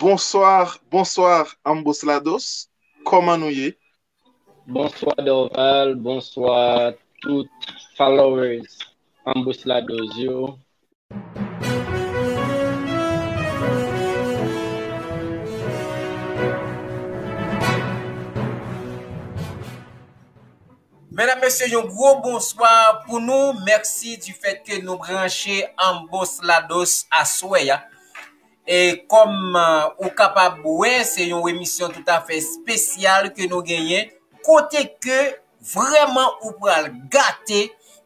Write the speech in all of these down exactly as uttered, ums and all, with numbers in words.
Bonsoir, bonsoir, Ambos Lados. Kòman nou ye? Bonswa Dorval, bonswa tout followers Ambos Lados yo. Medam, mesye, yon gwo bonswa pou nou. Mèsi di fèt ke nou branche Ambos Lados aswè a. E kòm ou kapab wè, se yon emisyon toutafè espesyal ke nou genyen, kote ke vrèman ou pral gate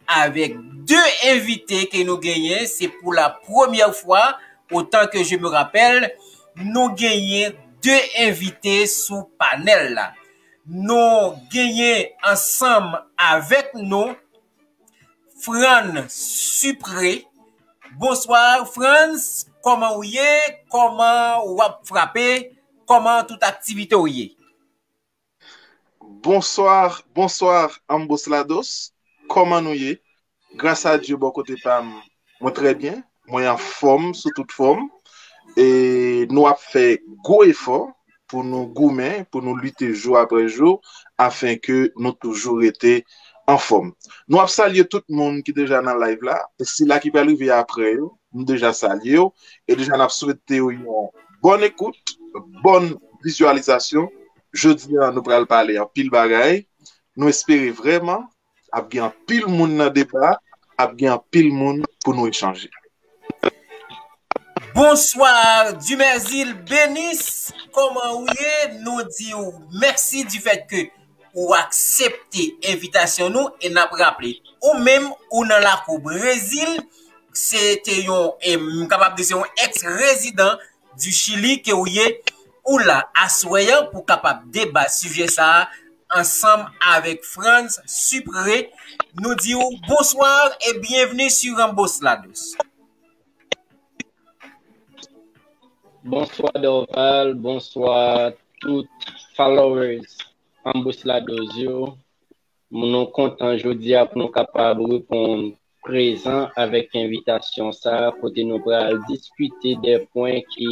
avèk de envite ke nou genyen. Se pou la premyè fwa, otan ke je me rapèl, nou genyen de envite sou panèl la. Nou genyen ansanm avèk nou Frantz Supré. Bonswa Frantz, kòman ou ye? Kòman w ap frape? Kòman tout aktivite w ye? Bonsoir, bonsoir, Ambos Lados. Kòman nou ye? Gras a Dye, bò kote pa m, mwen trè byen. Mwen anfòm sou tout fòm. E nou ap fè gwo efò pou nou goumen, pou nou lite jou apre jou, afen ke nou toujou rete anfòm. Nou ap salye tout moun ki deja nan live la, e sila ki pral rive apre yo, nou deja salye yo, e deja n ap swete yo yon bòn ekout, bòn vizyalizasyon. Jodi a, nou pral pale anpil bagay. Nou espere vrèman ap gen anpil moun nan deba, ap gen anpil moun pou nou echanje. Bonswa, Dumerzil Benis, kòman ou ye? Nou di w mèsi di fèt ke ou aksepte envitasyon nou e n ap raple, ou menm ou nan lakou Brezil, se te yon, e m kapab di se yon ex rezidan du Chili ke ou ye, ou la aswè a pou kapab deba sijè sa a ansanm avèk Frantz Supré. Nou di w bonswa e byenvni sur Ambos Lados. Bonswa Dorval, bonswa tout followers Ambos Lados yo. Nou kontan jodi a pou nou kapab reponn prezan avèk envitasyon sa a, kote nou pral diskite de pwen ki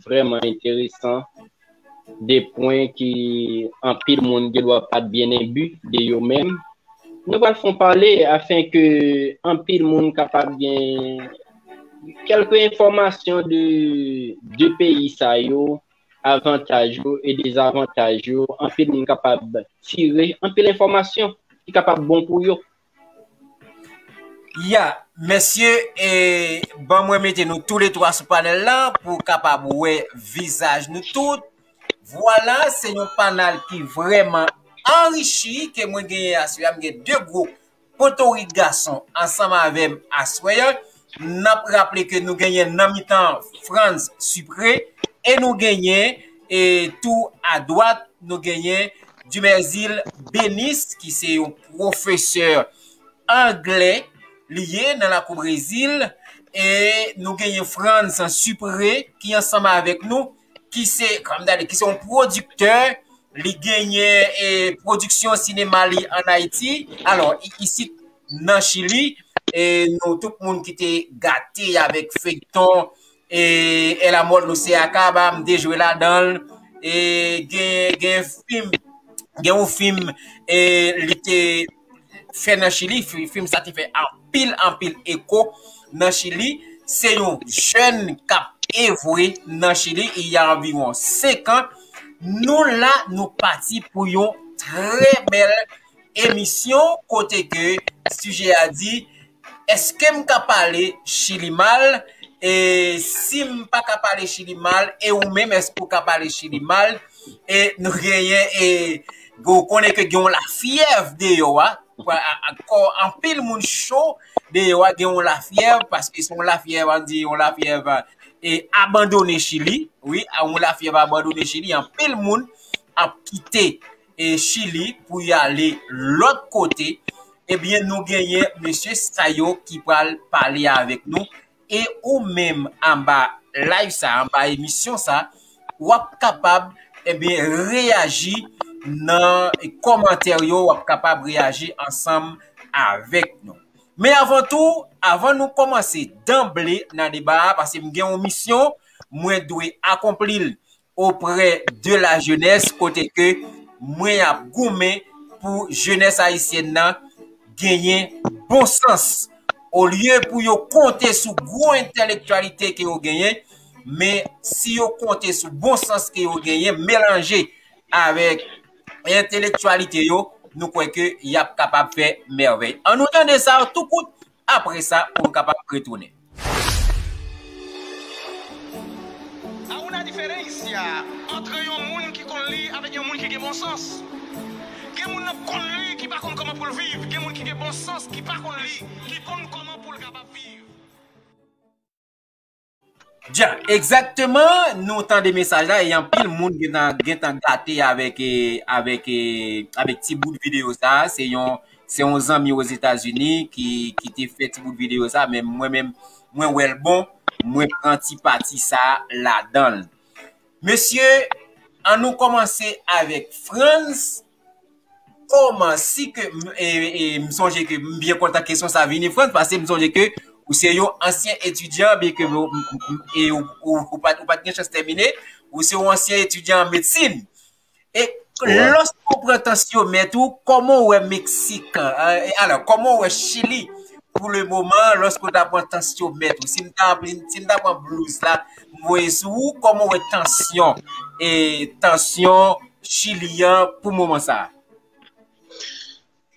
vrèman enteresan, de pwen ki anpil moun gen dwa pa t byen enbi de yo menm. Nou pral fè yon pale afen ke anpil moun kapab gen kèlke enfòmasyon de de peyi sa yo, avantaj yo e dezavantaj yo, anpil moun kapab tire anpil enfòmasyon ki kapab bon pou yo. Ya, mesye, e, ban mwen mete nou toule twa sou panèl la pou kapab wè vizaj nou tout. Vwala, se yon panèl ki vrèman anrichi ke mwen genyen aswè a. M gen de gwo potorik gason ansanm avè m aswè a. N ap raple ke nou genyen nan mitan Frantz Supré e nou genyen e tou adwat, nou genyen Dumerzil Benis, ki se yon pwofesè anglè, li ye nan lakou Brezil, e nou genyen Frantz Supré ki ansanm avèk nou, ki se, kòm dale, ki se yon pwodiktè, li genyen e pwodiksyon sinema li ann Ayiti, alò, i- isit nan Chili, e nou tout moun ki te gate avèk feyton e El amor no se acaba, m te jwe ladan l, e gen gen fim, gen yon fim e li te fè nan Chili, fi- fim sa te fè anpil anpil eko nan Chili. Se yon jèn k ap evre nan Chili, il y a anviwon senk an. Nou la, nou pati pou yon trè bèl emisyon kote ke sijè a di, èske m ka pale Chili mal? E si m pa ka pale Chili mal, e ou menm, èske ou ka pale Chili mal? E nou genyen, e ou konnen ke gen yon lafyèv deyò a, ankò anpil moun cho deyò a, gen yon lafyèv, paske se yon lafyèv, ann di yon lafyèv e abandone Chili, wi, yon lafyèv abandone Chili, anpil moun ap kite e Chili pou y ale lòt kote, ebyen, nou genyen mesye sa yo ki pral pale avèk nou. E ou menm anba live sa, anba emisyon sa, w ap kapab, ebyen, reyaji nan kòmantè yo, w ap kapab reyaji ansanm avèk nou. Men avan tou, avan nou kòmanse danble nan deba a, paske m gen yon misyon, mwen dwe akonpli l oprè de la jenès, kote ke mwen ap goumen pou jenès ayisyèn nan genyen bon sans. Olye pou yo konte sou gwo entèlektyalite ke yo genyen, men si yo konte sou bon sans ke yo genyen, melanje avèk entèlektyalite yo, nou kwè ke y ap kapab fè mèvèy. Ann nou tande sa tou kout, apre sa, pou nou kapab retounen. A una diferencia entre yon moun ki konn li avèk yon moun ki gen bon sans. Gen moun nan konn li ki pa konn kòman pou l viv, gen moun ki gen bon sans ki pa konn li, ki konn kòman pou l kapab viv. Dja, egzakteman, nou tande mesaj la e anpil moun gentan gentan gate avèk eh, avèk eh, avèk ti bout videyo sa a. Se yon se yon zanmi Ozetazini ki ki te fè ti bout videyo sa a, men mwen menm mwen wè l bon, mwen pran ti pati sa a ladan l. Mesye, ann nou kòmanse avèk Frantz. Kòman si ke m e, e, m sonje ke m byen kontan kesyon sa vini Frantz, paske m sonje ke ou se yon ansyen etidyan, byen ke ou, e, ou, ou, ou pa, ou pa t gen chans tèmine, ou se yon ansyen etidyan an medsin. E lòske ou pran tansyomèt ou, kòman ou wè Meksik? E, alò, kòman ou wè Chili pou le moman, lòske ou ta pran tansyomèt ou? Si m ta, si m ta pran blouz la, m voye sou ou, kòman ou wè tansyon, e, tansyon Chili an pou moman sa a?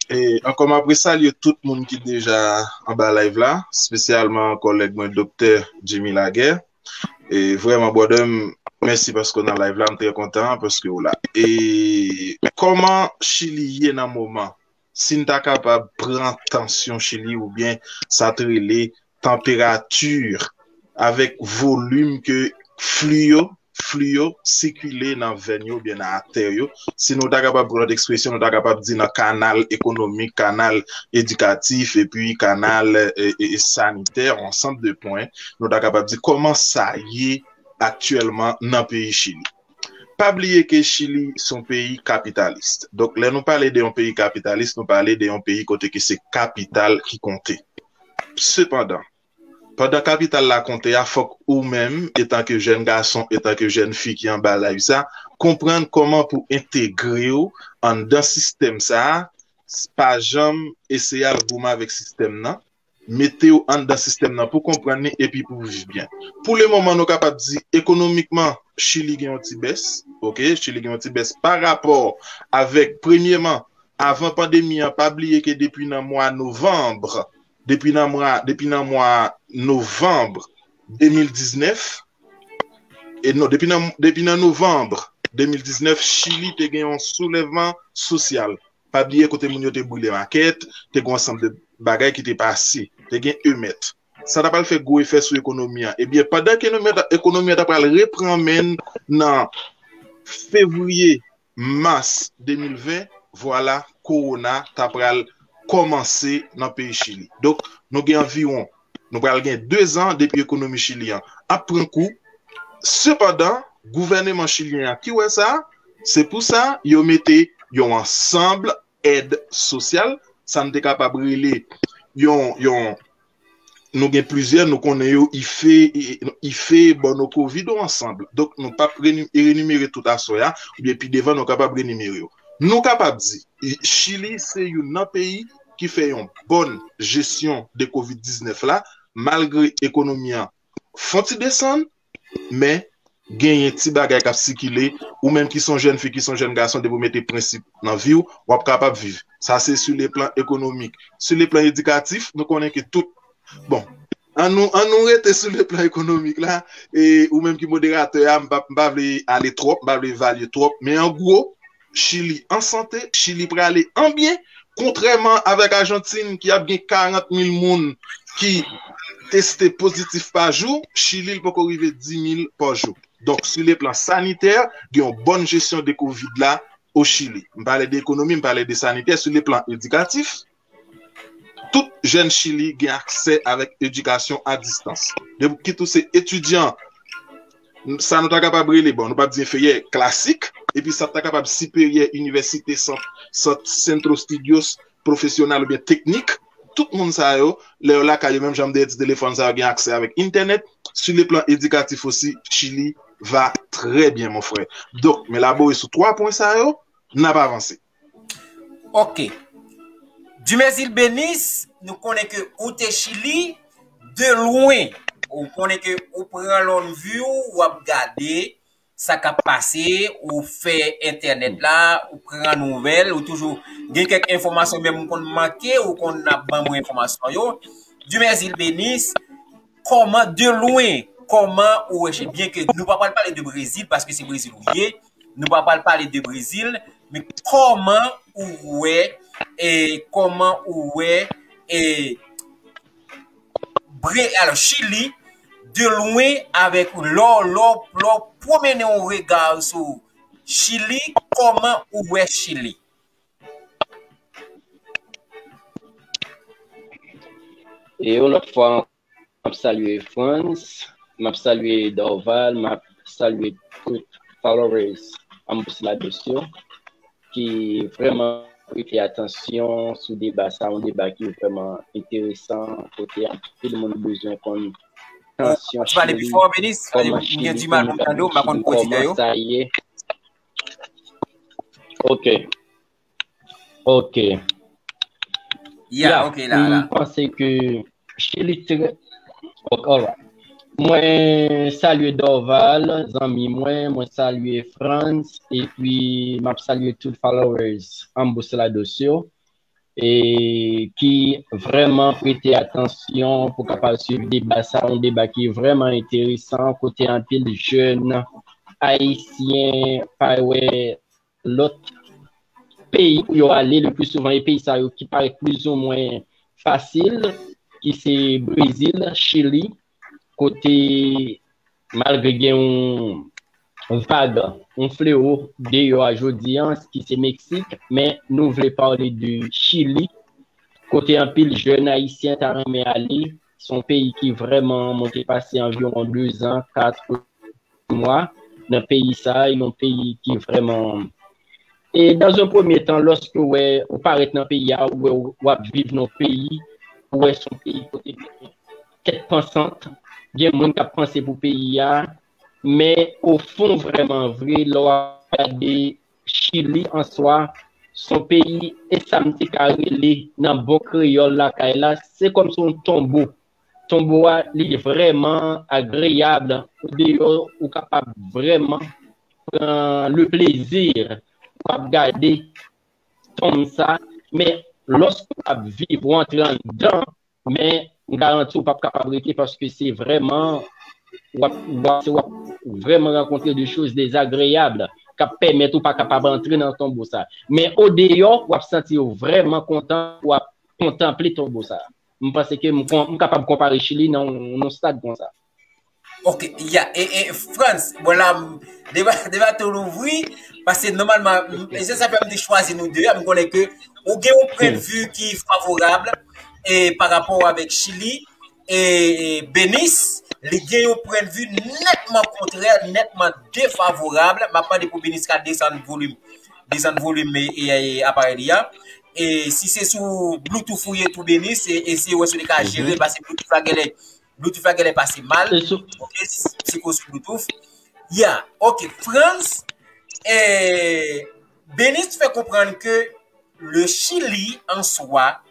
E, ankò m apre salye tout moun ki deja anba live la, espesyalman kòlèg mwen Doktè Jimmy Laguerre. E vrèman brother m, mèsi paske w nan live la, m trè kontan paske w la. E kòman Chili ye nan moman? Si n ta kapab pran tansyon Chili oubyen sa t rele tanperati avèk volim ke fli yo fli yo sikile nan venn yo oubyen nan atè yo. Si nou ta kapab pran lòt ekspresyon, nou ta kapab di nan kanal ekonomik, kanal edikatif, epi kanal e, e, sanitè, yon ansanm de pwen, nou ta kapab di kòman sa ye aktyèlman nan peyi Chili. Pa bliye ke Chili se yon peyi kapitalis. Donk, lè nou pale de yon peyi kapitalis, nou pale de yon peyi kote ke se kapital ki konte. Sepandan, pandan kapital la konte a, fòk ou menm, etanke jèn gason, etanke jèn fi ki anba live sa, konprann kòman pou entegre w anndan sistèm sa a, pa janm eseye al goumen avèk sistèm nan, mete w anndan sistèm nan pou konprann li epi pou viv byen. Pou le moman, nou kapab di ekonomikman, Chili gen yon ti bès, oke, Chili gen yon ti bès pa rapò avèk, premyeman, avan pandemi an, pa bliye ke depi nan mwa novanm, depi nan mwa, depi nan mwa novanm de mil diznèf, e non, depi nan, depi nan novanm de mil diznèf, Chili te gen yon soulèvman sosyal. Pa bliye kote moun yo te brile makèt, te gen yon ansanm de bagay ki te pase, te gen emèt. Sa ta pral fè gwo efè sou ekonomi an. Ebyen, pandan ke ekonomi an ta pral repran men l nan fevriye, mas de mil ven, vwala, kowona ta pral kòmanse nan peyi Chili. Donk, nou gen anviwon, nou pral gen dezan depi ekonomi Chili an ap pran kou. Sepandan, gouvèneman chilyen an ki wè sa, se pou sa yo mete yon ansanm èd sosyal, sa n te kapab rele yon, yon, nou gen plizyè, nou konnen yo, ife, ife, bono, covid, yon ansanm. Donk, nou p ap reni- renimere tout aswè a, oubyen pi devan, nou kapab renimere yo. Nou kapab di, Chili se youn nan peyi ki fè yon bòn jesyon de covid diznèf la, malgre ekonomi an fon ti desann, men genyen ti bagay k ap sikile, ou menm ki se yon jèn fi, ki se yon jèn gason, depi w mete prensip nan vi w, w ap kapab viv. Sa se sou le plan ekonomik. Sou le plan edikatif, nou konnen ke tout, bon, ann nou, ann nou rete sou le plan ekonomik la, e ou menm ki moderatè a, m pa, m pa vle ale twòp, m pa vle evalye twòp, men an gwo, Chili an sante, Chili prale an byen, kontrèman avèk Ajantin ki ap gen karant mil moun ki teste pozitif pa jou, Chili l poko rive di mil pa jou. Donk, sou le plan sanitè, gen yon bòn jesyon de covid la o Chili. M pale de ekonomi, m pale de sanitè, sou le plan edikatif, tout jèn Chili gen aksè avèk edikasyon a distans. Depi kit ou se etidyan, sa nou ta kapab rele, bon, nou p ap di enferyè, klasik, epi sa ta kapab siperyè, inivèsite, sant, sant, centro estudios profesional oubyen teknik, tout moun sa yo, lè yo lakay yo, menm jan m te di, telefòn sa yo gen aksè avèk entènèt, Sur le plan éducatif aussi, Chili va très bien, mon frère. Donk, m elabore sou twa pwen sa yo, n ap avanse. Ok. Dumèzil Benis, nou konnen ke ou te Chili, de lwen. Ou konnen ke ou pran lonn vi w, w ap gade sa k ap pase, ou fè entènèt la, ou pran nouvèl, ou toujou gen kèk enfòmasyon, menm ou konn manke, ou konn ap ban mwen enfòmasyon yo. Dumèzil Benis, kòman de lwen, kòman ou wè, byen ke nou pa pral pale de Brezil, paske se Brezil ou ye, nou pa pral pale de Brezil, men kòman ou wè, e kòman ou wè, e Bre, alò, Chili, de lwen, avèk lò, lò, lò, pwomennen yon rega sou Chili, kòman ou wè Chili? E yon lòt fwa, m ap salye Frantz, m ap salye Dorval, m ap salye tout followers Ambos Lados yo ki vrèman prete atansyon sou deba sa, yon deba ki vrèman enteresan, kote anpil moun bezwen konn tansyon Chili, kòman Chili, kòman Chili, kòman sa ye. Ok. Ok. Yeah, yeah, ok, la, la. M panse ke Chili trè... Ok, alright. Mwen salye Dorval, zanmi mwen, mwen salye Frantz, epi m ap salye tout followers Ambos Lados yo, e ki vrèman prete atansyon pou kapab swiv deba sa, yon deba ki vrèman enteresan, kote anpil jèn ayisyen pa wè lòt peyi pou yo ale, le pli souvan e peyi sa yo ki parèt plizoumwen fasil, ki se Brezil, Chili, kote malgre gen yon vag, yon flewo deyò a jodi an, ki se Meksik, men nou vle pale de Chili, kote anpil jèn ayisyen ta renmen ale. Se yon peyi ki vrèman, mwen te pase anviwon de zan, kat mwa nan peyi sa, e yon peyi ki vrèman... E dans un premier temps, lòske w wè, ou parèt nan peyi a, ou wè w ap viv nan peyi, ou wè se yon peyi kote gen kèk pansant, gen moun k ap panse pou peyi a, men o fon, vrèman vre, lè w ap gade Chili an swa, se yon peyi, e sa m te ka rele nan bon kreyòl lakay la, se kòmsi yon tonbo. Tonbo a, li vrèman agreyab. O deyò, ou kapab vrèman pran le plezi, ou ap gade tonm sa, men lòske w ap viv, ou antre anndan, men m garanti w p ap kapab rete, paske se vrèman, w ap, w ap, w ap vrèman rankontre de choz dezagreyab k ap pèmèt ou pa kapab antre nan tonbo sa. Men o deyò, w ap santi w vrèman kontan, w ap kontanple tonbo sa. M panse ke m, m kapab konpare Chili nan yon stad konsa. Ok, ya, e, e Frantz, bon la, deba, deba tou louvri, paske nòmalman, e se sa fè m te chwazi nou de a, m konnen ke ou gen yon pwennvi ki favorab e pa rapò avèk Chili, e Benis, li gen yon pwennvi nètman kontrè, nètman defavorab. M ap mande pou Benis ka desann volim, desann volim e, e, e aparèy li a. E si se sou Bluetooth ou ye tou, Benis, e, eseye wè si w ka jere, paske Bluetooth la genlè, Bluetooth la genlè pase mal. Ok, si, si ko sou Bluetooth. Ya, ok, Frantz, e, Benis fè konprann ke le Chili an swa,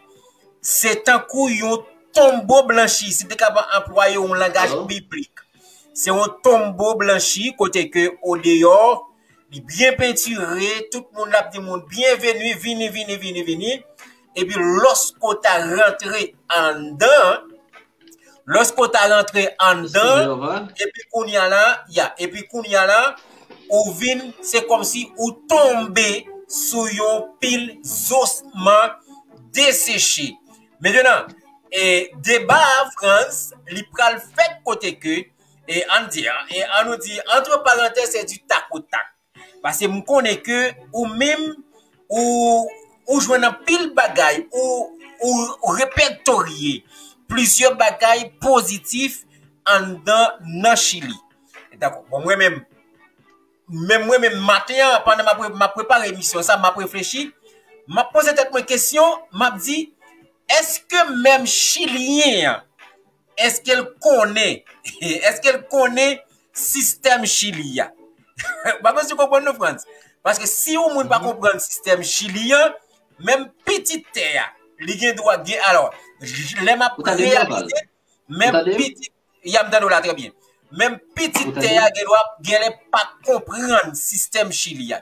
se tankou yon tonbo blanchi, si te kapab anplwaye yon langaj biblik. Se yon tonbo blanchi kote ke o deyò, li byen pentire, tout moun ap di moun byenveni, vini, vini, vini, vini. Epi lòske w ta rantre anndan, lòske w ta rantre anndan, epi kounye a la, ya, epi kounye a la, ou vin, se kòmsi ou tonbe sou yon pil zosman deseche. Mentnan, e, deba a, Frantz, li pral fèt kote ke, e, ann di, e, ann nou di, entre parenthèses, c'est du tac au tac. Paske m konnen ke ou menm, ou, ou jwenn anpil bagay, ou, ou, ou repètorye plizyè bagay pozitif anndan nan Chili. Dakò. Bon, mwen menm, menm mwen menm maten an, pandan m ap, m ap prepare emisyon sa, m ap reflechi, m ap poze tèt mwen kesyon, m ap di, èske menm Chilyen an èske l konnen, èske l konnen sistèm Chili a? M pa konn si w konprann non, Frantz. Paske si yon moun pa konprann sistèm Chili an, menm pitit tè a, li gen dwa gen, alò, lè m ap reyalize, menm pitit, y ap tande w la trè byen. Menm pitit tè a gen dwa, genlè pa konprann sistèm Chili a.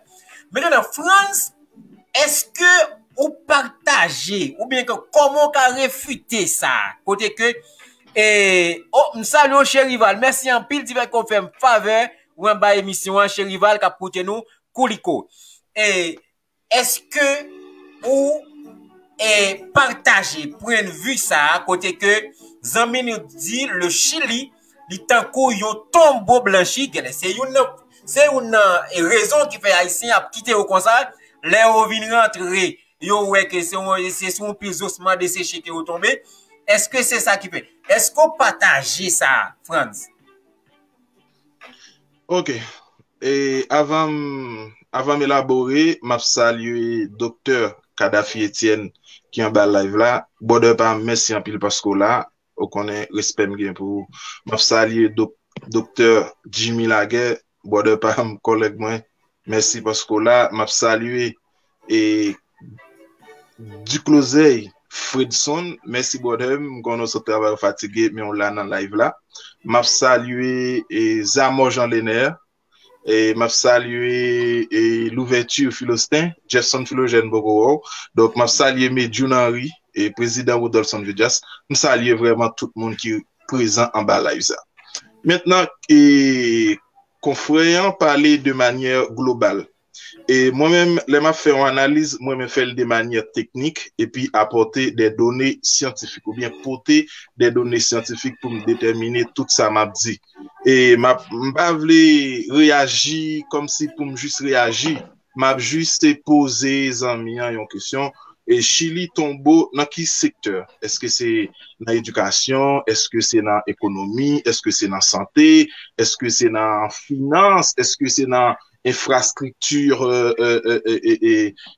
Mentnan, Frantz, èske ou pataje, oubyen ke kòman w ka refite sa, kote ke, e, oh, m salye w, Cherival, mèsi anpil, ti frè ke w fè m favè, ou anba emisyon an, Cherival, k ap koute nou, Kouliko. E, èske ou, e, pataje pwennvi sa a, kote ke zanmi nou di le Chili, li tankou yon tonbo blanchi, genlè se youn nan, se youn nan, e, rezon ki fè Ayisyen ap kite yo konsa, lè yo vin rantre, yo wè ke se yon, se sou yon pil zosman deseche ke yo tonbe. Èske se sa ki fè? Èske w pataje sa, Frantz? Ok. E avan m, avan m elabore, m ap salye Doktè Kadafi Etienne ki anba live la. Brother pa m, mèsi anpil paske w la. Ou konnen respè m gen pou ou. M ap salye Dok- Doktè Jimmy Laguerre, brother pa m, kòlèg mwen. Mèsi paske w la. M ap salye e Duclosey Fredson, mèsi brother m, m konnen w sot travay ou fatige men w la nan live la. M ap salye e Zamò Jean Lener, e m ap salye e Louverture Philosten, Jefferson Philogène poko wè w. Donk m ap salye Medjoune Henry e prezidan Rodolson Vejas. M salye vrèman tout moun ki prezan anba live sa. Mentnan, e konfrè an pale de manyè global. E mwen menm, lè m ap fè yon analiz, mwen menm fè l de manyè teknik epi apòte de done syantifik oubyen pote de done syantifik pou m detèmine tout sa m ap di. E m ap, m pa vle reyaji kòmsi pou m jis reyaji. M ap jis poze zanmi an yon kesyon. E Chili tonbo nan ki sektè? Èske se nan edikasyon? Èske se nan ekonomi? Èske se nan sante? Èske se nan finans? Èske se nan enfrastrikti e, e, e, e, e,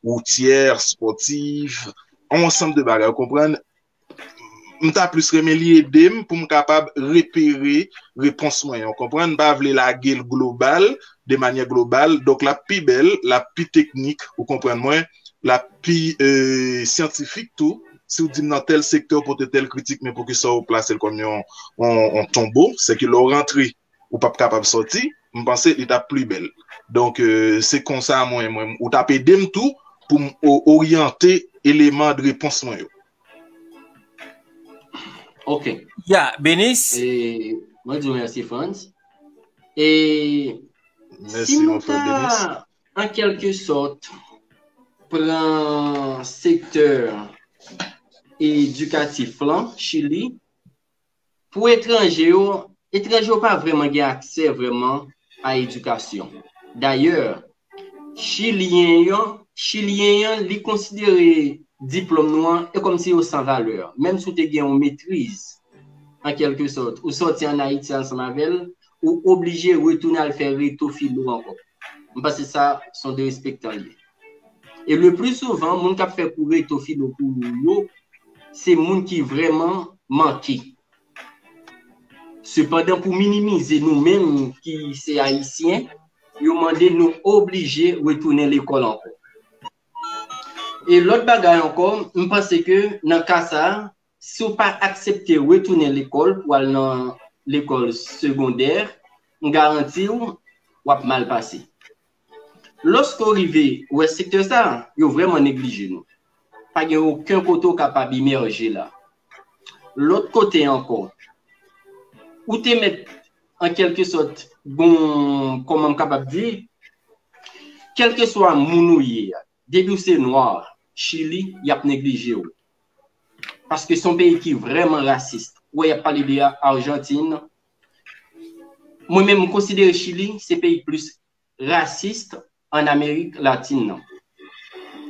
woutyè, spòtiv, yon ansanm de bagay, ou konprann? M ta plis renmen li ede m pou m kapab repere repons mwen, ou konprann? M pa vle lage l global, de manyè global, donk l ap pi bèl, l ap pi teknik, ou konprann mwen, l ap pi e, syantifik tou. Si w di m nan tèl sektè w pote tèl kritik, men poukisa w plase l kòm yon, yon, yon tonbo, se ke lè w rantre, ou p ap kapab sòti, m panse li t ap pli bèl. Donk, e, se konsa mwen, mwen, ou t ap ede m tou pou m o- oryante eleman de repons mwen yo. Ok. Ya, Benis. E, mwen di w mèsi, Frantz. E si nou ta, an kèlke sòt, pran sektè edikatif lan, Chili, pou etranje yo, etranje yo pa vrèman gen aksè vrèman a edikasyon. Dayè, Chilyen an, Chilyen an, li konsidere diplòm nou an e kòmsi yo san valè. Menm si w te gen yon metriz, an kèlke sòt, ou sòti ann Ayiti ansanm avè l, ou oblije retounen al fè reto filo ankò. M panse sa se yon derespektan l ye. E le pli souvan, moun k ap fè kou reto filo pou yo, se moun ki vrèman manke. Sepandan, pou minimize nou menm ki se Ayisyen, yo mande nou oblije retounen lekòl ankò. E lòt bagay ankò, m panse ke nan ka sa a, si w pa aksepte retounen lekòl pou al nan lekòl segondè, m garanti w, w ap mal pase. Lòske w rive wè sektè sa a, yo vrèman neglije nou. Pa gen okenn kote w kapab emèje la. Lòt kote ankò, ou te mèt, an kèlke sòt, bon, kòman m kapab di, kèlkeswa moun ou ye a, depi w se nwa, Chili, y ap neglije w. Paske se yon peyi ki vrèman rasis. Ou wè, y ap pale de Ajantin. Mwen menm, m konsidere Chili se peyi plis rasis an Amerik Latin nan.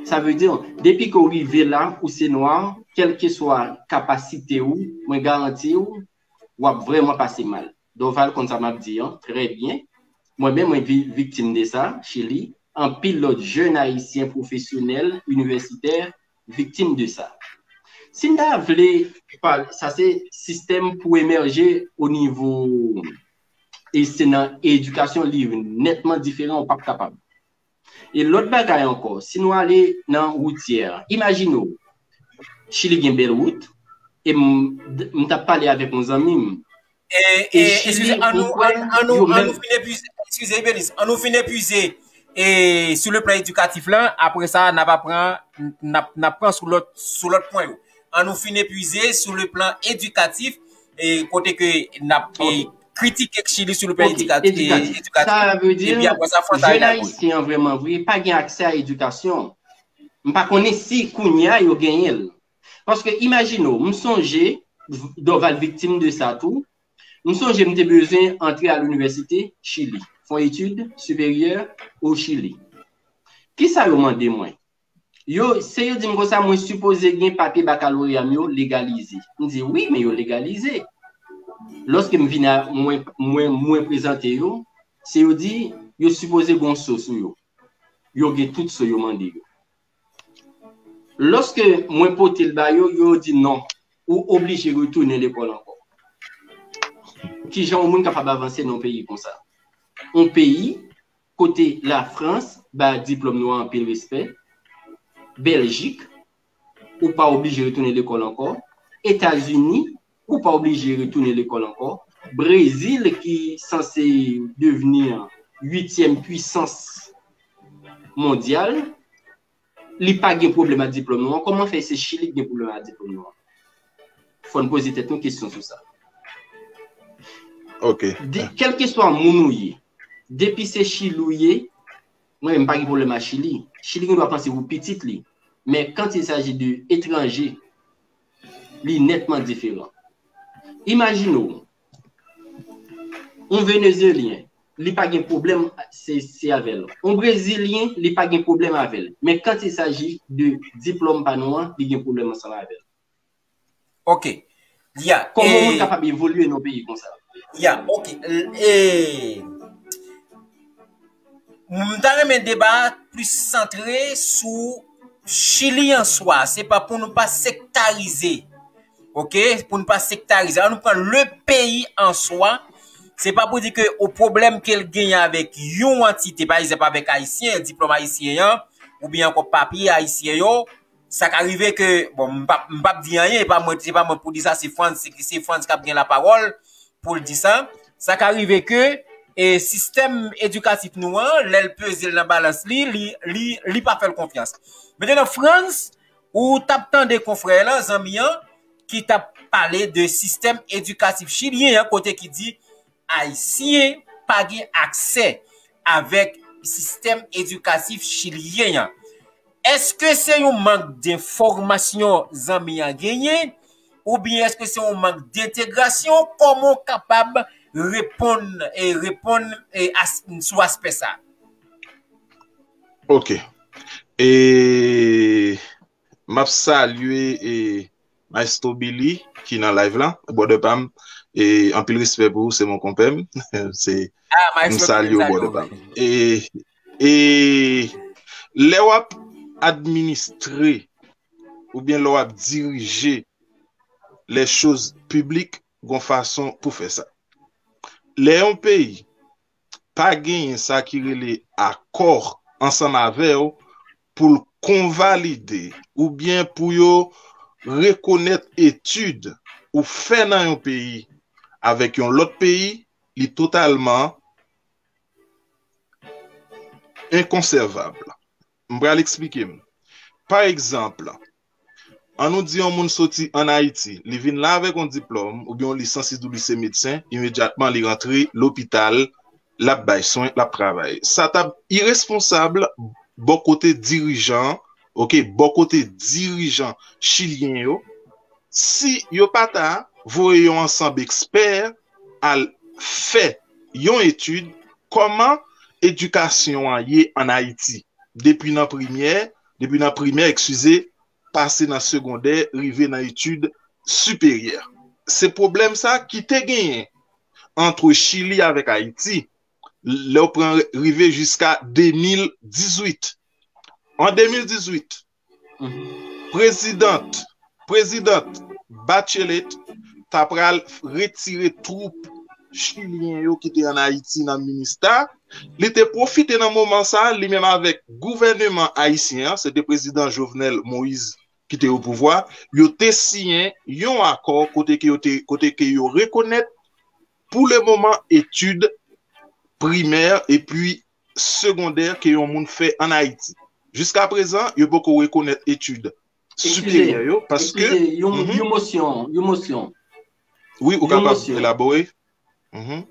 Sa vle di, depi ke w rive la, ou se nwa, kèlkeswa kapasite w, mwen garanti w, w ap vrèman pase mal. Dorval konn sa m ap di an, trè byen. Mwen menm, mwen vi- viktim de sa, Chili. Anpil lòt jèn ayisyen pwofesyonèl, inivèsitè, viktim de sa. Si n ta vle pale, sa se sistèm pou emèje o nivo, e se nan edikasyon li nètman diferan, ou p ap kapab. E lòt bagay ankò, si nou ale nan woutyè, imajine w, Chili gen bèl wout, e m, m t ap pale avèk yon zanmi m, E, e, eskize, an nou, an, an nou, an nou fin epuize, eskize, Ibelis, an nou fin epuize, e, sou le plan edikatif la, apre sa, n ap aprann, n ap, n ap pran sou lòt, sou lòt pwen yo. An nou fin epuize sou le plan edikatif, e, kote ke n ap, e, kritike Chili sou le plan edikatif, edikatif, epi apre sa, Frans a reyaji. Ayisyen an vrèman vre, pa gen aksè a edikasyon. M pa konnen si kounye a yo genyen l. Paske imajine w, m sonje, Dorval viktim de sa tou, m sonje m te bezwen antre a linivèsite Chili, fè yon etid siperyè o Chili. Kisa yo mande mwen? Yo, se yo di m konsa, mwen sipoze gen papye bakaloreya m yo legalize. M di, wi, men yo legalize. Lòske m vin a, mwen, mwen, mwen prezante yo, se yo di, yo sipoze gen yon so sou yo. Yo gen tout so yo mande yo. Lòske mwen pote l ba yo, yo di non, ou oblije retounen lekòl ankò. Kijan yon moun kapab avanse nan yon peyi konsa? Yon peyi kote Lafrans ba diplòm nou an anpil respè, Bèljik, ou pa oblije retounen lekòl ankò, Etazini, ou pa oblije retounen lekòl ankò, Brezil ki sanse devni uityèm pwisans mondyal, li pa gen pwoblèm ak diplòm nou an, kòman fè se Chili ki gen pwoblèm ak diplòm nou an? Fò n poze tèt nou kesyon sou sa. Ok. Kèlkeswa moun ou ye, depi se Chili ou ye, mwen menm m pa gen pwoblèm ak Chili. Chili gen dwa panse ou pitit li. Men quand il s'agit de etranje, li nètman diferan. Imajine w, yon Venezyelyen, li pa gen pwoblèm se, se avè l. Yon Brezilyen, li pa gen pwoblèm avè l. Men quand il s'agit de diplòm pa nou an, li gen pwoblèm ansanm avè l. Ok. Ya. Kòman yon moun kapab evolye nan yon peyi konsa? Ya, ok. E, m ta renmen deba a plis santre sou Chili an swa. Se pa pou nou pa sektarize. Ok? Pou nou pa sektarize. An nou pran le peyi an swa. Se pa pou di ke yon pwoblèm ke l genyen avèk yon antite, pa egzanp avèk Ayisyen, diplòm ayisyen an, oubyen ankò papye ayisyen yo, sa ka rive ke, bon, m p ap, m p ap di anyen, e pa mwen, se pa mwen pou di sa, se Frantz, se, se Frantz k ap gen lapawòl pou l di sa. Sa ka rive ke, e, sistèm edikatif nou an, lè l peze l nan balans li, li, li, li pa fè l konfyans. Mentnan, Frantz, ou t ap tande konfrè lan, zanmi an, ki t ap pale de sistèm edikatif chilyen an, kote ki di, Ayisyen pa gen aksè avèk sistèm edikatif chilyen an. Èske se yon mank denfòmasyon zanmi an genyen? Oubyen èske se yon mank dentegrasyon? Kòman w kapab reponn, e, reponn, e, as, sou aspè sa a? Ok. E, m ap salye, e, Maestro Billy ki nan live la, brother pa m, e anpil respè pou ou, se mon konpè m. Se, m salye w, brother pa m. E, e lè w ap administre oubyen lè w ap dirije les choses publiques, gon fason pou fè sa. Lè yon peyi pa genyen sa ki rele akò ansanm avè w pou l konvalide oubyen pou yo rekonèt etid ou fè nan yon peyi avèk yon lòt peyi, li totalman enkonsèvab. M pral eksplike m. Pa egzanp, an nou di yon moun soti ann Ayiti, li vin la avèk yon diplòm oubyen yon lisans, li di w li se medsen, imedyatman li rantre lopital, l ap bay swen, l ap travay. Sa t ap iresponsab bò kote dirijan, ok, bò kote dirijan chilyen yo, si yo pa ta voye yon ansanm ekspè al fè yon etid kòman edikasyon an ye ann Ayiti, depi nan primyè, depi nan primè, eskize, pase nan segondè, rive nan etid siperyè. Se pwoblèm sa ki te genyen ant Chili avèk Ayiti, lè w pran rive jiska de mil dizuit. An de mil dizuit, prezidant Prezidan Bachelet ta pral retire twoup chilyen yo ki te ann Ayiti nan Minista. Li te pwofite nan moman sa, li menm avèk gouvèneman ayisyen an, se te prezidan Jovenel Moïse ki te o pouvwa, yo te siyen yon akò kote ke yo te, kote ke yo rekonèt pou le moman etid primè epi segondè ke yon moun fè ann Ayiti. Jiska prezan, yo poko rekonèt etid siperyè yo, paske... Eskize, yon, yon mosyon, yon mosyon. Wi, ou kapab elabore. Mhm.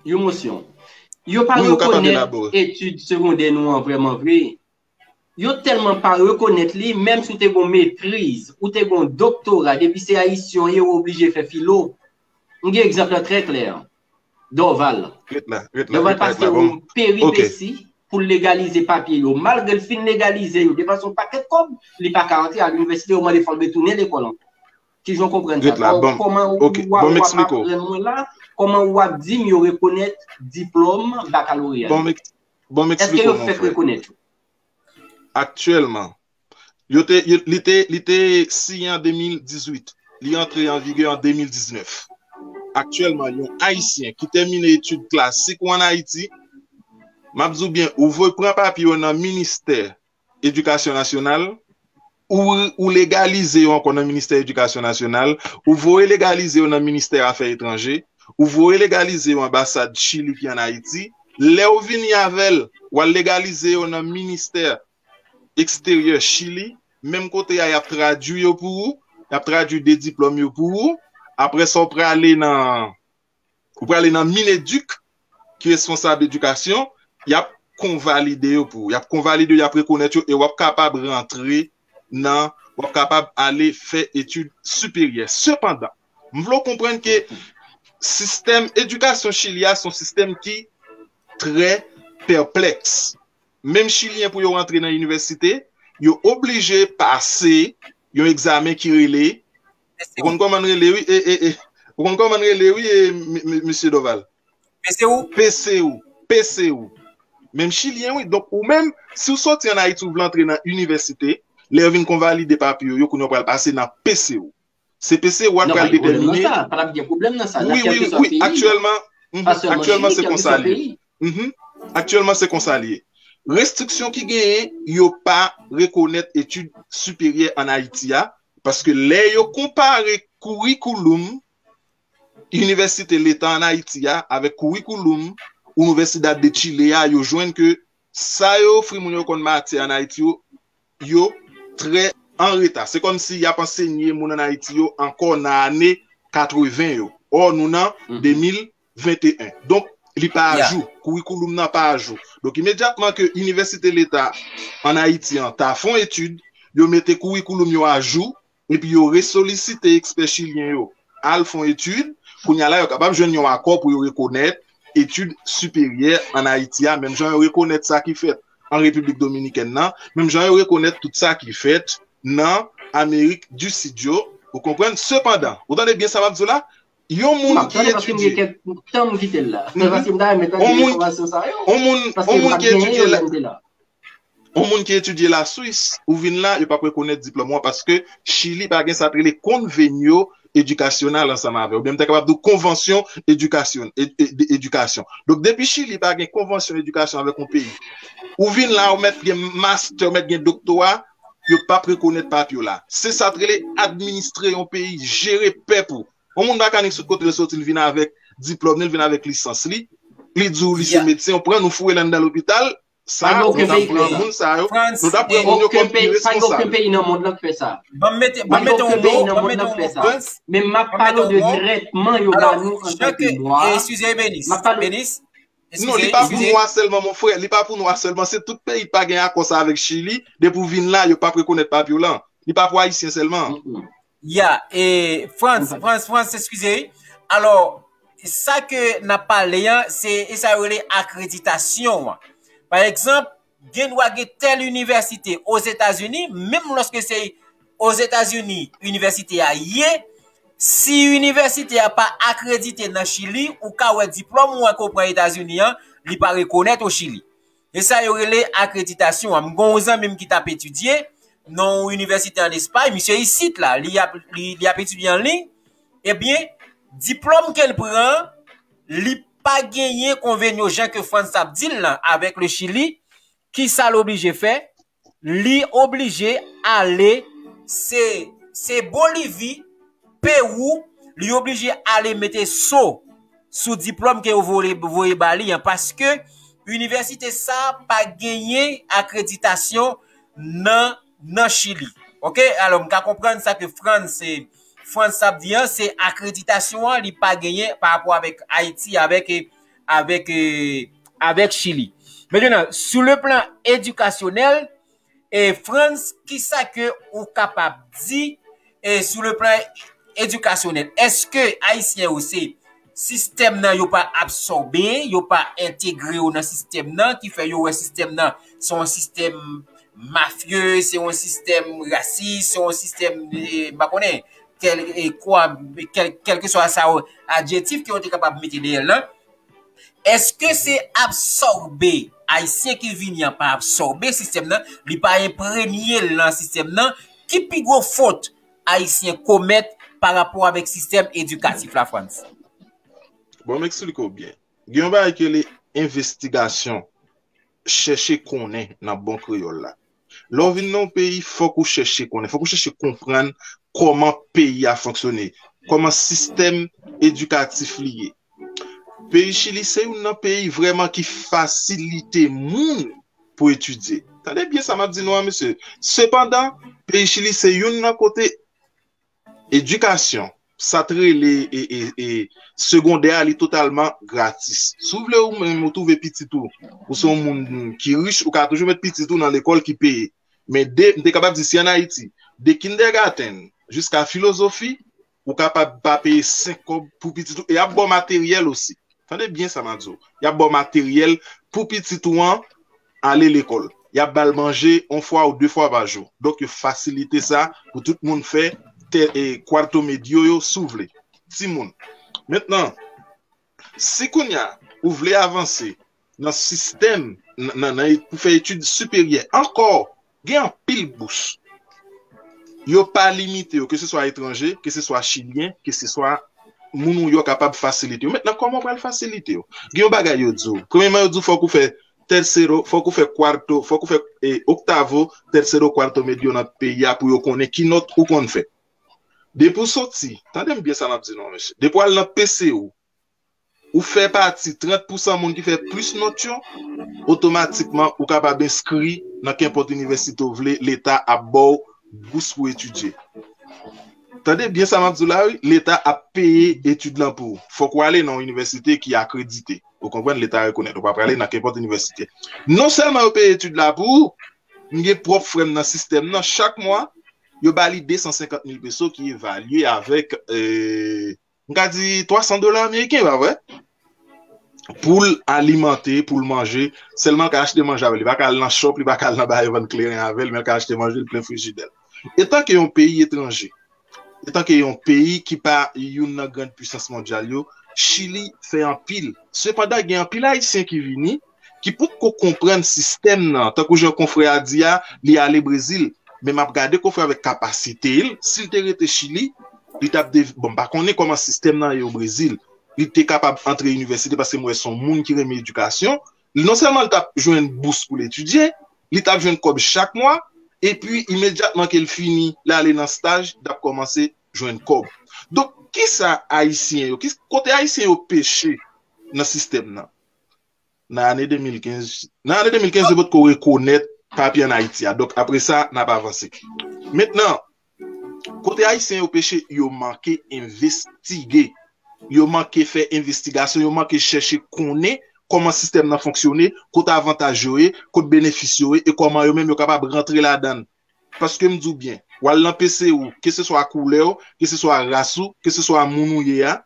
Yon mosyon. Yo pa rekonèt etid segondè nou an vrèman vre. Yo tèlman pa rekonèt li, menm si w te gon metriz, ou te gon doktora, depi se ayisyen w ye, ou oblije fè filo. M gen egzanp lan trè klè. Dorval. Dorval pase yon peripesi pou l legalize papye yo. Malgre l fin legalize yo, depanse yon pakèt kòb, li pa ka antre al inivèsite, yo mande fò l retounen lekòl ankò. Kijan w konprann sa? Kòman w ap aprann mwen la, kòman w ap di m yo rekonèt diplòm bakaloreya? Èske yo fèk rekonèt yo? Aktyèlman, yo te, yo, li te, li te siyen an de mil dizuit. Li antre an vigè an de mil diznèf. Aktyèlman, yon Ayisyen ki tèmine etid klasik ou ann Ayiti, m ap di w byen, ou voye pran papye w nan ministè edikasyon nasyonal, ou, ou legalize yo ankò nan ministè edikasyon nasyonal, ou voye legalize yo nan ministè afè etranje, ou voye legalize yo anbasad Chili ki ann Ayiti. Lè w vini avè l, w al legalize yo nan ministè eksteryè Chili, menm kote a, y ap tradui yo pou ou, y ap tradui de diplòm yo pou ou. Apre sa, w prale nan, ou prale nan Mineduc, ki responsab edikasyon, y ap konvalide yo pou ou. Y ap konvalide yo, y ap rekonèt yo, e w ap kapab rantre nan, w ap kapab ale fè etid siperyè. Sepandan, m vle w konprann ke sistèm edikasyon Chili a se yon sistèm ki trè pèplèks. Menm Chilyen, pou yo rantre nan inivèsite, yo oblije pase yon egzamen ki rele, ou konn kòman l rele, wi, e, e, e, ou konn kòman l rele, wi, e, m-, m-, mesye Dorval? P C U. P C U. P C U. Menm Chilyen, wi. Donk, ou menm, si w soti ann Ayiti, ou vle antre nan inivèsite, lè yo vin konvalide papye w yo, kounye a w pral pase nan P C U. Se P C U a k pral detèmine. Wi, wi, wi, aktyèlman, mhm, aktyèlman, se konsa l ye. Mhm. Aktyèlman, se konsa l ye. Restriksyon ki genyen, yo pa rekonèt etid siperyè ann Ayiti a, paske lè yo konpare kourikouloum inivèsite leta ann Ayiti a avèk kourikouloum Universidad de Chile a, yo jwenn ke sa yo ofri moun yo konn matyè ann Ayiti yo, yo trè an reta. Se kòmsi y ap ansenye moun ann Ayiti yo ankò nan ane katreven yo. Ò, nou nan de mil venteyen. Donk, li pa ajou. Kourikouloum nan pa ajou. Donk, imedyatman ke inivèsite leta ann Ayiti an ta fè yon etid, yo mete kourikouloum yo ajou, epi yo resolisite ekspè chilyen yo al fè yon etid. Kounye a la, yo kapab jwenn yon akò pou yo rekonèt etid siperyè ann Ayiti a, menm jan yo rekonèt sa ki fèt an Repiblik Dominikèn nan, menm jan yo rekonèt tout sa ki fèt nan Amerik di Sid yo. Ou konprann? Sepandan, ou tande byen sa m ap di w la? Yon moun ki etidye. Mhm. Yon moun, yon moun ki etidye la. Yon moun ki etidye Laswis, ou vin la, yo p ap rekonèt diplòm ou an paske Chili pa gen sa k rele convenio educacional ansanm avè w. Oubyen m ta kapab di w konvansyon edikasyon, ed-, ed-, edikasyon. Donk, depi Chili pa gen konvansyon edikasyon avèk yon peyi, ou vin la, ou mèt gen mastè, ou mèt gen doktora, yo p ap rekonèt papye w la. Se sa k rele administre yon peyi, jere pèp ou. Yon moun makanik sot kote l soti, l vin avèk diplòm li, l vin avèk lisans li. Li di w li se medsen, ou pran nou foure l anndan lopital, sa, nou t ap pran moun sa yo, nou t ap pran moun yo kòm iresponsab. Pa gen okenn peyi nan mond lan k fè sa. Ban m mete, ban m mete yon mo, ban m mete yon mo, Frantz. Men m ap pale w de trètman yo ba nou antanke nwa. Eskize, Benis. M ap pale w. Benis, non, li pa pou nwa sèlman, mon frè. Li pa pou nwa sèlman. Se tout peyi k pa gen akò sa avèk Chili. Depi w vin la, yo p ap rekonèt papye w lan. Li pa pou Ayisyen sèlman. Ya, e, Frantz, Frantz, Frantz, eskize. Alò, sa ke n ap pale an, se, e sa yo rele akreditasyon an. Pa egzanp, gen dwa gen tèl inivèsite Ozetazini, menm lòske se Ozetazini inivèsite a ye, si inivèsite a pa akredite nan Chili, ou ka wè diplòm ou an ke w pran Etazini an, li pa rekonèt o Chili. E sa yo rele akreditasyon an. M gon yon zanmi m ki t ap etidye, nan yon inivèsite ann Espay, misye isit la, li ap, li, li ap etidye an liy, ebyen, diplòm ke l pran, li pa genyen konvenyo jan ke Frantz ap di l lan avèk le Chili, kisa l oblije fè? Li oblije ale, se, se Bolivi, Pewou, li oblije ale mete so sou diplòm ke yo voye, voye ba li an, paske inivèsite sa pa genyen akreditasyon nan, nan Chili. Oke? Alò, m ka konprann sa ke Frantz, Frantz ap di an, se akreditasyon an, li pa genyen pa rapò avèk Ayiti, avèk, avèk, avèk Chili. Mentnan, sou le plan edikasyonèl, e Frantz, kisa ke ou kapab di, e sou le plan edikasyonèl? Èske Ayisyen yo se sistèm nan yo pa absòbe, yo pa entegre yo nan sistèm nan, ki fè yo wè sistèm nan se yon sistèm mafye, se yon sistèm rasis, se yon sistèm, eh, m pa konnen, kèl, eh, kwa, kèl, kèlkeswa sa yo, adjektif ke yo te kapab mete dèyè l lan. Èske se absòbe, Ayisyen ki vini an pa absòbe sistèm nan, li pa enpremye l nan sistèm nan, ki pi gwo fot Ayisyen komèt pa rapò avèk sistèm edikatif la Frantz? Bon, m eksplike w byen. Gen yon bagay ki rele envestigasyon, chèche konnen nan bon kreyòl la. Lè w vin nan yon peyi, fòk ou chèche konnen, fòk ou chèche konprann kòman peyi a fonksyone, kòman sistèm edikatif li ye. Peyi Chili se youn nan peyi vrèman ki fasilite moun pou etidye. Tande byen sa m ap di nou an, mesye. Sepandan, peyi Chili se youn nan kote edikasyon, sa t rele e, e, e, segondè a, li totalman gratis. Si w vle ou menm ou twouve pitit ou, ou se yon moun ki rich, ou ka toujou met pitit ou nan lekòl ki peye. Men de, m te kapab di si ann Ayiti, de kindergarten jiska filozofi, ou kapab pa peye senk kòb pou pitit ou, e y ap ba w materyèl osi. Tande byen sa m ap di w. Y ap ba w materyèl pou pitit ou an ale lekòl. Y ap ba l manje yon fwa ou de fwa pa jou. Donk, yo fasilite sa pou tout moun fè tè, e, cuarto medio yo, si w vle. Timoun. Mentnan, si kounye a, ou vle avanse nan sistèm, nan, nan, nan, pou fè etid siperyè ankò, gen anpil bous. Yo pa limite yo, ke se swa etranje, ke se swa chilyen, ke se swa moun ou yo kapab fasilite yo. Mentnan, kòman w pral fasilite yo? Gen yon bagay yo di w. Premyèman, yo di w fòk ou fè tercero, fòk ou fè cuarto, fòk ou fè, e, octavo, tercero, cuarto medio nan peyi a pou yo konnen ki nòt ou konn fè. Depi w soti, tande m byen sa m ap di nou an, mesye. Depi w al nan P C U, ou fè pati trant pousan moun ki fè plis nòt yo, otomatikman ou kapab enskri nan kenpòt inivèsite w vle, Leta ap ba w bous pou etidye. Tande byen sa m ap di w la, wi, Leta ap peye etid lan pou ou. Fòk ou ale nan yon inivèsite ki akredite. Ou konprann? Leta rekonèt. Ou pa prale nan kenpòt inivèsite. Non sèlman yo peye etid la pou ou, m gen pwòp frè m nan sistèm nan, chak mwa, yo ba li de san senkant mil peso ki evalye avèk, eh, m ka di twa san dola ameriken, pa vre? Pou l alimante, pou l manje, sèlman l ka achte manje avè l. Li pa ka al nan shop, li pa ka al nan bagay vann kleren avè l, men l ka achte manje, l plen frijidè l. Etanke yon peyi etranje, etanke yon peyi ki pa youn nan grann pwisans mondyal yo, Chili fè anpil. Sepandan, gen anpil Ayisyen ki vini, ki potko konprann sistèm nan. Tankou jan konfrè a di a, li ale Brezil. Men m ap gade konfrè avèk kapasite l, si l te rete Chili, li t ap dev-, bon, m pa konnen kòman sistèm nan ye o Brezil. Li te kapab antre inivèsite paske m wè se yon moun ki renmen edikasyon. Non sèlman li t ap jwenn bous pou l etidye, li t ap jwenn kòb chak mwa, epi imedyatman ke l fini, l ale nan staj, l t ap kòmanse jwenn kòb. Donk, kisa Ayisyen yo, ki, kote Ayisyen yo peche nan sistèm nan? Nan ane de mil kenz, nan ane de mil kenz, yo potko rekonèt papye ann Ayiti a. Donk, apre sa, n ap avanse. Mentnan, kote Ayisyen yo peche, yo manke envestige. Yo manke fè envestigasyon, yo manke chèche konnen kòman sistèm nan fonksyone, kot avantaj yo ye, kot benefis yo ye, e kòman yo menm yo kapab rantre ladan l. Paske m di w byen, w al nan P C U, keseswa koulè w, keseswa ras ou, keseswa moun ou ye a,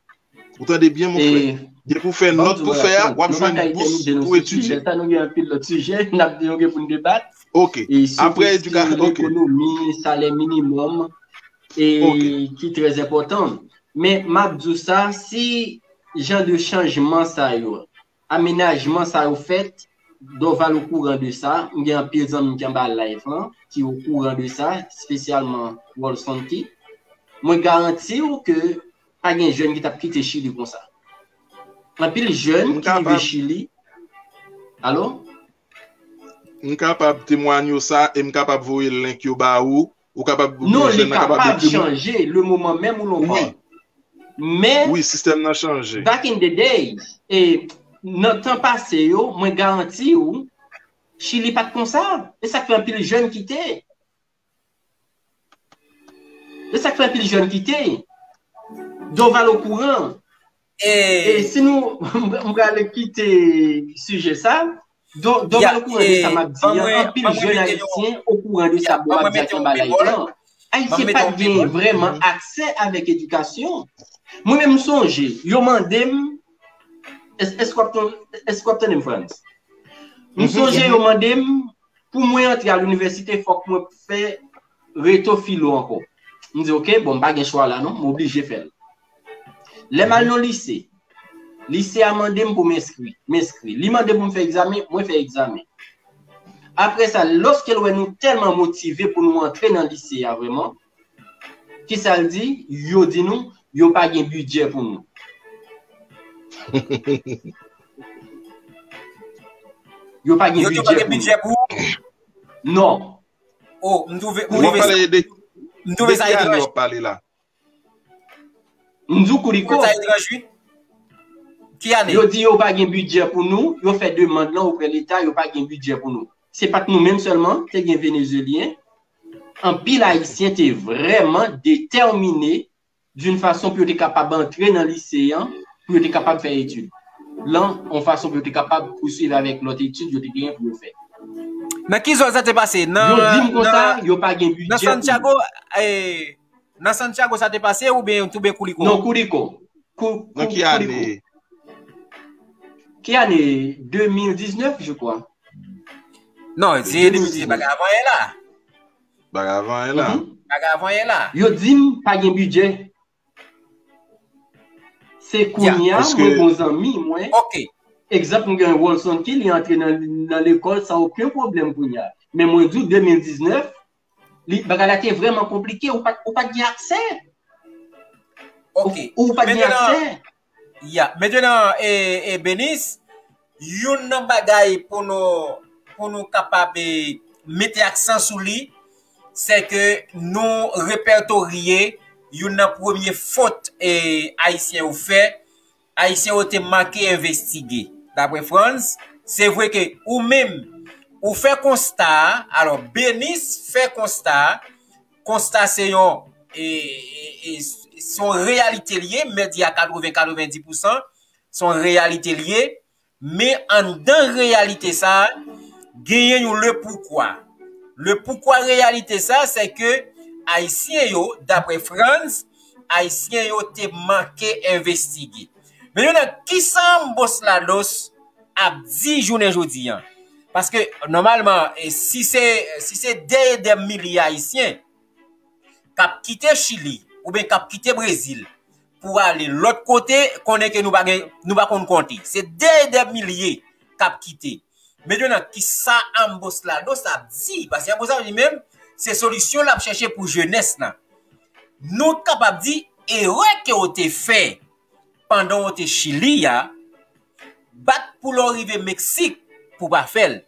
ou tande byen, mon frè? Depi w fè nòt pou fè a, w ap jwenn bous pou etidye. Sa nou gen anpil lòt sijè, n ap gen pou n debat. Ok. Apre edikasyon, ok. Lekonomi, salè minimòm, e ki trè enpòtan. Men m ap di w sa, si jan de chanjman sa yo, amenajman sa yo fèt, Dorval okouran de sa, m gen anpil zanmi m ki anba live lan, ki okouran de sa, espesyalman Rolson ki. Mwen garanti w ke pa gen jèn ki t ap kite Chili konsa. Anpil jèn ki rive Chili. Alo? M kapab temwanye w sa e m kapab voye link yo ba ou. Ou kapab Non, li kapab chanje le moman menm ou lonpan. Men, wi, sistèm nan chanje. Back in the day, e, nan tan pase yo, mwen garanti w, Chili pa t konsa. E sa k fè anpil jèn kite. E sa k fè anpil jèn kite. Dorval okouran. E si nou, m pral kite sijè sa, Dorval okouran de sa m ap di an, anpil jèn ayisyen okouran de sa bon m ap di ak anba live lan. Ayisyen pa t gen vrèman aksè avèk edikasyon. Mwen menm m sonje, yo mande m, èske w ap tande m, Frantz? M sonje yo mande m, pou mwen antre a linivèsite, fòk mwen fè reto filo ankò. M di, oke, bon, m pa gen chwa la non, m oblije fè l. Lè m al nan lise, lise a mande m pou m enskri, m enskri. Li mande pou m fè egzamen, mwen fè egzamen. Apre sa, lòske l wè nou tèlman motive pou nou antre nan lise a vrèman, kisa l di? Yo di nou, yo pa gen bidjè pou nou. Yo pa gen bidjè pou nou. Non. Oh, m twouve, m twouve sa, m twouve sa etranj. Pale la. M di w kou li kou. Sa etranj, wi. Ki ane? Yo di yo pa gen bidjè pou nou, yo fè demann lan oprè Leta, yo pa gen bidjè pou nou. Se pa t nou menm sèlman, te gen Venezyelyen, anpil Ayisyen te vrèman detèmine d'une façon pou yo te kapab antre nan lise an, pou yo te kapab fè etid lan, yon fason pou yo te kapab pouswiv avèk lòt etid yo te genyen pou yo fè. Nan ki zòn sa te pase? Nan, yo di m konsa, yo pa gen bidjè. Nan Santiago, eh, nan Santiago sa te pase oubyen tou byen Kouliko? Non, Kouliko. Kou, Nan ki ane? Ki ane? De mil diznèf, je crois. Non, se de mil diznèf, bagay avan yè la. Bagay avan yè la. Bagay avan yè la. Yo di m pa gen bidjè. Se kounye a, mwen gon zanmi mwen. Egzanp, mwen gen Rolson ki li antre nan, nan lekòl san okenn pwoblèm kounye a. Men mwen di w, de mil diznèf, li, bagay la te vrèman konplike, ou pa t, ou pa t gen aksè. Ok. Ou pa t gen aksè. Ya, mentnan, e, e Benis, youn nan bagay pou nou, pou nou kapab, e, mete aksan sou li, se ke nou repètorye youn nan premye fot, e, Ayisyen yo fè. Ayisyen yo te manke envestige. Daprè Frantz, se vre ke ou menm, ou fè konsta a, alò, Benis fè konsta a, konsta se yon, e, e, e, se yon reyalite l ye, m di a katreven, katrevendiz pousan, se yon reyalite l ye, men anndan reyalite sa a, genyen yon le poukwa. Le poukwa reyalite sa a, se ke Ayisyen yo, daprè Frantz, Ayisyen yo te manke envestige. Men yo nan kisa Ambos Lados ap di jounen jodi an? Paske, nòmalman, e, si se, si se dè e dè milye Ayisyen k ap kite Chili oubyen k ap kite Brezil pou ale lòt kote, konnen ke nou pa gen, nou pa konn konte. Se dè e dè milye k ap kite. Mentnan, kisa Ambos Lados ap di? Paske Ambos Lados li menm, se solisyon l ap chèche pou jenès lan. Nou kapab di, erè ke w te fè pandan w te Chili a, bat pou lè w rive Meksik pou w pa fè l.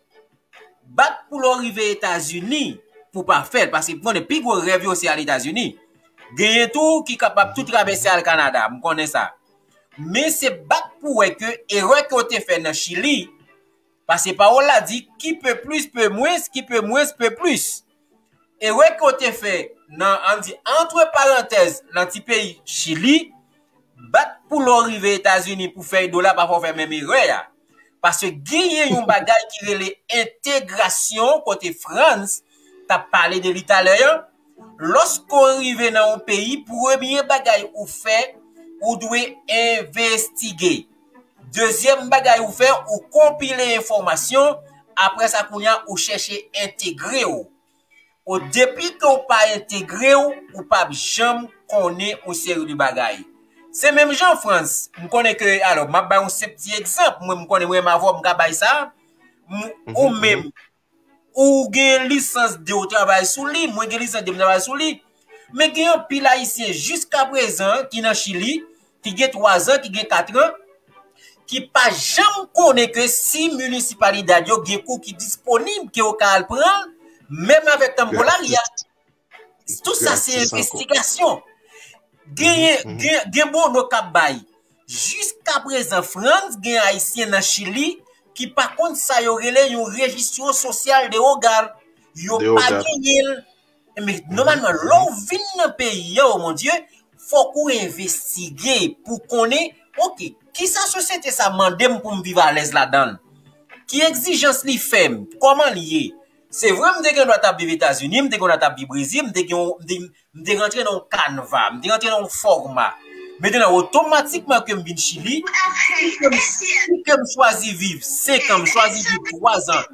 Bat pou lè w rive Etazini pou w pa fè l. Paske konnen pi gwo rèv yo se al Etazini. Genyen tou ki kapab tou travèse al Kanada, m konnen sa. Men se bat pou wè ke erè ke w te fè nan Chili, paske pawòl la di, qui peut plus peut moins, qui peut moins peut plus. Erè ke w te fè nan, ann di, antre parantèz, nan ti peyi Chili, bat pou lè w rive Etazini pou fè dola, pa fè w fè menm erè a. Paske genyen yon bagay ki rele entegrasyon, kote Frantz t ap pale de li talè a. Lòske w rive nan yon peyi, premye bagay ou fè, ou dwe envestige. Dezyèm bagay ou fè, ou konpile enfòmasyon, apre sa kounye a ou chèche entegre w. Ou depi ke w pa entegre w, ou p ap janm konnen yon seri de bagay. Se menm jan Frantz, m konnen ke, alò, m ap bay yon senp ti egzanp, mwen m konnen mwen menm avè w m ka bay sa, M- ou menm, ou gen lisans de, ou travay sou li, mwen gen lisans de, m travay sou li. Men gen anpil Ayisyen jiska prezan ki nan Chili, ki gen twa zan, ki gen kat an, ki pa janm konnen ke si Municipalidad yo gen kou ki disponib, ke yo ka al pran l, menm avèk Tambolaria. Tout sa se envestigasyon. Genyen, gen, gen bono k ap bay. Jiska prezan, Frantz, gen Ayisyen nan Chili ki pa konn sa yo rele yon registro social de hogar. Yo pa genyen l. Men nòmalman, lè w vin nan peyi an, o mon Dye, fòk ou envestige pou konnen, oke, kisa sosyete sa mande m pou m viv alèz ladan l? Ki egzijans li fè m? Kòman l ye? Se vre, m te gen dwa t ap viv Etazini, m te gen dwa t ap viv Brezil, m te gen, m te, m te rantre nan yon kanva, m te rantre nan yon fòma. Mentnan, otomatikman ke m vin Chili, si ke m, si ke m chwazi viv senk an, m chwazi viv twa zan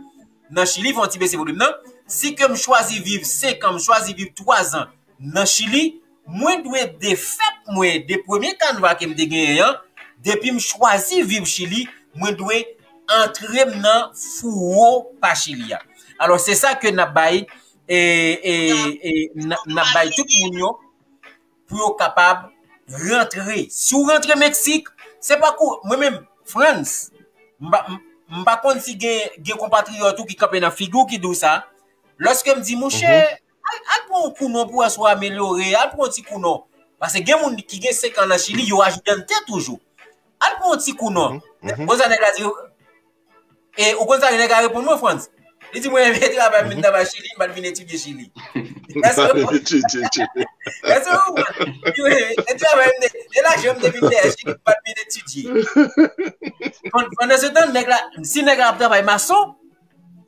nan Chili, fè yon ti bese volim nan. Si ke m chwazi viv senk an, m chwazi viv twa zan nan Chili, mwen dwe defèt mwen de premye kanva ke m te genyen an. Depi m chwazi viv Chili, mwen dwe antre m nan fouwo pa Chili a. Alò, se sa ke n ap bay, e, e, e, n ap, n ap bay tout moun yo pou yo kapab rantre. Si w rantre Meksik, se pa kou, mwen menm, Frantz, m pa, m, m pa konn si gen, gen konpatriyòt ou ki kanpe nan figi w ki di w sa. Lòske m di, monchè, al, al pran yon kou non pou wè si w amelyore, al pran yon ti kou non. Paske gen moun ki gen senk an nan Chili, yo ajidante toujou. Al pran yon ti kou non. Ou konn sa nèg la di, e ou konn sa nèg la reponn mwen, Frantz? Li di, mwen renmen travay, m vin travay Chili, m pa t vin etidye Chili. Èske ou konprann? Èske ou konprann? Li renmen travay, m te, e lajan m te vin dèyè Chili, m pa t vin etidye. Pandan se tan, nèg la, si nèg la ap travay mason,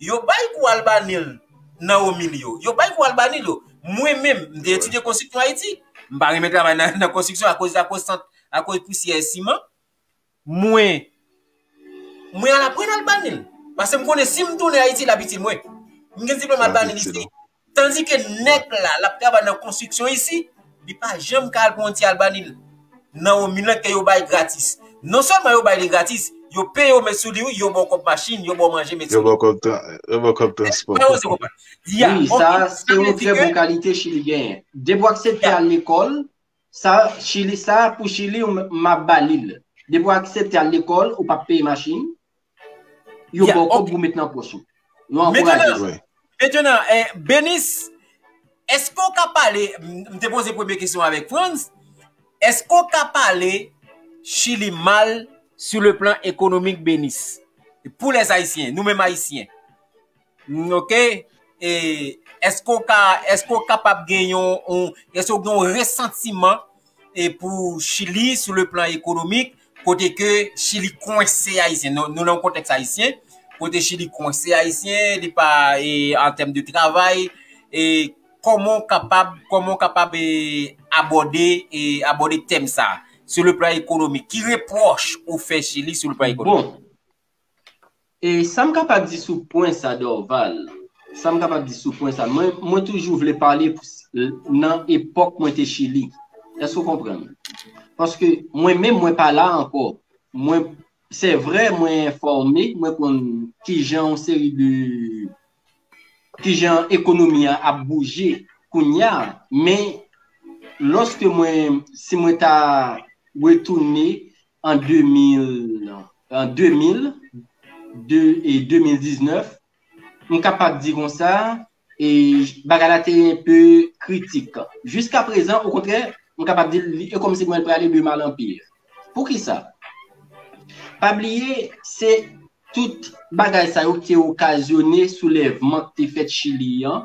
yo bay kou albanil nan omil yo. Yo bay kou albanil yo. Mwen menm, m te etidye konstriksyon Ayiti. M pa renmen travay nan, nan konstriksyon akoz, akoz sant, akoz pousyè siman. Mwen, mwen al aprann albanil. Paske m konnen si m tounen Ayiti, l ap itil mwen. M gen diplòm albanil isi. Tandike nèg la, l ap travay nan konstriksyon isi, li pa janm ka al pran yon ti albanil nan omil lan ke yo bay gratis. Non sèlman yo bay li gratis, yo peye w met sou li wi, yo ba w kòb machin, yo ba w manje met sou li. Yo ba w kòb tran-, yo ba w kòb transpò. Wi, sa se yon trè bon kalite Chili genyen. Depi w aksepte al lekòl, sa, Chili, sa pou Chili, m, m ap ba li l. Depi w aksepte al lekòl, ou p ap peye machin, yo ba w kòb pou met nan pòch ou. Yo ankouraje sa. Mentnan, eh, Benis, èske w ka pale, m, m te poze premye kesyon avèk Frantz, èske w ka pale Chili mal sur le plan économique, Benis? Pou lèz Ayisyen, nou menm Ayisyen. Mm, ok. E èske w ka, èske w kapab gen yon, yon, èske w gen yon resantiman e pou Chili sou le plan ekonomik, kote ke Chili kwense Ayisyen. Nou, nou nan yon kontèks ayisyen, kote Chili kwense Ayisyen, li pa, e, an tèm de travay, e kòman w kapab, kòman w kapab, e, abòde, e, abòde tèm sa, sou le plan ekonomik? Ki repwòch ou fè Chili sou le plan ekonomik? Bon, E sa m kapab di sou pwen sa, Dorval? Sa m kapab di sou pwen sa? Mwen, mwen toujou vle pale pou s-, nan epòk mwen te Chili. Èske w konprann? Paske mwen menm, mwen pa la ankò. Mwen, se vre, mwen enfòme, mwen konn kijan yon seri de, kijan ekonomi a ap bouje kounye a, men lòske mwen, si mwen ta retounen an de mil, an de mil, de, e de mil diznèf, m kapab di konsa, e bagay la te enpe kritik. Jiska prezan, okontrè, m kapab di li, e kòmsi mwen prale de mal an pi. Poukisa? Pa bliye, se tout bagay sa yo ki te okazyone soulèvman ki te fèt Chili an,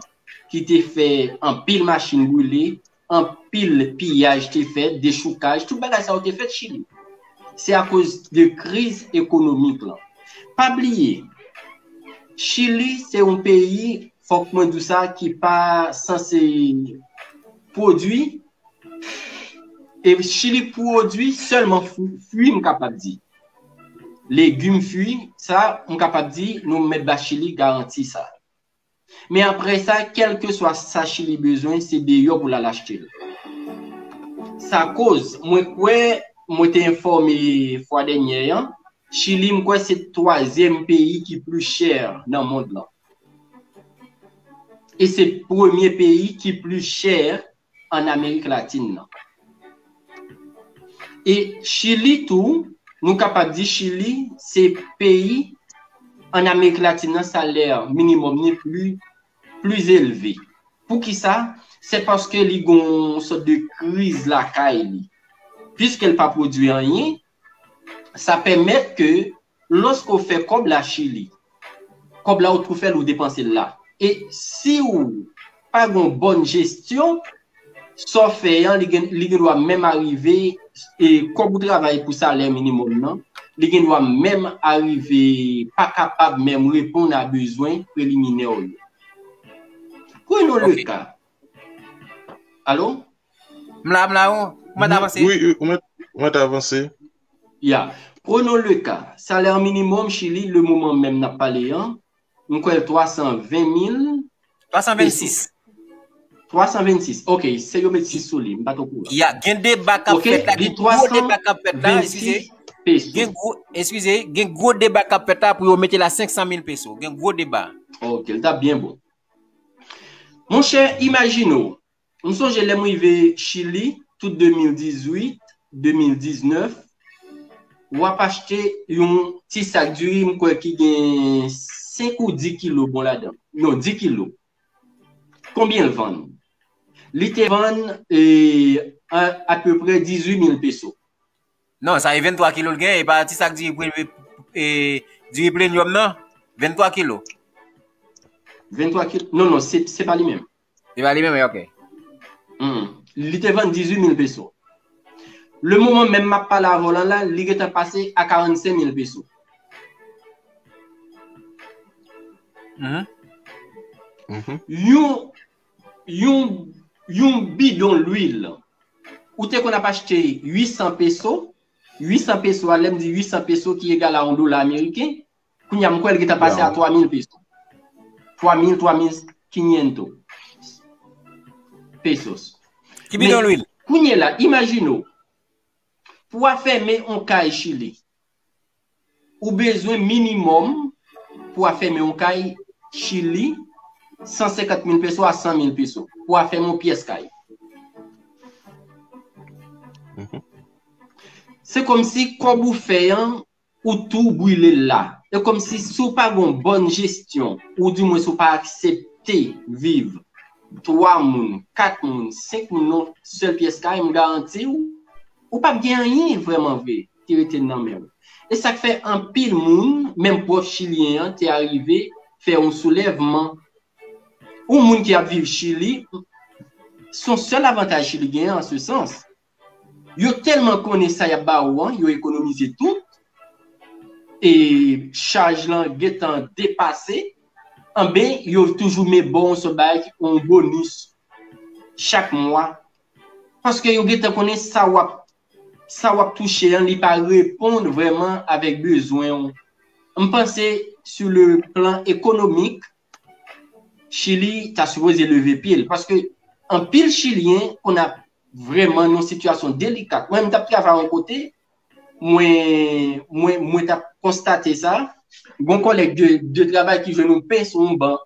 ki te fè anpil machin brile, anpil piyaj te fèt, dechoukaj, tout bagay sa yo te fèt Chili. Se akoz de kriz ekonomik lan. Pa bliye, Chili se yon peyi, fòk mwen di w sa, ki pa sanse pwodui, e Chili pwodui sèlman fwi, fwi, m kapab di. Legim, fwi, sa, m kapab di, nou mèt ba Chili garanti sa. Men apre sa, kèlkeswa sa Chili bezwen, se deyò pou l al achte l. Sa koz, mwen kwè, mwen te enfòme fwa dènyè an, Chili, m kwè se twazyèm peyi ki pli chè nan mond lan. E se premye peyi ki pli chè an Amerik Latin nan. E Chili tou, nou kapab di Chili se peyi an Amerik Latin nan salè minimòm ni pli, pli elve. Poukisa? Se paske li gon sòt de kriz lakay li. Piske l pa pwodui anyen, sa pèmèt ke lòske w fè kòb la Chili, kòb la ou tou fè l ou depanse l la. E si w pa gon bòn jesyon, sa w fè an, li gen, li gen dwa menm arive, e kòb ou travay pou salè minimòm nan, li gen dwa menm arive pa kapab menm reponn a bezwen preliminè w yo. Prenons le cas. Allô? M la, m la, ou mèt avanse. Wi, ou mèt avanse. Ya. Prenons le cas. Salè minimòm Chili, le moman menm n ap pale an, m kwè l twa san ven mil. Twa san vennsis. Twa san vennsis. Ok, se yo met sis sou li, m pa t okouran. Ya, gen deba k ap fèt la, gen gwo deba k ap fèt la, eskize. Gen gwo, eskize, gen gwo deba k ap fèt la pou yo mete la senk san mil peso. Gen gwo deba. Ok, l t ap byen bon. Monchè, imajine w, m sonje lè m rive Chili, tout de mil dizuit, de mil diznèf, w ap achte yon ti sak diri, m kwè ki gen senk ou dis kilo bon ladan. Non, dis kilo. Konbyen l vann? Li te vann eh, a, apeprè dizuit mil peso. Non, sa e venntwa kilo l gen, e pa ti sak diri, pre- e, diri premium nan, venntwa kilo. Venntwa kilo? Non, non, se, se pa li menm. Se pa li menm, ok. Hmm. Li te vann dizuit mil peso. Le moman menm m ap pale avè w lan la, li gentan pase a karannsenk mil peso. Mhm. Mhm. Yon, yon, yon bidon lwil, ou te konn ap achte uit san peso, uit san peso a, lè m di uit san peso ki egal a yon dola ameriken, kounye a m kwè l gentan pase a twa mil peso. Twa mil, twa mil quinientos pesos. Ki bidon lwil? Kounye la, imajine w, pou w afèmen yon kay Chili, ou bezwen minimòm pou afèmen yon kay Chili, san senkant mil peso a san mil peso pou afèmen yon pyès kay. Mhm. Se kòmsi kòb ou fè an, ou tou brile l la. E kòmsi si w pa gon bòn jesyon, ou dimwen si w pa aksepte viv twa moun, kat moun, senk moun nan sèl pyès kay, m garanti w, ou p ap gen anyen vrèman vre ki rete nan men w. E sa k fè anpil moun, menm pwòf chilyen an, te arive fè yon soulèvman. Yon moun ki ap viv Chili, se yon sèl avantaj Chili genyen an se sans. Yo tèlman konnen sa y ap ba ou an, yo ekonomize tout, e chaj lan gentan depase, anben, yo toujou met ba w yon sòt bagay, yon bonis chak mwa. Paske yo gentan konnen sa w ap, sa w ap touche an, li pa reponn vrèman avèk bezwen w. M panse, sou le plan ekonomik, Chili ta sipoze leve pye l. Paske anpil Chilyen konn ap vrèman nan yon sitiyasyon delika. Mwen, m t ap travay yon kote, mwen, mwen, mwen t ap konstate sa. Gon kòlèg de, de travay ki jwenn yon pen sou yon ban.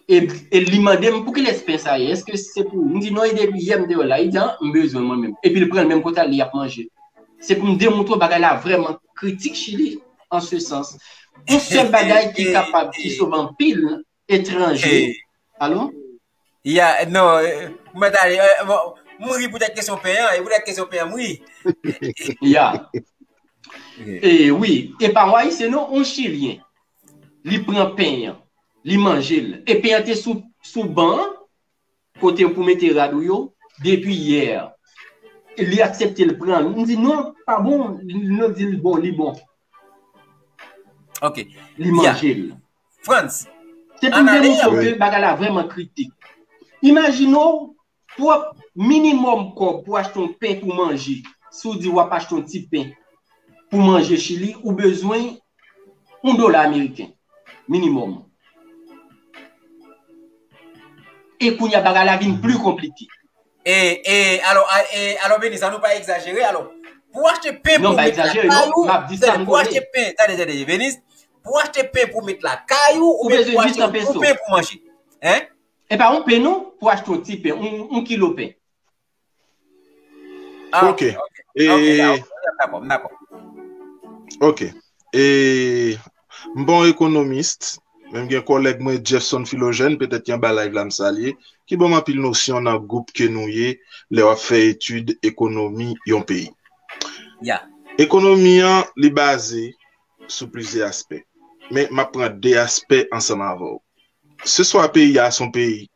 E, e li mande m pou kilès pen sa ye? Èske se pou ou? M di non, e depi yè m te wè l la. Li di, an, m bezwen mwen menm. Epi l pran l menm kote a, li ap manje. Se pou m demontre w bagay la vrèman kritik Chili, an se sans. Yon sèl bagay ki kapab, ki sove anpil etranje. Alo? Ya, non, eh, mwen t ale, eh, bon, m ri poutèt kesyon pen an, e poutèt kesyon pen an, m ri. Ya. E wi, e pa yon Ayisyen non, yon Chilyen. Li pran pen an, li manje l. E pen an te sou, sou ban an, kote pou mete rad ou yo, depi yè. E li aksepte l pran l. M di non, pa bon, nou di l bon, li bon. Ok. Li manje l. Frantz. Se pou m demontre w ke bagay la vrèman kritik. Imajine w, pwòp minimòm kòb pou achte yon pen pou manje. Si w di w ap achte yon ti pen pou manje Chili, ou bezwen yon dola ameriken. Minimòm. E kounye a bagay la vin pli konplike. E, e, alò, a- e, alò, Benis, an nou pa egzajere, alò. Pou achte pen pou met lakay ou, tande, pou achte pen, tande, tande, Venise, pou achte pen pou met lakay ou, oubyen pou achte yon pen pou manje. Hein? E pa yon pen non, pou achte yon ti pen, yon kilo pen. Ah, ok. Ok. E... Dakò, dakò. Ok. E m pa yon ekonomis, men m gen kòlèg mwen Jefferson Philogène, petèt ki anba live la m salye, ki ban m anpil nosyon nan gwoup ke nou ye lè w ap fè etid ekonomi yon peyi. Yeah. Ekonomi an, li baze sou plizyè aspè. Men m ap pran de aspè ansanm avè w. Se swa peyi a se yon peyi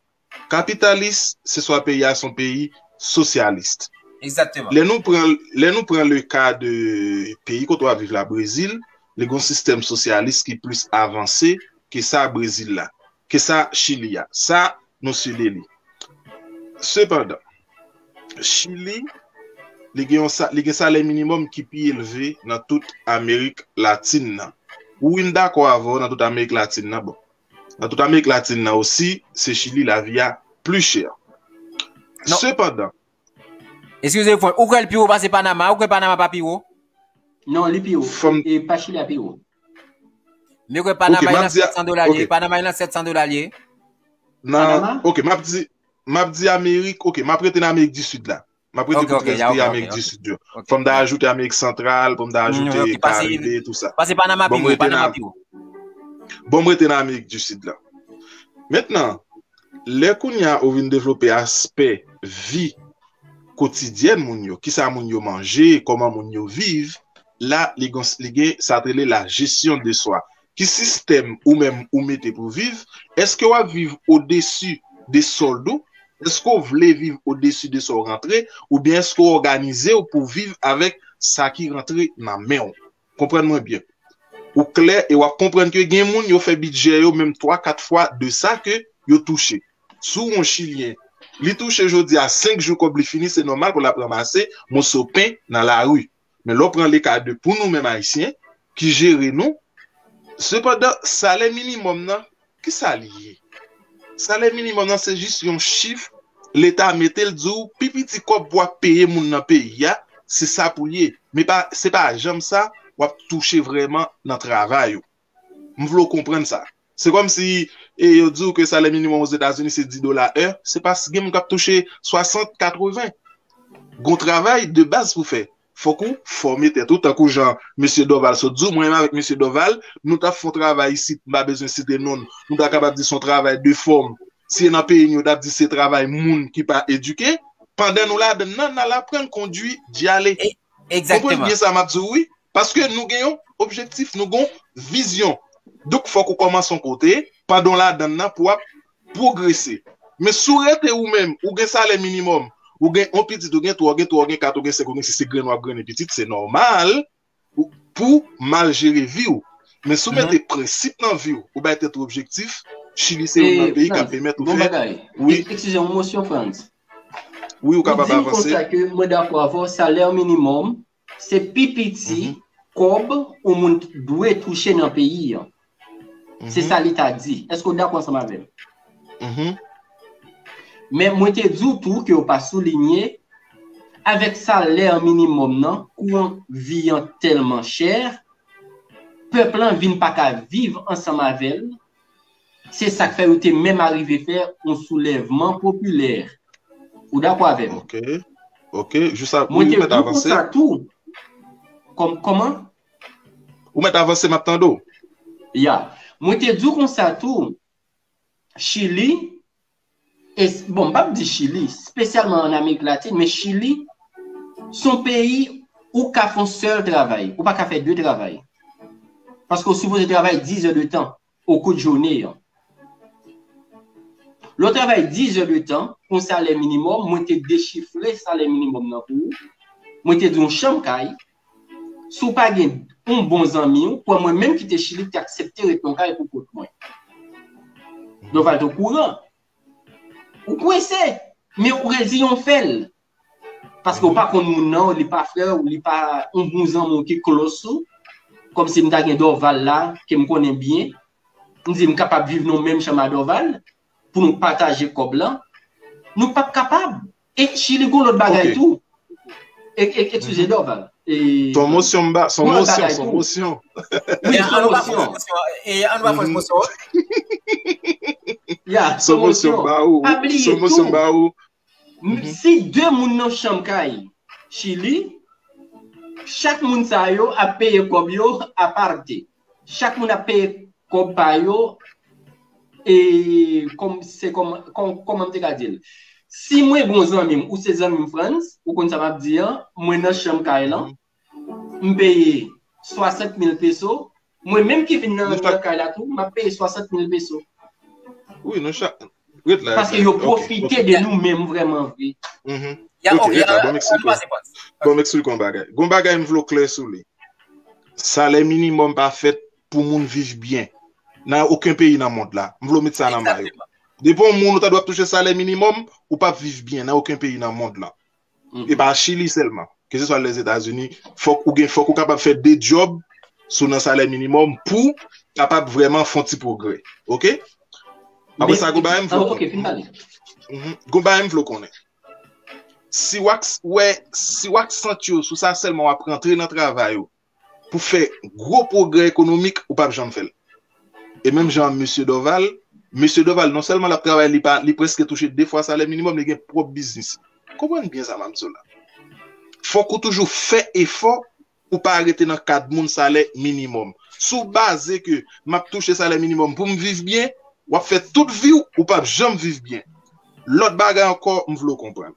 kapitalis, se swa peyi a se yon peyi sosyalis. Egzakteman. Lè nou pran, lè nou pran le ka de peyi kote w ap viv la, Brezil, li gen yon sistèm sosyalis ki plis avanse ke sa Brezil la, ke sa Chili a. Sa, nou side li. Sepandan, Chili, li gen yon sa, li gen salè minimòm ki pi elve nan tout Amerik Latin nan. Wi, m dakò avè w nan tout Amerik Latin nan. Bon, nan tout Amerik Latin nan osi, se Chili lavi a pli chè. Sepandan, eskize m, ou kwè l pi wo pase Panama? Ou kwè Panama pa pi wo? Non, li pi wo. E pa Chili a pi wo. Men kwè Panama e nan sèt san dola l ye. Panama e nan sèt san dola l ye. Nan, ok, m ap di, m ap di Amerik, ok, m ap rete nan Amerik di Sid la. M ap rete pou trèz peyi Amerik di Sid yo. Fò m ta ajoute Amerik Santral, fò m ta ajoute Karibe, tou sa. Pase Panama pi wo, Panama pi wo. Bon, m rete nan Amerik di Sid la. Mentnan, lè kounye a ou vin devlope aspè vi kotidyèn moun yo, kisa moun yo manje, kòman moun yo viv, la, li gen, li gen sa t rele la gestion de soi. Ki sistèm ou menm ou mete pou viv? Èske w ap viv odesi de sòld ou? Èske w vle viv odesi de sa w rantre? Oubyen èske w òganize w pou viv avèk sa ki rantre nan men w? Konprann mwen byen. Ou klè e w ap konprann ke gen moun yo fè bidjè yo menm twa, kat fwa de sa ke yo touche. Si w yon Chilyen, li touche jodi a senk jou kòb li fini, se nòmal pou l ap ranmase moso pen nan lari. Men lè w pran le ka de pou nou menm Ayisyen ki jere nou, sepandan, salè minimòm nan, kisa li ye? Salè minimòm nan se jis yon chif Leta mete l di w pi piti kòb pou w ap peye moun nan peyi a, se sa pou l ye. Men pa, se pa janm sa w ap touche vrèman nan travay ou. M vle w konprann sa. Se kòmsi e yo di w ke salè minimòm Ozetazini se dis dola è, se pa gen moun k ap touche swasant, katreven. Gon travay de baz pou fè. Fòk ou fòme tèt ou, tankou jan mesye Dorval sot di w, mwen menm avèk mesye Dorval, nou t ap fè yon travay isit, m pa bezwen site non l, nou ta kapab di se yon travay de fòm. Si e nan peyi nou, yo t ap di se travay moun ki pa edike, pandan nou ladann nan, n al aprann kondui, djale. Konprann byen sa m ap di w, wi. Paske nou gen yon objektif, nou gen yon vizyon. Donk, fòk ou kòmanse yon kote, pandan w ladann nan, pou w ap pwogrese. Men si w rete ou menm, ou gen salè minimòm, ou gen yon pitit, ou gen twa, ou gen twa, ou gen kat, ou gen senk, ou gen sis, se grennen w ap grennen pitit, se nòmal pou w mal jere vi w. Men si w mete prensip nan vi w, ou bay tèt ou objektif, Chili se youn nan peyi k ap pèmèt ou fè. Wi. Eskize m, Monsye Frantz. Wi, ou kapab avanse. Ou di m konsa ke mwen dakò avè w, salè minimòm, se pi piti kòb yon moun dwe touche nan peyi an. Se sa li ta di. Èske w dakò ansanm avè m? Men mwen te di w tou ke w pa soulinye, avèk salè minimòm nan, kou vi an tèlman chè, pèp lan vin pa ka viv ansanm avè l. Se sa k fè yo te menm arive fè yon soulèvman popilè. Ou dakò avè m? Ok. Ok. Jis ap, wi, ou mèt avanse. Mwen te di w konsa tou. Kòm, kòman? Ou mèt avanse, m ap tande w. Ya. Mwen te di w konsa tou, Chili, e, bon, m p ap di Chili, espesyalman ann Amerik Latin, men Chili, se yon peyi ou ka fè yon sèl travay. Ou pa ka fè de travay. Paske w sipoze travay dis è de tan. Okou jounen an. Lè w travay dis è de tan pou yon salè minimòm, mwen te dechifre salè minimòm nan pou ou. Mwen te di yon chanm kay, si w pa gen yon bon zanmi w, kwè mwen, menm kite Chili, ki te aksepte ret nan yon kay pou kont mwen. Dorval te okouran. Ou prese, men ou reziyen w fè l. Paske w pa konn moun nan, li pa frè w, li pa yon bon zanmi w ki close ou. Kòmsi m ta gen Dorval la, ke m konnen byen. M di m kapab viv nan menm chanm a Dorval, pou nou pataje kòb lan. Nou p ap kapab. E Chili gon lòt bagay tou. E, e, eskize Dorval. E, son mosyon m ba, son mosyon, son mosyon. Wi, son mosyon. E, an nou pa fòs mosyon. Ya, son mosyon m ba ou. Pa bliye tou, si de moun nan chanm kay Chili, chak moun sa yo ap peye kòb yo aparte. Chak moun ap peye kòb pa yo, e kòm, se kòm, kòm, kòman m te ka di l? Si mwen gon zanmi m, ou se zanmi m Frantz, ou konn sa m ap di an, mwen nan chanm kay lan, m peye swasant mil peso, mwen menm ki vin nan, nan kay la tou, m ap peye swasant mil peso. Wi, nou chak, ret la, ret la. Paske yo pwofite de nou menm vrèman vre. Ok, ret la, ban m eksplike w. Ban m eksplike w yon bagay. Gon bagay m vle w klè sou li. Salè minimòm pa fèt pou moun viv byen nan okenn peyi nan mond la. M vle w met sa nan may ou. Depi yon moun ou ta dwe ap touche salè minimòm, ou p ap viv byen nan okenn peyi nan mond lan. E pa Chili sèlman. Keseswa Lèzetazini, fòk ou gen, fòk ou kapab fè de djòb sou nan salè minimòm pou kapab vrèman fè yon ti pwogrè. Ok? Apre sa, gon bagay m vle w konnen. Gon bagay m vle w konnen. Si w ak, wè, si w ak sant yo, sou sa sèlman w ap rantre nan travay ou, pou fè gwo pwogrè ekonomik, ou p ap janm fè l. E menm jan Mesye Dorval, Mesye Dorval, non sèlman l ap travay, li pa, li prèske touche de fwa salè minimòm, li gen pwòp biznis. Konprann byen sa m ap di w la. Fòk ou toujou fè efò pou pa rete nan kad moun salè minimòm. Si w baze ke m ap touche salè minimòm pou m viv byen, w ap fè tout vi w, ou p ap janm viv byen. Lòt bagay ankò, m vle w konprann.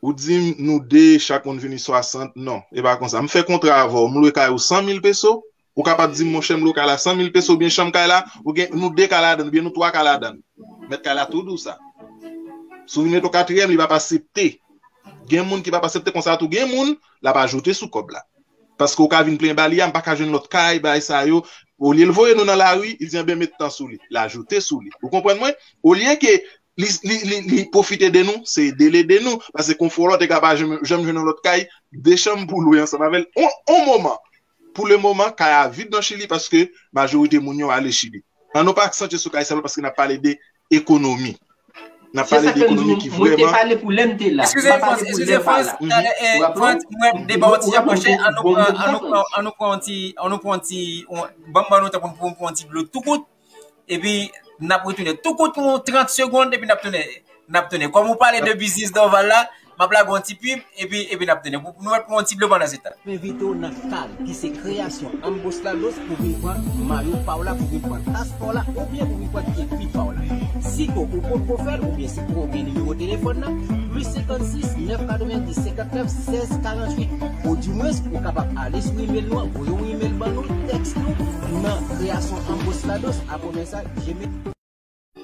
Ou di m nou de, chak moun vini swasant, non, e pa konsa. M fè kontra avè w, m lwe kay ou san mil peso, ou kapab di m, monchè, m lwe kay la san mil peso, oubyen chanm kay la, ou gen, nou de ka ladann, oubyen nou twa ka ladann. Mèt kay la tou di w sa. Si w vin mete yon katriyèm, li p ap aksepte. Gen moun ki p ap aksepte konsa tou, gen moun, l ap ajoute sou kòb la. Paske w ka vin plenyen ba li a, m pa ka jwenn lòt kay, bagay sa yo. Olye l voye nou nan lari, li di, enben, met tan sou li. L ajoute sou li. Ou konprann mwen? Olye ke li, li, li, li pwofite de nou, se ede l ede nou. Paske konfò la, w te ka pa janm, janm jwenn yon lòt kay, de chanm pou lwe ansanm avè l. On, on moman. Pou le moman, kay a vid nan Chili paske majorite moun yo ale Chili. An nou pa aksantye sou kay sa paske n ap pale de ekonomi. N ap pale de ekonomi ki vrèman. Mwen te pale pou lè m te la. Eskize m, Frantz, eskize m, Frantz, talè, eh, Frantz, mwen deba yon ti jan, monchè, an nou pran, an nou pran, an nou pran yon ti, an nou pran yon ti, ban m, ban nou tan pou nou pran yon ti dlo tou kout. Epi, n ap retounen tou kout pou trant segonn, epi n ap tounen, n ap tounen. Kòm ou pale de biznis Dorval la, m ap lage yon ti pib, epi, epi n ap tounen. Pou nou mèt pran yon ti dlo pandan se tan. M envite w nan Kal, ki se kreyasyon Ambos Lados, pou vin pran mayo pa w la, pou vin pran tas pa w la, oubyen pou vin pran kepi pa w la. Si ke ou potko fè l, oubyen si ke w gen nimewo telefòn nan, plis senkannsis, nèf katrevendis, senkantnèf, sèz, karanntuit. Odimwens, ou kapab ale sou imèl nou an, voye yon imèl ban nou, tèks nou, nan kreyasyon Ambos Lados, akomersal gmail.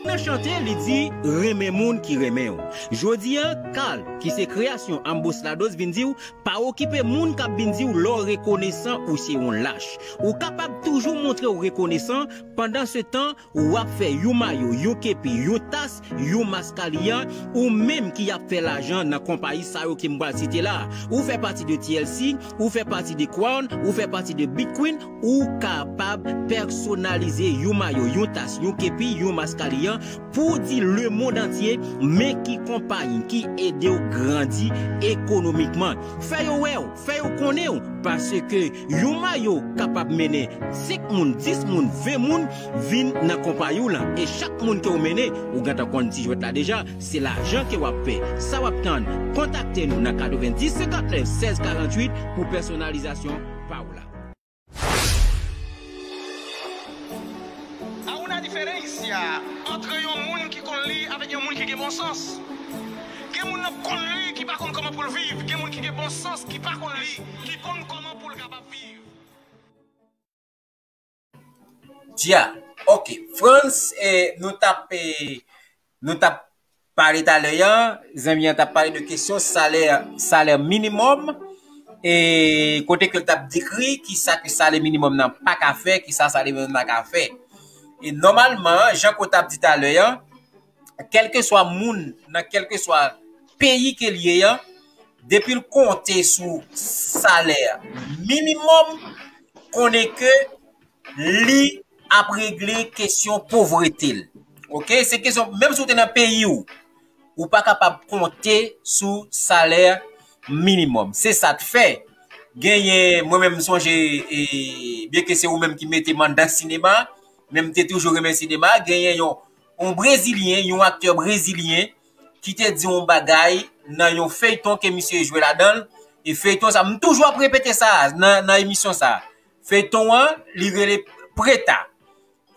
Nan chante, li di, renmen moun ki renmen w. Jodi a, Kal, ki se kreyasyon Ambos Lados, vin di w, pa okipe moun k ap vin di w lè w rekonesan ou se yon lach. Ou kapab toujou montre w rekonesan, pandan se tan, w ap fè yon mayo, yon kepi, yon tas, yon mas Kaliyan, ou menm ki ap fè lajan nan konpayi sa yo ke m pral site la. Ou fè pati de T L C, ou fè pati de Crown, ou fè pati de Bitcoin, ou kapab pèsonalize yon mayo, yon tas, yon kepi, yon mas Kaliyan pou di lemonn antye men ki konpayi ki ede w grandi ekonomikman. Fè yo wè w, fè yo konnen w, paske yon mayo kapab mennen senk moun, dis moun, ven moun vin nan konpayi w lan. E chak moun ke w mennen, ou gentan konn ti jwèt la deja, se lajan ke w ap fè. Sa w ap tann? Kontakte nou nan katrevendis, senkantnèf, sèz, karanntuit pou pèsonalizasyon pa w la. A una diferencia entre yon moun ki konn li avèk yon moun ki gen bon sans. Gen moun nan konn li ki pa konn kòman pou l viv, gen moun ki gen bon sans ki pa konn li, ki konn kòman pou l kapab viv. Dja, ok. Frantz, eh, nou t ap, eh, nou t ap pale talè a, zanmi an t ap pale de kesyon salè, salè minimòm, e kote ke l t ap dekri kisa ke salè minimòm nan pa ka fè, kisa salè minimòm nan ka fè. E nòmalman, jan ke w t ap di talè a, kèlkeswa moun nan kèlkeswa peyi ke l ye a, depi l konte sou salè minimòm, konnen ke li ap regle kesyon povrete l. Ok? Se kesyon, menm si w te nan peyi w, ou pa kapab konte sou salè minimòm. Se sa k fè genyen, mwen menm m sonje, e, byenke se ou menm ki mete m anndan sinema, men m te toujou renmen sinema, genyen yon, yon brezilyen, yon aktè brezilyen ki te di yon bagay nan yon feyton ke misye jwe ladan l, e feyton sa, m toujou ap repete sa nan, nan emisyon sa. Feyton an, li rele Preta.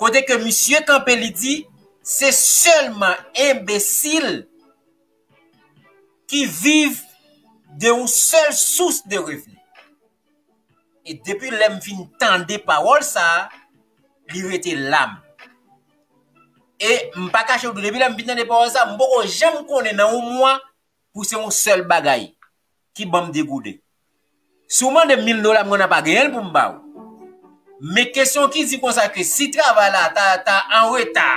Kote ke misye kanpe, li di, se sèlman enbesil ki viv de yon sèl sous de revni. E depi lè m fin tande pawòl sa a, li rete la m. E m pa kache w tou, depi lè m fin tande pawòl sa a, m poko janm konnen nan yon mwa pou se yon sèl bagay ki ban m de gouden. Si w mande m mil dola, m konnen pa genyen l pou m ba w. Men kesyon ki di konsa ke si travay la ta, ta an reta,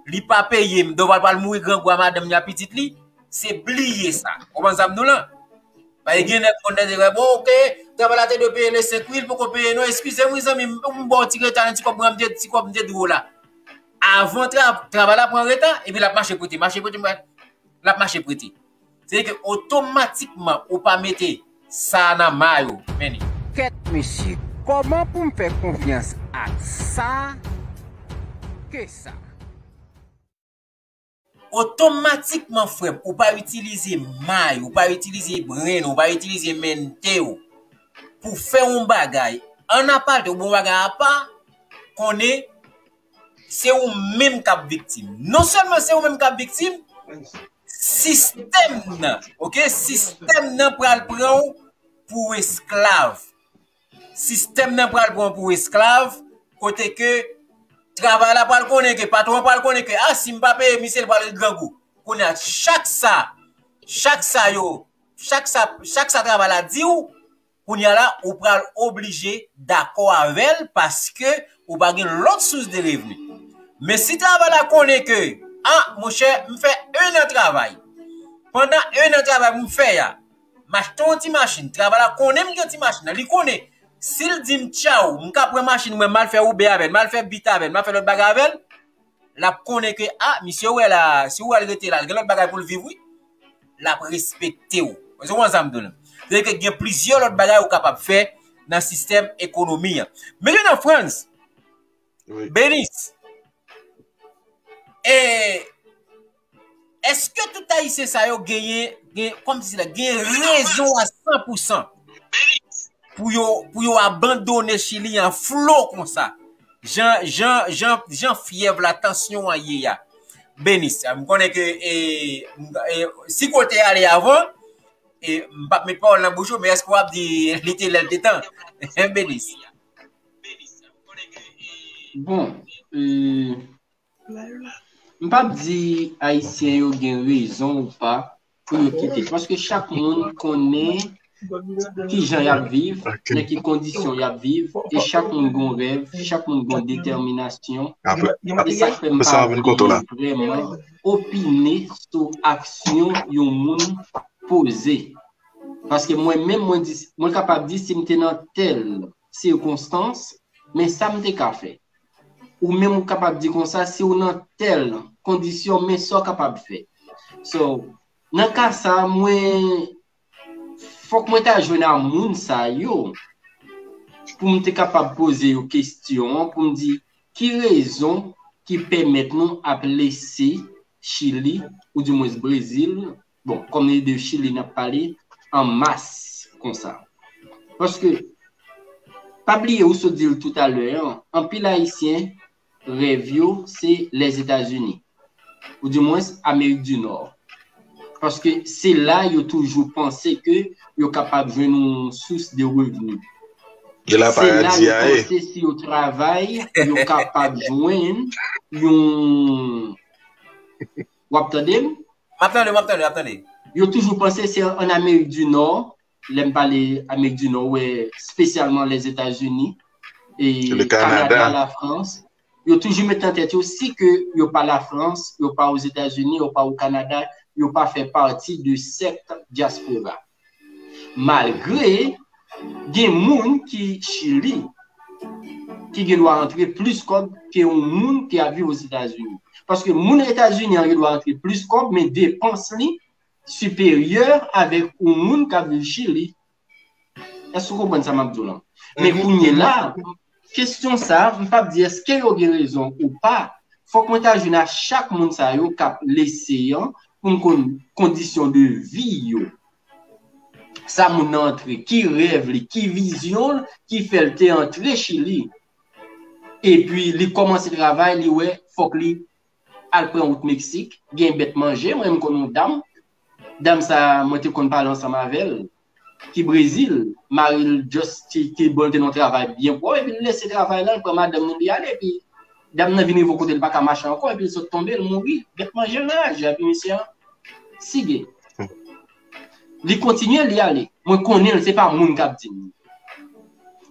li pa peye m, Doval pral mouri grangou a madanm li a pitit li, se bliye sa. Ou konprann sa m di w lan? Paske gen nèg konn tande, bon, oke, travay la te dwe peye le senk, wi, l poko peye non, eskize m wi zanmi m, m ba w ti reta nan ti kòb mwen, m te, ti kòb m te dwe w la. Avan tra, travay la pran reta, epi l ap mache prete, mache prete, l ap mache prete. Se ke otomatikman ou pa mete sa nan may ou. Men li. Kèt mesye, kòman pou m fè konfyans ak sa ke sa? Otomatikman, frè m, ou pa itilize may, ou pa itilize bren, ou pa itilize mennte w pou fè yon bagay an apa, te yon bagay apa, konnen se ou menm k ap viktim. Non sèlman se ou menm k ap viktim, sistèm nan, oke, sistèm nan pral pran w pou esklav. Sistèm nan pral pran w pou esklav, kote ke travay la pral konnen ke, patwon an pral konnen ke, a, si m pa peye misye, l pral ret grangou. Kounye a, chak sa, chak sa yo, chak sa, chak sa travay la di w, kounye a la, ou pral oblije dakò avè l paske ou pa gen lòt sous de revni. Men si travay la konnen ke, a, monchè, m fè en an travay. Pandan en an travay m fè a, m achte yon ti machin. Travay la konnen m gen ti machin nan. Li konnen, si l di m tchaw, m ka pran machin mwen, m al fè Uber avè l, m al fè Bit avè l, m al fè lòt bagay avè l, l ap konnen ke, a, misye ou wè la, si ou wè l rete la, l gen lòt bagay pou l viv, wi. L ap respekte w. Ou konprann sa m di w lan? Se ke gen plizyè lòt bagay ou kapab fè nan sistèm ekonomi an. Men gen nan Frans, Benis, e, èske tout Ayisyen sa yo genyen, gen, kòmsi la, gen rezon a san pou san pou yo, pou yo abandone Chili an flo konsa? Jan, jan, jan, jan fyèv la, tansyon an ye a. Benis, m konnen ke, e, m, e, si kote ale avan, e, m p ap met pawòl nan bouch ou, men èske w ap di li te lè l te tan? Benis. Bon, e, m p ap di Ayisyen yo gen rezon ou pa pou yo kite. Paske chak moun konnen ki jan y ap viv, nan ki kondisyon y ap viv, e chak moun gon rèv, chak moun gon detèminasyon. E sa k fè m pa vle vrèman opine sou aksyon yon moun poze. Paske mwen menm, mwen di, mwen kapab di si m te nan tèl sikonstans, men sa m te ka fè. Ou menm ou kapab di konsa, si w nan tèl kondisyon, men sa w kapab fè. So, nan ka sa, mwen, fòk mwen ta jwenn a moun sa yo, pou m te kapab poze yo kesyon, pou m di, ki rezon ki pèmèt nou ap lese Chili, oudimwens Brezil, bon, kòm li de Chili n ap pale, an mas konsa. Paske, pa bliye, ou sot di l toutalè an, anpil Ayisyen, rèv yo, se Lèzetazini. Oudimwens, Amerik di Nò. Paske se la yo toujou panse ke yo kapab jwenn yon sous de revni. Se la yo panse si yo travay, yo kapab jwenn yon, w ap tande m? M ap tande, m ap tande, m ap tande. Yo toujou panse se an Amerik di Nò, lè m pale Amerik di Nò, ou wè, espesyalman Lèzetazini, e Kanada, Lafrans, yo toujou met nan tèt yo, si ke yo pa Lafrans, yo pa Ozetazini, yo pa o Kanada, yo pa fè pati de sèk dyaspora. Malgre gen moun ki Chili, ki gen dwa rantre plis kòb ke yon moun ki ap viv Ozetazini. Paske moun Etazini an gen dwa rantre plis kòb, men depans li, siperyè avèk yon moun k ap viv Chili. Èske w konprann sa m ap di w lan? Men kounye la, kesyon sa, m p ap di èske yo gen rezon ou pa. Fòk mwen ta jwenn a chak moun sa yo k ap lese an pou m konn kondisyon de vi yo. Sa moun nan antre, ki rèv li, ki vizyon l ki fè l te antre Chili. Epi li kòmanse travay, li wè fòk li al pran wout Meksik, gen bèt manje, mwen menm konn yon dam, dam sa mwen te konn pale ansanm avè l, ki Brezil, mari l just ki, ki bon te nan yon travay byen pwòp, epi l lese travay la, l pran madanm li, li ale, epi dam nan vin rive yon kote l pa ka mache ankò, epi l sot tonbe, l mouri, bèt manje l nan raje, epi misye an sige. Li kontinye, li ale. Mwen konnen l, se pa moun k ap di m.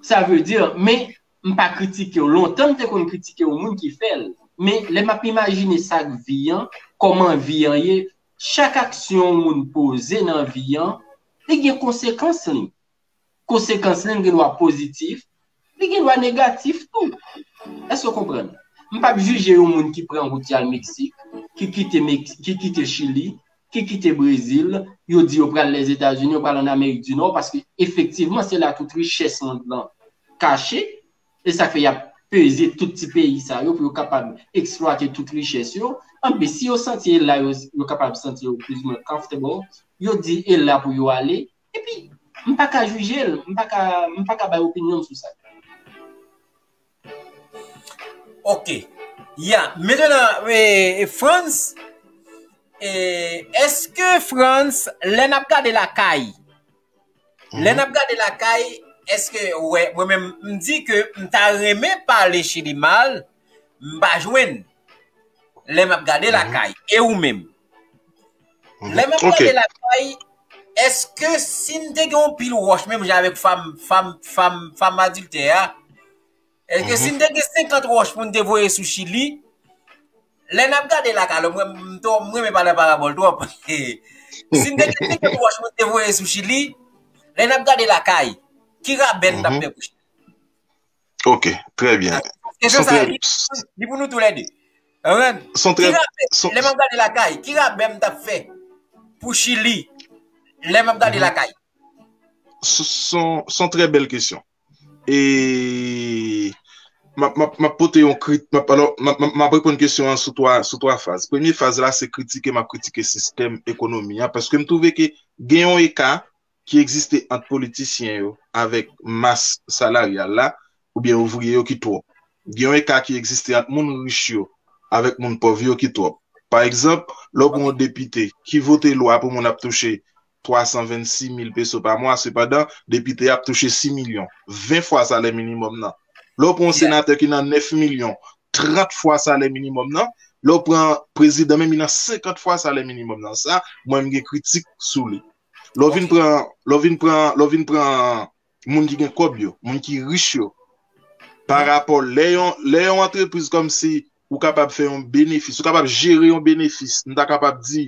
Sa vle di, men m pa kritike w. Lontan m te konn kritike yon moun ki fè l. Men lè m ap imajine sa k vi an, kòman vi an ye, chak aksyon yon moun poze nan vi an, li gen konsekans li. Konsekans li, li gen dwa pozitif, li gen dwa negatif tou. Èske w konprann? M p ap jije yon moun ki pran wout y al Meksik, ki kite Mex- ki kite Chili, ki kite Brezil, yo di yo pral Lèzetazini, yo pral ann Amerik di Nò, paske efektivman se la tout richès mond lan kache, e sa k fè y ap peze tout ti peyi sa yo pou yo kapab eksplwate tout richès yo. Anpi si yo santi e la yo, yo kapab santi yo plizoumwen comfortable, yo di e la pou yo ale, epi m pa ka jije l, m pa ka, m pa ka bay opinyon m sou sa. Ok. Ya, mentnan, e, e, Frantz, e, èske Frantz, lè n ap gade lakay, lè n ap gade lakay, èske, wè, mwen menm, m di ke m ta renmen pale Chili mal, m pa jwenn. Lè m ap gade lakay, e ou menm? Lè m ap gade lakay, èske si n te gen yon pil wòch, menm jan avèk fanm, fanm, fanm, fanm adiltè a, èske si n te gen senkant wòch pou n te voye sou Chili, lè n ap gade lakay, alò mwen, m to- m renmen pale parabòl twòp. Si n te gen senkant wòch pou n te voye sou Chili, lè n ap gade lakay, ki rabè n t ap fè pou Chili? Ok, trè byen. Kesyon sa, li pou nou toulède. Konprann? Ki rabè, lè m ap gade lakay, ki rabè m t ap fè pou Chili, lè m ap gade lakay? Se yon trè bèl kesyon. E m ap, m ap, m ap pote yon krit, m ap, alò, m ap, m ap, m ap reponn kesyon an sou twa, sou twa faz. Premye faz la, se kritike, m ap kritike sistèm ekonomi an, paske m twouve ke gen yon eka ki egziste ant politisyen yo avèk mas salaryal la, oubyen ouvriye yo ki twòp. Gen yon eka ki egziste ant moun rich yo avèk moun pòv yo ki twòp. Pa egzanp, lè w pran yon depite ki vote lwa pou moun ap touche twa san vennsis mil peso pa mwa, sepandan, depite a ap touche sis milyon, ven fwa salè minimòm nan. Lè w pran yon senatè ki nan nèf milyon, trant fwa salè minimòm nan. Lè w pran prezidan menm, li nan senkant fwa salè minimòm nan. Sa, mwen, m gen kritik sou li. Lè w vin pran, lè w vin pran, lè w vin pran moun ki gen kòb yo, moun ki rich yo, pa rapò lè yon, lè yon antrepriz kòmsi ou kapab fè yon benefis, ou kapab jere yon benefis, m ta kapab di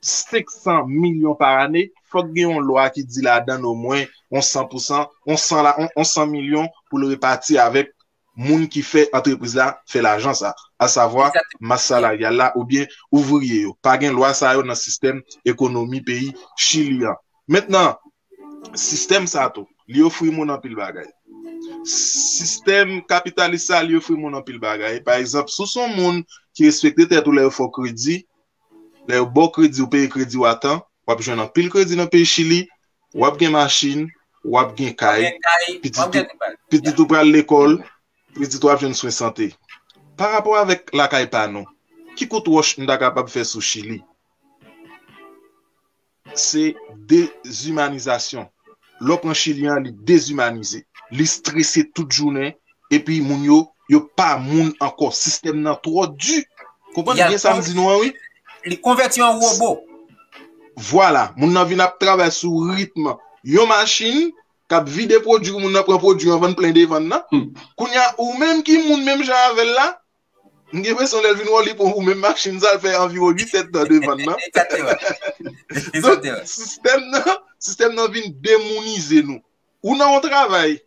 senk san milyon pa ane, fòk gen yon lwa ki di ladan l omwen yon san pousan, yon san la, yon, yon san milyon pou l repati avèk moun ki fè antrepriz la fè lajan sa, asavwa mas salaryal la oubyen ouvriye yo. Pa gen lwa sa yo nan sistèm ekonomi peyi Chili an. Mentnan, sistèm sa tou, li ofri moun anpil bagay. Sistèm kapitalis sa, li ofri moun anpil bagay. Pa egzanp, si w se yon moun ki respekte tèt ou lè yo fè w kredi, lè yo ba w kredi, ou peye kredi w a tan, w ap jwenn anpil kredi nan peyi Chili, w ap gen machin, w ap gen kay, pitit ou pral lekòl, pitit ou ap jwenn swen sante. Pa rapò avèk lakay pa nou, ki kout wòch m ta kapab fè sou Chili? Se dezimanizasyon. Lè w pran Chili an, li dezimanize. Li strese tout jounen. Epi moun yo, yo pa moun ankò. Sistèm nan twò di. Konprann byen sa m di nou an, wi. Li konvèti an wobo. Vwala. Moun nan vin ap travay sou ritm yon machin k ap vide pwodui, moun nan pran pwodui an, vann plen devan l nan. Kounye a, ou menm ki moun menm jan avè l la, m gen enpresyon lè l vin wè w, li pran ou menm machin sa, l fè anviwon uit èdtan devan l nan. Donk, sistèm nan, sistèm nan vin demounize nou. Ou nan yon travay,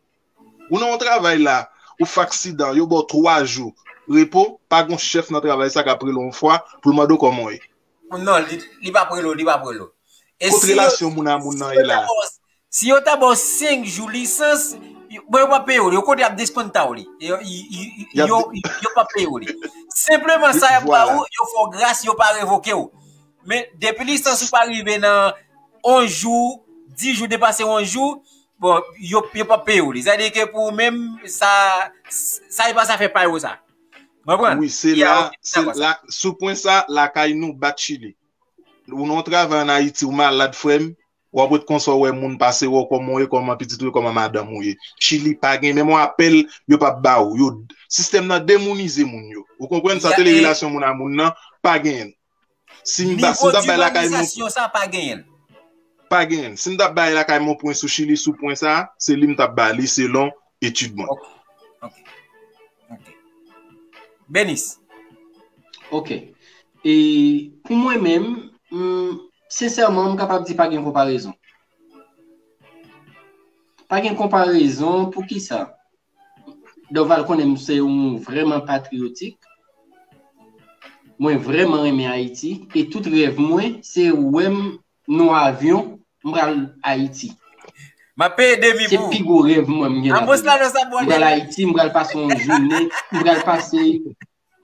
ou nan yon travay la, ou fè aksidan, yo ba w twa jou repo, pa gen yon chèf nan travay sa k ap rele w yon fwa pou l mande w kòman w ye. Non, li, li p ap rele w, li p ap rele w. Kot relasyon moun a moun nan ye la? Si yo ta ba w senk jou lisans, bon, yo p ap peye w li. Yo kote y ap deskonta w li. Yo, yo, yo p ap peye w li. Senpleman sa y ap ba ou, yo fè w gras, yo pa revoke w. Men depi lisans ou pa rive nan onz jou, dis jou depase onz jou, bon, yo, yo p ap peye w li. Sa vle di ke pou ou menm, sa, sa e pa sa fè pa yo sa. Konprann? Wi, se la, se la, sou pwen sa, lakay nou bat Chili. Ou nan yon travay ann Ayiti, ou malad, frè m, w ap ret konsa, w wè moun pase, w wè kòman w ye, kòman pitit ou ye, kòman madanm ou ye. Chili pa gen menm yon apèl, yo p ap ba ou. Yo, sistèm nan demounize moun yo. Ou konprann sa, tele relasyon moun a moun nan, pa genyen. Si m ba, si m t ap bay lakay mwen, pa genyen. Si m t ap bay lakay mwen pwen sou Chili, sou pwen sa, se li m t ap ba li selon etid mwen. Ok. Ok. Ok. Benis. Ok. E pou mwen menm, m, sensèman, m kapab di pa gen konparezon. Pa gen konparezon, poukisa? Dorval konnen m se yon vrèman patriyotik. Mwen vrèman renmen Ayiti. E tout rèv mwen, se wè m nan avyon, m pral Ayiti. M ap peye demi pou ou. Se pi gwo rèv mwen m gen nan vi m. M pral Ayiti, m pral pase yon jounen, m pral pase,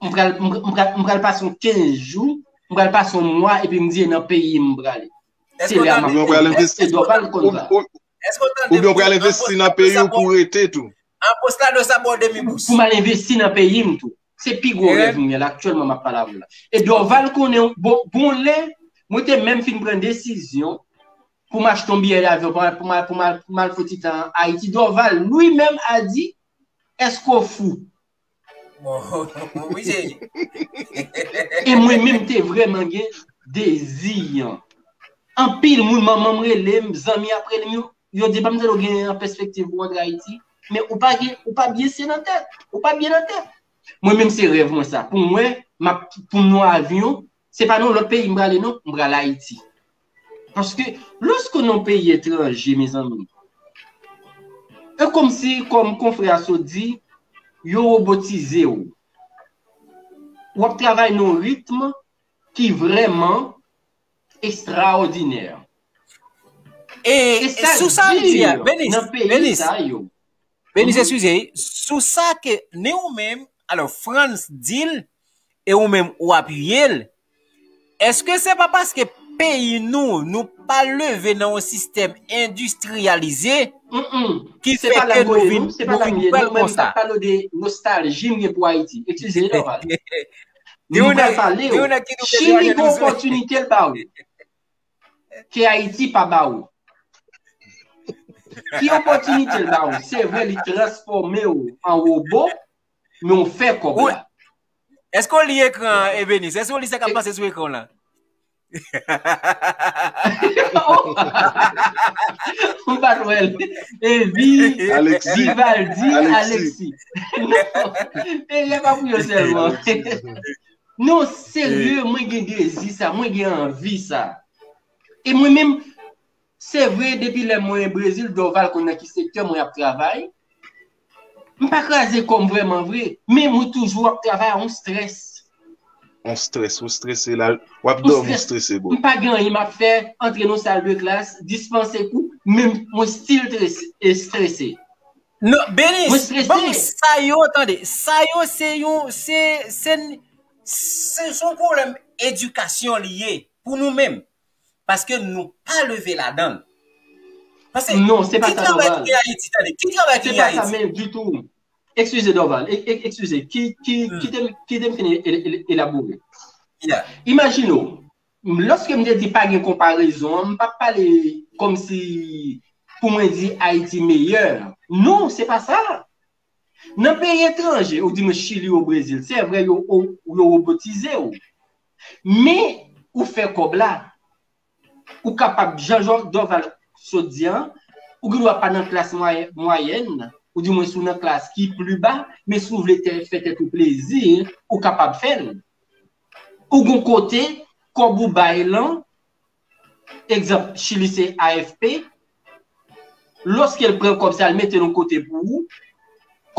m pral, m pral, m pral pase yon kenz jou, m pral pase yon mwa, epi m di e nan peyi m prale. Se lè a m ap fè. Oubyen w pral envesti nan peyi w pou rete tou. An post la do sa ba w demi bous. Pou m al envesti nan peyi m tou. Se pi gwo rèv mwen la, aktyèlman m ap pale avè w la. E Dorval konnen, bon, bon lè, mwen te menm fin pran desizyon pou m achte yon biyè avyon, pou m al, pou m al, pou m al, pou m al fè ti tan Ayiti. Dorval, li menm, a di, èske w fou? Bon, wi, se. E mwen menm te vrèman gen dezi an. Anpil moun, manman m rele m, zanmi ap rele m, yo, yo di, "Ban m tande w gen an pèspektiv pou w antre Ayiti, men ou pa gen, ou pa byen se nan tèt, ou pa byen nan tèt." Mwen menm se rèv mwen sa. Pou mwen, m ap, pou m nan avyon, se pa nan lòt peyi m prale non, m pral Ayiti. Paske lòske w nan peyi etranje, mezanmi, e kòmsi, kòm konfrè a sot di, yo wobotize w. W ap travay nan yon ritm ki vrèman ekstraòdinè. E, e sou sa l di a, Benis, Benis, Benis, eskize, sou sa ke ni ou menm, alò, Frantz di l, e ou menm ou apiye l, èske se pa paske peyi nou, nou pa leve nan yon sistèm endistriyalize ki fè ke nou vin, nou vin pral konsa? M ap pale w de nostalji m gen pou Ayiti. Eskize, Dorval. M pral pale w. Chili gen opòtinite l ba w ke Ayiti pa ba w. Ki opòtinite l ba w? Se vre, li transfòme w an wobo, men w fè kòb la. Èske w li ekran an, Ebenis? Èske w li sa k ap pase sou ekran w la? M pa t wè l. Evi, Vivaldi, Alexis. Non, e lè pa pou yo sèlman. Non, serye, mwen gen dezi sa, mwen gen anvi sa. E mwen menm, se vre, depi lè mwen Brezil, Dorval konn nan ki sektè mwen ap travay. M pa kraze kò m vrèman vre, men mwen toujou ap travay a yon strès. Yon strès, ou strese la, w ap dòmi, ou strese, bro. M pa gen anyen m ap fè, antre nan sal de klas, dispanse kou, men mwen still strese, e strese. Non, Benis, bon, sa yo, tande, sa yo se yon, se, se, se, se yon pwoblèm edikasyon li ye pou nou menm. Paske nou pa leve ladan l. Paske non, se pa sa, Dorval. Ki travay ki gen Ayiti, tande? Ki travay ki gen Ayiti? Se pa sa menm ditou. Eskize, Dorval. E, e, eskize. Ki, ki, kite m, kite m fini e, e, elabore. Imajine w, lòske m te di pa gen konparezon an, m p ap pale kòmsi pou mwen di Ayiti meyè. Non, se pa sa. Nan peyi etranje, ou di mwen Chili ou Brezil, se vre yo, yo, yo wobotize w. Men, ou fè kòb la. Ou kapab, jan Dorval sot di an, ou gen dwa pa nan klas mwayè-, mwayèn, ou di mwen si w nan klas ki pli ba, men si w vle tè-, fè tèt ou plezi, ou kapab fè l. Ou gon kote, kòb ou bay lan, egzanp, Chili se A F P, lòske l pran kòb sa, l mete l yon kote pou ou,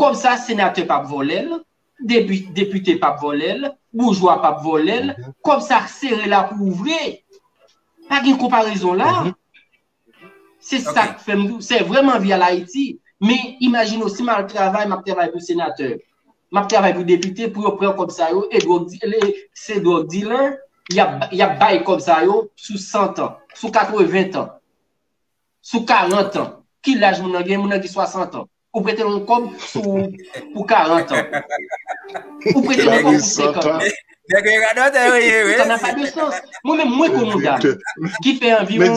kòb sa, senatè p ap vòlè l, depi-, depite p ap vòlè l, boujwa p ap vòlè l, kòb sa sere la pou ou vre. Pa gen konparezon la. Se sa k fè m di w, se vrèman vi al Ayiti. Men imajine w, si m al travay, m ap travay pou senatè, m ap travay pou depite, pou yo pran kòb sa yo, e dwòg di- le- se dwòg dealer, y ap, y ap bay kòb sa yo sou san tan, sou katreven tan, sou karant tan. Ki laj moun nan gen? Moun nan gen swasant an. Ou prete l yon kòb sou, pou karant an. Ou prete l yon kòb pou senkant an. Nèg yo radòtè yo ye, wi. Ça n'a pas de sens. Mwen menm, mwen konn yon dam ki fè anviwon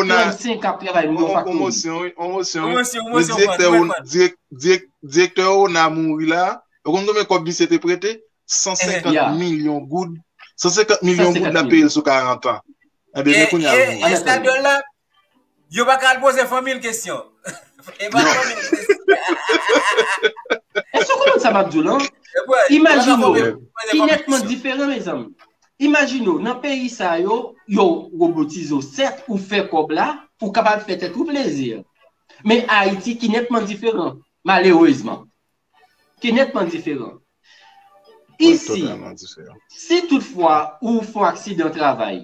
trannsenk an ap travay nan yon faktori. Pwomosyon, wi, pwomosyon, wi. Men direktè Ona, dirèk- dirèk- direktè Ona mouri la. Ou konn konbyen kòb misye te prete? San senkant milyon goud. San senkant milyon goud l ap peye l sou karant an. Enben, men kounye a l mouri. Estadyon la, yo pa ka al poze fanmi l kesyon. E pa fanmi l kesyon. Èske w konprann sa m ap di w lan? Imajine w, ki nètman diferan, mezanmi. Imajine w, nan peyi sa yo, yo wobotize w, sèt, ou fè kòb la, ou kapab fè tèt ou plezi. Men Ayiti ki nètman diferan, malerezman. Ki nètman diferan. Isi, si toutfwa ou fè yon aksidan travay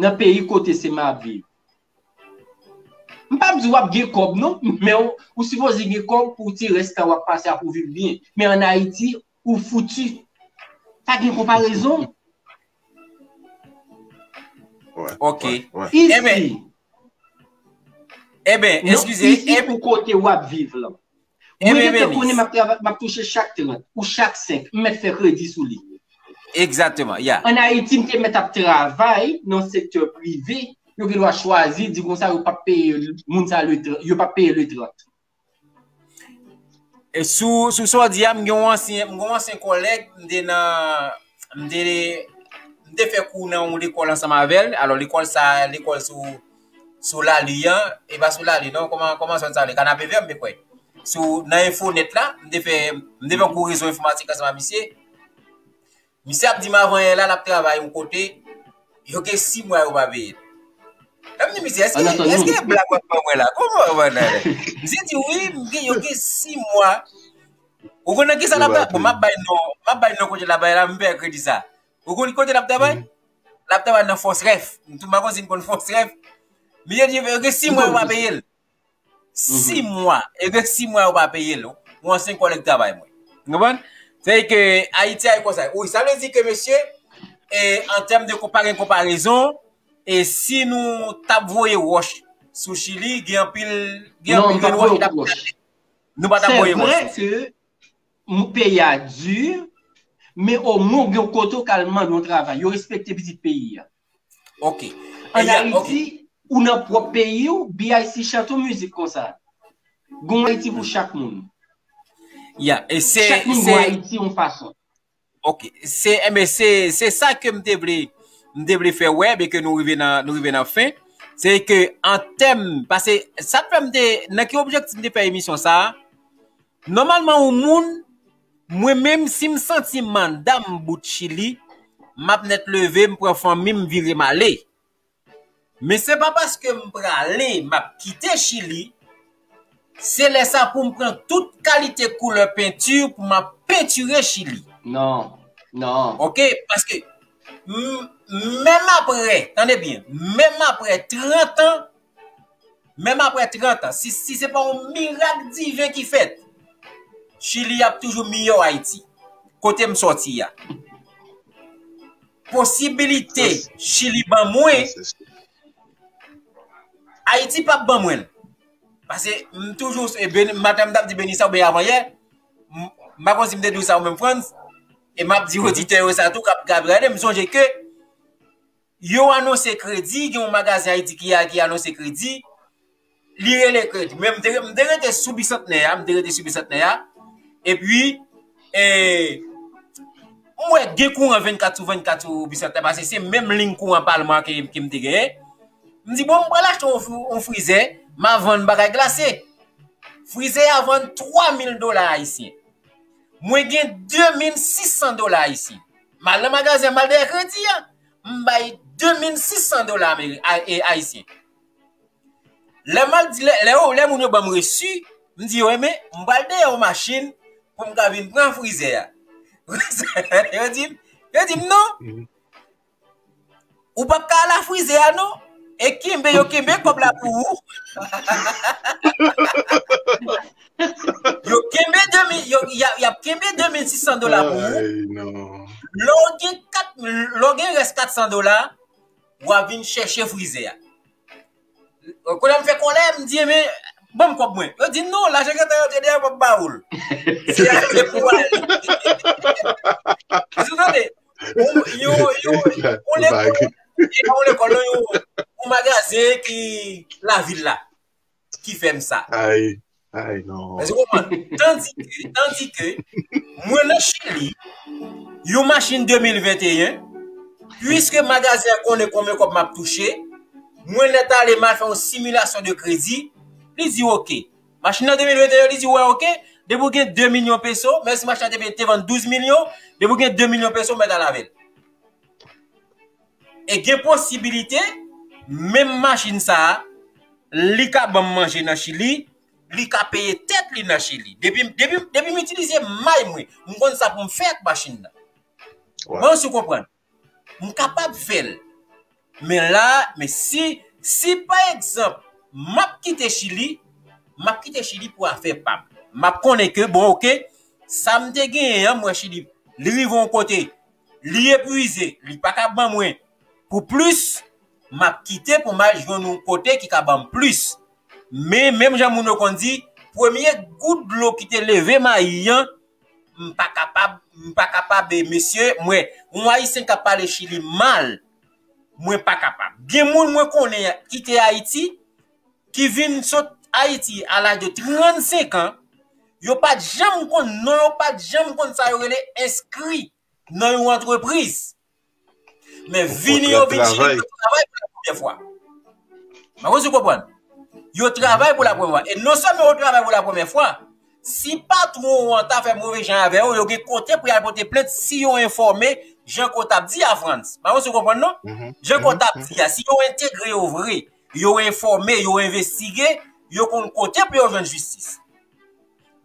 nan peyi kote se m ap viv, m p ap di w ap gen kòb non, men ou, ou sipoze gen kòb pou ti rès tan w ap pase a pou w viv byen. Men ann Ayiti, ou fouti. Pa gen konparezon. Ok. Isi, Eben, eskize. Isi pou kote w ap viv lan. Mwen gentan konnen m ap travay, m ap touche chak trant ou chak senk, m mèt fè kredi sou li. Egzakteman, ya. Ann Ayiti, m te mèt ap travay nan sektè prive, yo gen dwa chwazi, di konsa, yo p ap peye moun sa le trant, yo p ap peye le trant. E sou, sou sa w di a, m gen yon ansyen, m gen yon ansyen kòlèg, m te nan, m te, m te fè kou nan yon lekòl ansanm avè l. Alò, lekòl sa, lekòl sou, sou lali an, e pa sou lali non, kòman, kòman zòn sa rele? Kanapevè, m te kwè. Sou, nan Infonet la, m te fè, m te fè yon kou rezo enfòmatik ansanm ak misye. Misye ap di m avan yè la, l ap travay yon kote, yo gen sis mwa yo pa peye l. Lè m di misye, èske, èske e blag w ap ban mwen la? Kòman w ap ban la? Misye di wi, m gen, yo gen sis mwa. Ou konn nan kisa l ap travay? Bon, m ap bay non, m ap bay non kote l ap travay la, m fè kredi sa. Ou konn kote l ap travay? L ap travay nan Fòsrèf. M tou m pa konn si n konn Fòsrèf. Misye di yo gen sis mwa yo pa peye l. Sis mwa. E gen sis mwa yo pa peye l. Yon ansyen kòlèg travay mwen. Ou konprann? Sètadi ke Ayiti a e konsa. Wi, sa vle di ke mesye, e, an tèm de konpa- gen konparezon, e si nou t ap voye wòch sou Chili, gen anpil, gen anpil grenn wòch ki t ap eklate. Nou pa t ap voye wòch. Se vre ke peyi a di, men omwen w gen yon kote w ka al mande yon travay. Yo respekte pitit peyi a. Ok. Ann Ayiti, ou nan pwòp peyi w, B I C chante yon mizik konsa. Gon Ayiti pou chak moun. Ya, e se, chak moun gon Ayiti yon fason. Ok, se, enben, se, se sa ke m te vle, m te vle fè wè, men ke nou rive nan, nou rive nan fen. Se ke an tèm, paske sa k fè m te, nan ki objektif m te fè emisyon sa a, nòmalman, yon moun, mwen menm, si m santi m anndan m bout Chili, m ap nèt leve, m pran fanmi m, vire m ale. Men se pa paske m prale, m ap kite Chili, se lè sa pou m pran tout kalite koulè penti pou m ap pentire Chili. Non, non. Ok, paske m- menm apre, tande byen, menm apre trant an, menm apre trant an, si, si se pa yon mirak diven ki fèt, Chili ap toujou miyò Ayiti, kote m sòti a. Posibilite Chili ban mwen, Ayiti p ap ban mwen l. Paske m toujou, e, beni- maten m t ap di Benissa oubyen avan yè, m- m pa konn si m te di w sa ou menm Frantz, e m ap di oditè yo sa tou k ap, k ap gade, m sonje ke yo anonse kredi, gen yon magazen Ayiti ki a- ki anonse kredi, li rele kredi. Men m te, m te rete sou Bisantnè a, m te rete sou Bisantnè a, epi, e, m wè gen kouran vennkat sou vennkat sou Bisantnè, paske se menm liy kouran Palman ke, ke m te genyen. M di, bon, m pral achte yon fri- yon frizè, m a vann bagay glase. Frizè a vann twa mil dola ayisyen. Mwen gen de mil sis san dola ayisyen. M al nan magazen an, m al dèyè kredi a. M bay de mil sis san dola ameri- a- e- ayisyen. Lè m al di, lè, lè yo, lè moun yo ban m resi, m di yo, enben, m pral dèyè yon machin pou m ka vin pran frizè a. Yo di m, yo di m non. Ou p ap ka al a frizè a non. E kenbe, yo kenbe kòb la pou ou. Yo kenbe de mil, yo, y a, y ap kenbe de mil sis san dola pou ou. Ay, non. Lè w gen kat, lè w gen rès kat san dola, w a vin chèche frizè a. Kounye a m fè kòlè, m di, men, ban m kòb mwen. Yo di, non, lajan gentan rantre deyò, m ap ba ou l. Se a, se pou w ale. Èske w tande? Yon, yon, yon, yon lekòl, e pa yon lekòl, non, yon, yon magazen ki lavil la, ki fè m sa. Ay, ay, non. Èske w konprann? Tandi ke, tandi ke, mwen nan Chili, yon machin de mil venteyen, piske magazen an konnen konbyen kòb m ap touche, mwen nèt ale, m al fè yon similasyon de kredi, li di, oke. Machin nan de mil venteyen, li di, wè, oke, depi w gen de milyon peso, menm si machin nan te, te vann douz milyon, depi w gen de milyon peso, w mèt al avè l. E gen posibilite, menm machin sa a, li ka ban m manje nan Chili, li ka peye tèt li nan Chili. Depi, depi, depi m itilize may mwen, m konn sa pou m fè ak machin nan. Mwen, si w konprann, m kapab fè l. Men la, men si, si pa egzanp, m ap kite Chili, m ap kite Chili pou afè pa m. M ap konnen ke, bon, oke, sa m te genyen an, mwen Chili, li rive yon kote, li epwize, li pa ka ban mwen pou plis, m ap kite pou m al jwenn yon kote ki ka ban m plis. Men, menm jan moun yo konn di, premye gout dlo ki te leve mayi an, m pa kapab, m pa kapab, e, mesye, mwen, yon Ayisyen k ap pale Chili mal, mwen pa kapab. Gen moun mwen konnen ki te Ayiti, ki vin sot Ayiti a laj de trannsenk an, yo pa t janm konn non, yo pa t janm konn sa yo rele enskri nan yon antrepriz. Men vini yo vin Chili, yo travay pou la premyè fwa. Mwen, si w konprann. Yo travay pou la premyè fwa. E non sèlman yo travay pou la premyè fwa, si patwon ou an ta fè move jan avè yo, yo gen kote pou y al pote plent si yo enfòme, jan ke w t ap di a, Frantz. Mwen, si w konprann, non? Jan ke w t ap di a, si yo entegre yo vre, yo enfòme, yo envestige, yo konn kote pou yo jwenn jistis.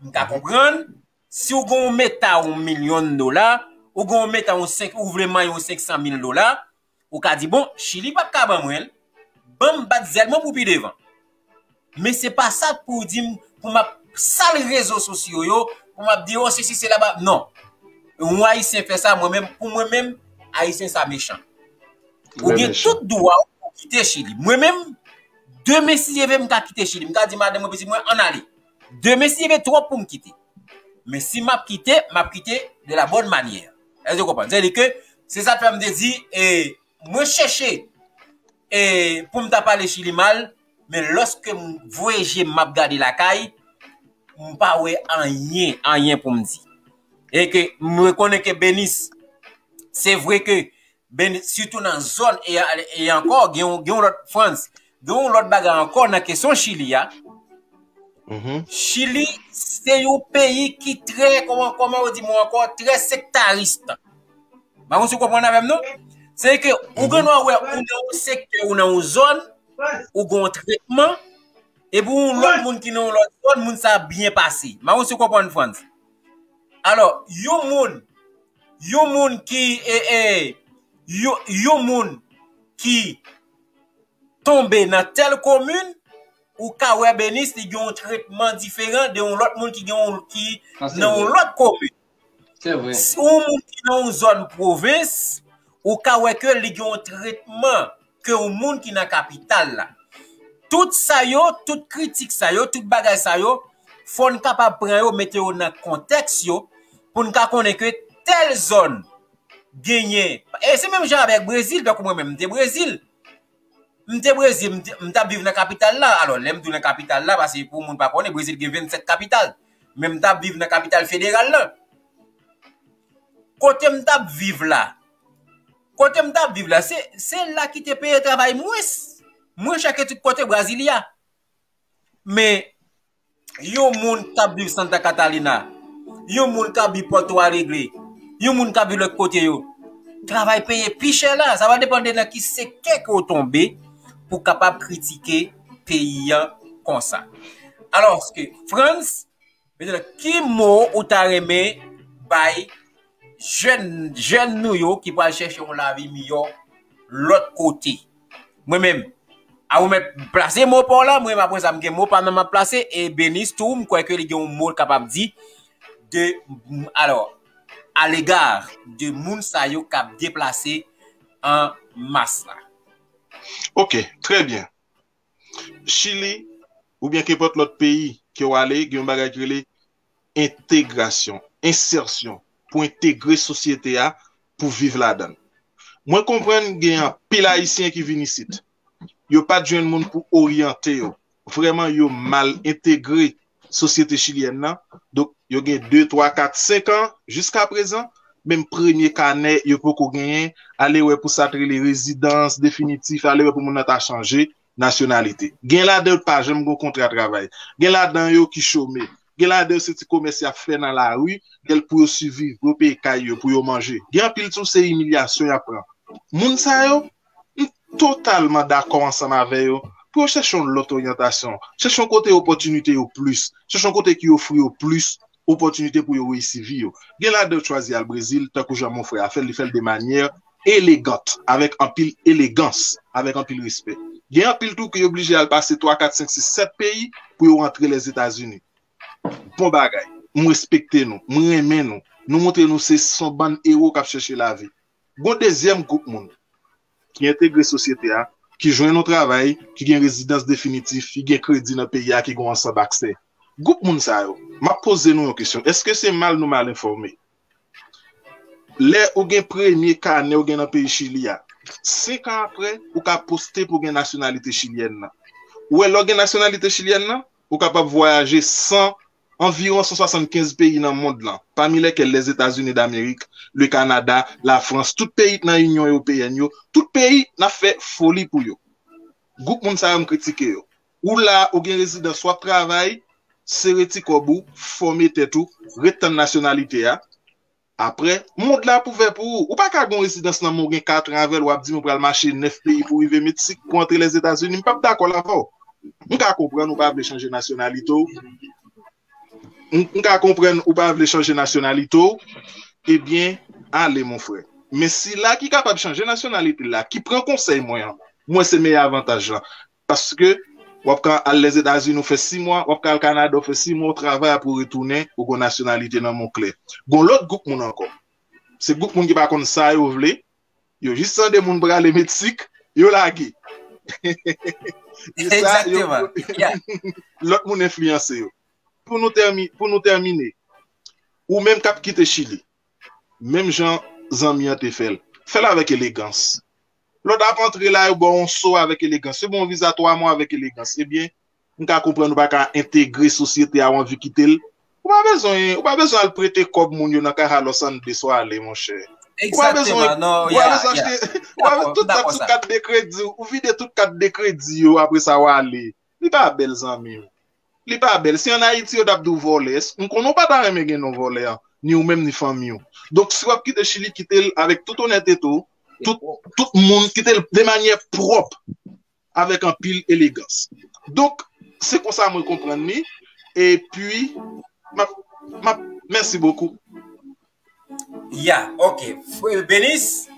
M ka konprann, si w gen yon meta yon milyon dola, ou gen yon meta yon senk, ou vle manyen yon senk san mil dola, ou ka di, bon, Chili p ap ka ban mwen l, ban m bat zèl mwen pou pi devan. Men se pa sa pou w di m, pou m ap sal rezo sosyo yo, pou m ap di, o, sesi, sela, ba, non. Yon Ayisyen fè sa, mwen menm, pou mwen menm, Ayisyen sa mechan. Ou gen tout dwa w pou kite Chili. Mwen menm, demen si Dye vle, m ka kite Chili. M ka di madanm mwen, pitit mwen, ann ale. Demen si Dye vle, twòp pou m kite. Men si m ap kite, m ap kite de la bonne manière. Èske w konprann? Sètadi ke, se sa k fè m te di, e, mwen chèche, e, pou m ta pale Chili mal, men lòske m voye je m, m ap gade lakay, m pa wè anyen, anyen pou m di. E ke m rekonnen ke Benis, se vre ke Benis, sitou nan zòn, e, e ankò, gen yon, gen yon lòt, Frantz, gen yon lòt bagay ankò nan kesyon Chili a. Chili, se yon peyi ki trè, kòman, kòman yo di mo ankò, trè sektaris. M pa konn si w konprann avè m, non? Se ke ou gen dwa wè ou nan yon sektè, ou nan yon zòn, ou gen yon tretman, epi yon lòt moun ki nan yon lòt zòn, moun sa ap byen pase. M pa konn si w konprann, Frantz. Alò, yon moun, yon moun ki, e, e, yon, yon moun ki tonbe nan tèl komin, ou ka wè Benis, li gen yon tretman diferan de yon lòt moun ki gen yon, ki nan yon lòt komin. Se vre. Si yon moun ki nan yon zòn pwovens, ou ka wè ke li gen yon tretman ke yon moun ki nan kapital la. Tout sa yo, tout kritik sa yo, tout bagay sa yo, fò n kapab pran yo, mete yo nan kontèks yo, pou n ka konnen ke tèl zòn genyen. E se menm jan avèk Brezil, tankou mwen menm, m te Brezil. M te Brezil, m te, m t ap viv nan kapital la. Alò, lè m di w nan kapital la, paske pou moun pa konnen, Brezil gen vennsèt kapital. Men m t ap viv nan kapital federal lan. Kote m t ap viv la, kote m t ap viv la, se, se la ki te peye travay mwens, mwens chè ke tout kote Brasilia. Men, yon moun k ap viv Santa Catalina, yon moun k ap viv Porto Alegre, yon moun k ap viv lòt kote yo, travay peye pi chè la. Sa va depann de nan ki sektè ke w tonbe pou w kapab kritike peyi an konsa. Alòske, Frantz, Mentnan, ki mo ou ta renmen bay jèn, jèn nou yo ki pral chèche yon lavi miyò lòt kote? Mwen menm, A ou mèt plase mo pa w la, mwen menm apre sa, m gen mo pa m nan m ap plase, e Benis tou, m kwè ke li gen yon mo l kapab di de, alò, alega de moun sa yo k ap deplase an mas la. Ok, trè byen. Chili, oubyen kenpòt lòt peyi ke w ale, gen yon bagay ki rele entegrasyon, ensèsyon, pou entegre sosyete a, pou viv ladan l. Mwen konprann gen anpil Ayisyen ki vin isit. Yo pa t jwenn moun pou oryante yo. Vrèman, yo mal entegre sosyete chilyèn nan. Donk, yo gen de, twa, kat, senk an jiska prezan. Menm premye kanè, yo poko genyen. Ale wè pou sa t rele rezidans definitif, ale wè pou moun nan ta chanje nasyonalite. Gen ladan yo pa janm gen kontra travay. Gen ladan yo ki chome. Gen ladan yo se ti komès y ap fè nan lari, gen pou yo siviv, pou yo peye kay yo, pou yo manje. Gen anpil tou se imilyasyon y ap pran. Moun sa yo, m totalman dakò ansanm avè yo pou yo chèche yon lòt oryantasyon, chèche yon kote opòtinite yo plis, chèche yon kote ki ofri yo plis opòtinite pou yo reyisi vi yo. Gen ladan yo chwazi al Brezil, tankou jan mon frè a fè l, li fè l de manyè elegant, avèk anpil elegans, avèk anpil respè. Gen anpil tou ki oblije al pase twa, kat, senk, sis, sèt peyi pou yo rantre Lèzetazini. Bon bagay. M respekte nou, m renmen nou. Nou montre nou se son bann ewo k ap chèche lavi. Gon dezyèm gwoup moun ki entegre sosyete a, ki jwenn yon travay, ki gen rezidans definitif, ki gen kredi nan peyi a, ki gen yon ansanm aksè. Gwoup moun sa yo, m ap poze nou yon kesyon. Èske se mal nou mal enfòme? Lè ou gen premye kanè ou gen nan peyi Chili a, senk an apre, ou ka poste pou gen nasyonalite chilyèn nan. Ou wè, lè w gen nasyonalite chilyèn nan, ou kapab vwayaje san, anviwon san swasannkenz peyi nan mond lan, pami lèkèl Lèzetazini Damerik, le Kanada, Lafrans, tout peyi k nan Inyon Ewopeyèn yo, tout peyi n ap fè foli pou yo. Gwoup moun sa yo m kritike yo. Ou la, ou gen rezidans, w ap travay, sere ti kòb ou, fòme tèt ou, ret tann nasyonalite a. Apre, mond la ap ouvè pou ou. Ou pa ka gen yon rezidans nan men w gen kat an avè l, w ap di m ou pral mache nèf peyi pou w rive Meksik, pou w antre Lèzetazini. M p ap dakò l avè w. M ka konprann ou pa vle chanje nasyonalite w. M, m ka konprann ou pa vle chanje nasyonalite w. Ebyen, ale, mon frè. Men sila ki kapab chanje nasyonalite l la, ki pran konsèy mwen an, mwen se meyè avantaj lan. Paske w ap ka al Lèzetazini, ou fè sis mwa, w ap ka al Kanada, ou fè sis mwa, ou travay, apre ou retounen, ou gon nasyonalite nan men w klè. Gon lòt gwoup moun ankò. Se gwoup moun ki pa konn sa yo vle, yo jis tande moun prale Meksik, yo lage. E sa, yo, Egzakteman. Yeah. Lòt moun enfliyanse yo. Pou nou tèmi-, pou nou tèmine, ou menm k ap kite Chili, menm jan zanmi an te fè l, fè l avèk elegans. Lè w t ap antre la, yo ba w yon so avèk elegans. Yo ba w yon viza twa mwa avèk elegans. Ebyen, m ka konprann ou pa ka entegre sosyete a, ou anvi kite l. Ou pa bezwen, ou pa bezwen al prete kòb moun yo nan Caja Los Andes, w ale, monchè. Ou pa bezwen, Egzakteman, non, ou pa yeah, bezwen yeah. achte, ou pa, Dakò, tout sa dakò sou sa. Kat de kredi, ou vide tout kat de kredi yo, apre sa w ale. Li pa bèl, zanmi m. Li pa bèl. Si ann Ayiti, yo t ap di w vòlè, m konnen w pa ta renmen gen non vòlè an, ni ou menm, ni fanmi w. Donk, si w ap kite Chili, kite l avèk tout onètete w, tout, tout moun, kite l de manyè pwòp, avèk anpil elegans. Donk, se konsa mwen konprann li. Epi, m ap, m ap, mèsi bokou. Ya, ok. Frè Benis?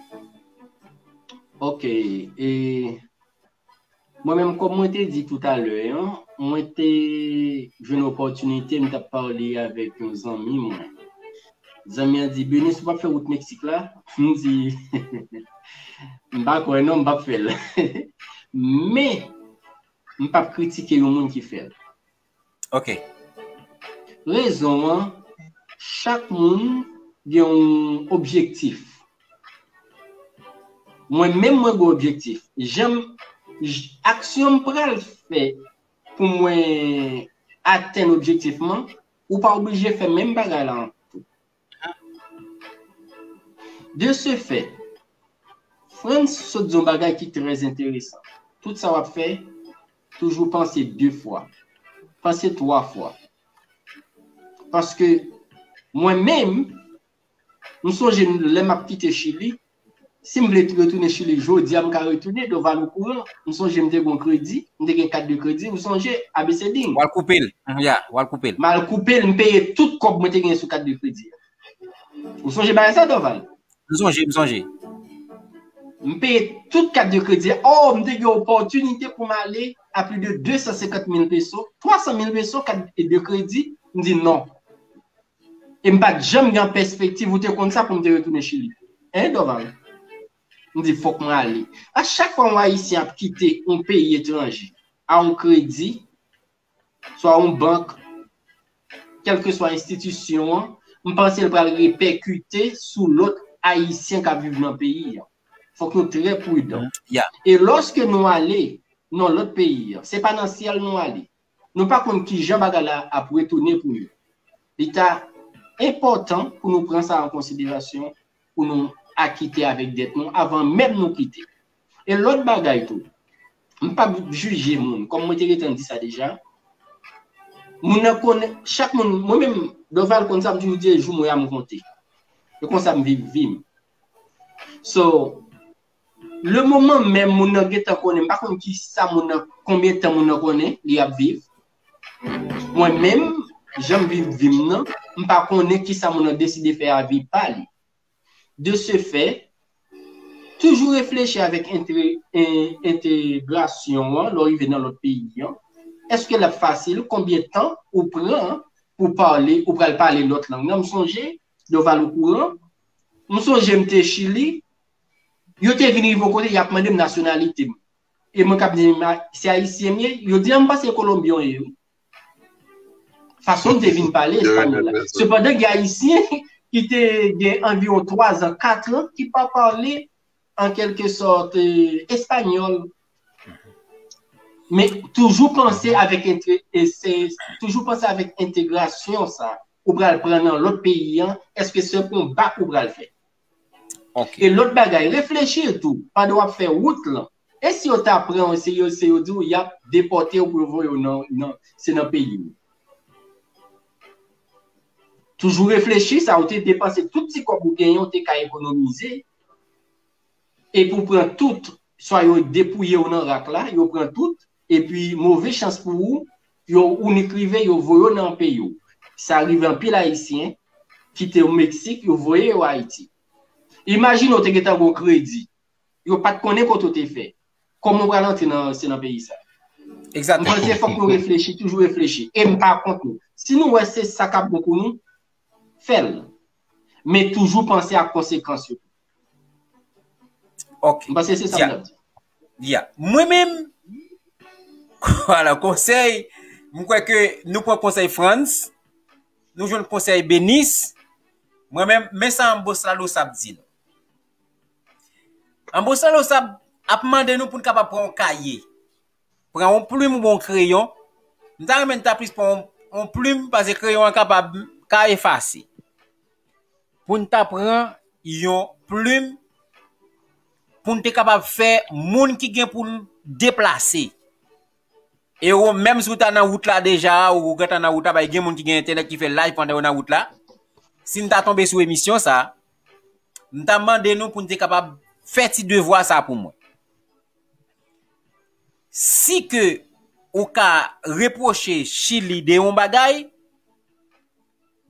Ok. E mwen menm, kòm mwen te di toutalè an, mwen te jwenn opòtinite, m t ap pale avèk yon zanmi mwen. Zanmi an di, Benis, ou p ap fè wout Meksik la? M di, m pa kwè non, m p ap fè l. Men, m p ap kritike yon moun ki fè l. Ok. Rezon an, chak moun gen yon objektif. Mwen menm, mwen gen objektif. Jan m, j- aksyon m pral fè pou mwen atenn objektif mwen, ou pa oblije fè menm bagay la ankò. De ce fait, Frantz sot di yon bagay ki trè enteresan. Tout sa w ap fè, toujou panse de fwa. Panse twa fwa. Paske mwen menm, m sonje lè m ap kite Chili, si m vle retounen Chili jodi a, m ka retounen, Doval okouran. M sonje m te gen kredi, m te gen kat de kredi, ou sonje, A B C D. W al koupe l. Ya, w al koupe l. M al koupe l, m peye tout kòb mwen te gen sou kat de kredi a. Ou sonje bagay sa, Doval? M sonje, m sonje. M peye tout kat de kredi a. Oh, m te gen opòtinite pou m ale a pli de de san senkant mil peso, twa san mil peso, kat de kredi. M di non. E m pa t janm gen pèspektiv, ou te konn sa, pou m te retounen Chili. Hein, Dorval? M di, fòk mwen ale. A chak fwa yon Ayisyen ap kite yon peyi etranje, a yon kredi, swa yon bank, kèlkeswa enstitisyon an, m panse l pral repèkite sou lòt Ayisyen k ap viv nan peyi an. Fòk nou trè pridan. E lòske nou ale nan lòt peyi an, se pa nan syèl nou ale. Nou pa konn kijan bagay la ap retounen pou nou. Li ta enpòtan pou nou pran sa an konsiderasyon, pou nou akite avèk dèt nou avan menm nou kite. E lòt bagay tou, m p ap jije moun, kòm mwen te gentan di sa deja. Moun nan konnen, chak moun, mwen menm, Dorval konn sa, m toujou di e jou mwen a m konte. E konsa m viv vi m. So, le moman menm moun nan gentan konnen, m pa konn kisa moun nan, konbyen tan moun nan konnen li ap viv. Mwen menm, jan m viv vi m nan, m pa konnen kisa moun nan deside fè a vi pa li. De ce fait, toujou reflechi avèk entre, en, entegrasyon an, lè w rive nan lòt peyi an. Èske l ap fasil? Konbyen tan ou pran pou pale, ou pral pale lòt lang nan? M sonje, Dorval okouran, m sonje m te Chili, yo te vin rive yon kote, y ap mande m nasyonalite m. E mwen k ap di, "Ma-, se ayisyen m ye?" Yo di, "An, m panse kolonbyen w ye, wi." Fason m te vin pale espanyòl la. Sepandan, gen ayisyen ki te gen anviwon twa zan, kat an, ki pa pale, an kèlke sòt, eh, espanyòl. Men toujou panse avèk entre-, e se, toujou panse avèk entegrasyon sa ou pral pran nan lòt peyi an, èske se yon bak ou pral fè? E lòt bagay, reflechi tou, pandan w ap fè wout lan. E si yo ta pran w, se yo, se yo di w y ap depòte w pou yo voye w nan, nan, se nan peyi w. Toujou reflechi sa, ou te depanse tout ti kòb ou genyen, ou te ka ekonomize. Epi w pran tout, swa yo depouye w nan rak la, yo pran tout, epi move chans pou ou, yo ou nik rive, yo voye w nan peyi w. Sa rive anpil Ayisyen, kite w Meksik, yo voye yo Ayiti. Imajine w te gentan gon kredi, yo pa t konnen kote w te fè. Kòman w pral antre nan, se nan peyi sa? M panse fòk nou reflechi, toujou reflechi. E m pa kont nou. Si nou wè se sa k ap bon pou nou, fè l. Men toujou panse ak konsekans yo. M panse se sa m t ap di. Ya. Mwen menm, alò, konsèy, m kwè ke nou pran konsèy Frantz, nou jwenn konsèy Benis. Mwen menm, men sa Ambos Lalosa ap di nou. Ambos Lalosa ap, ap mande nou pou n kapab pran yon kaye. Pran yon plim oubyen yon kreyon. M ta renmen n ta plis pran yon, yon plim, paske kreyon an kapab, ka efase. Pou n ta pran yon plim, pou n te kapab fè moun ki gen pou l deplase. E ou menm si w ta nan wout la deja, ou gentan nan wout la, bay gen moun ki gen entènèt ki fè live pandan yo nan wout la. Si n ta tonbe sou emisyon sa, m ta mande nou pou n te kapab fè ti devwa sa pou mwen. Si ke ou ka repwoche Chili de yon bagay,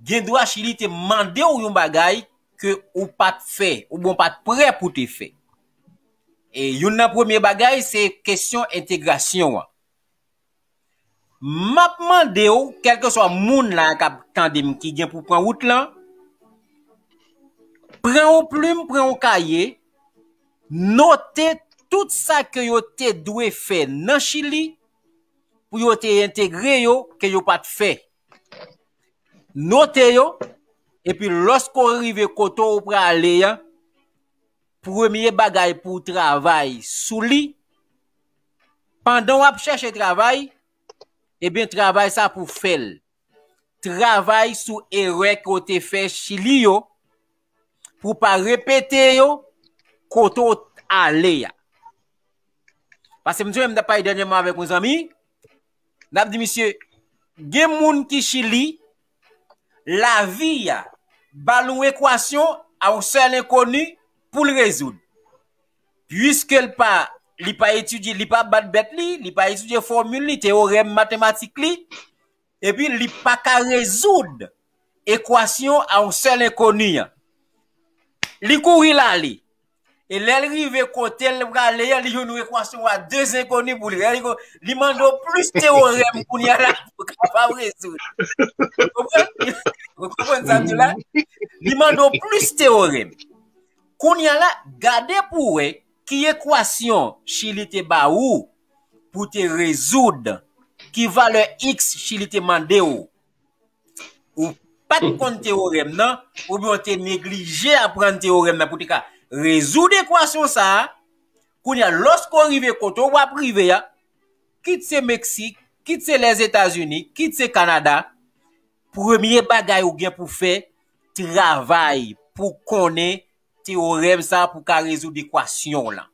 gen dwa Chili te mande w yon bagay ke ou pa t fè, oubyen w pa t prè pou te fè. E youn nan premye bagay, se kesyon entegrasyon an. M ap mande w, kèlkeswa moun la k ap tande m ki gen pou pran wout lan, pran yon plim, pran yon kaye, note tout sa ke yo te dwe fè nan Chili pou yo te entegre yo, ke yo pa t fè. Note yo, epi lòske w rive kote w prale an, premye bagay pou w travay sou li, pandan w ap chèche travay, ebyen, travay sa pou w fè l. Travay sou erè ke w te fè Chili yo, pou w pa repete yo kote w ale a. Paske m sonje m t ap pale dènyèman avèk yon zanmi, n ap di misye, gen moun ki Chili, lavi a ba l yon ekwasyon a yon sèl enkoni pou l rezoud. Piske l pa, li pa etidye, li pa bat bèt li, li pa etidye fòmil li, teyorèm matematik li, epi li pa ka rezoud ekwasyon a yon sèl enkoni an. Li kouri l ale. E lè l rive kote l prale an, li jwenn yon ekwasyon a de zenkoni pou li. Li, li mande w plis teyorèm kounye a la pou w kapab rezoud. Ou konprann? Ou konprann sa m di la? Li mande w plis teyorèm. Kounye a la, gade pou w wè ki ekwasyon Chili te ba ou pou te rezoud, ki valè x Chili te mande w. Ou pa t konn teyorèm nan, oubyen w te neglije aprann teyorèm nan pou te ka rezoud ekwasyon sa a. Kounye a, lòske w rive kote w ap rive a, kit se Meksik, kit se Lèzetazini, kit se Kanada, premye bagay ou gen pou fè, travay pou konnen teyorèm sa a pou ka rezoud ekwasyon w lan.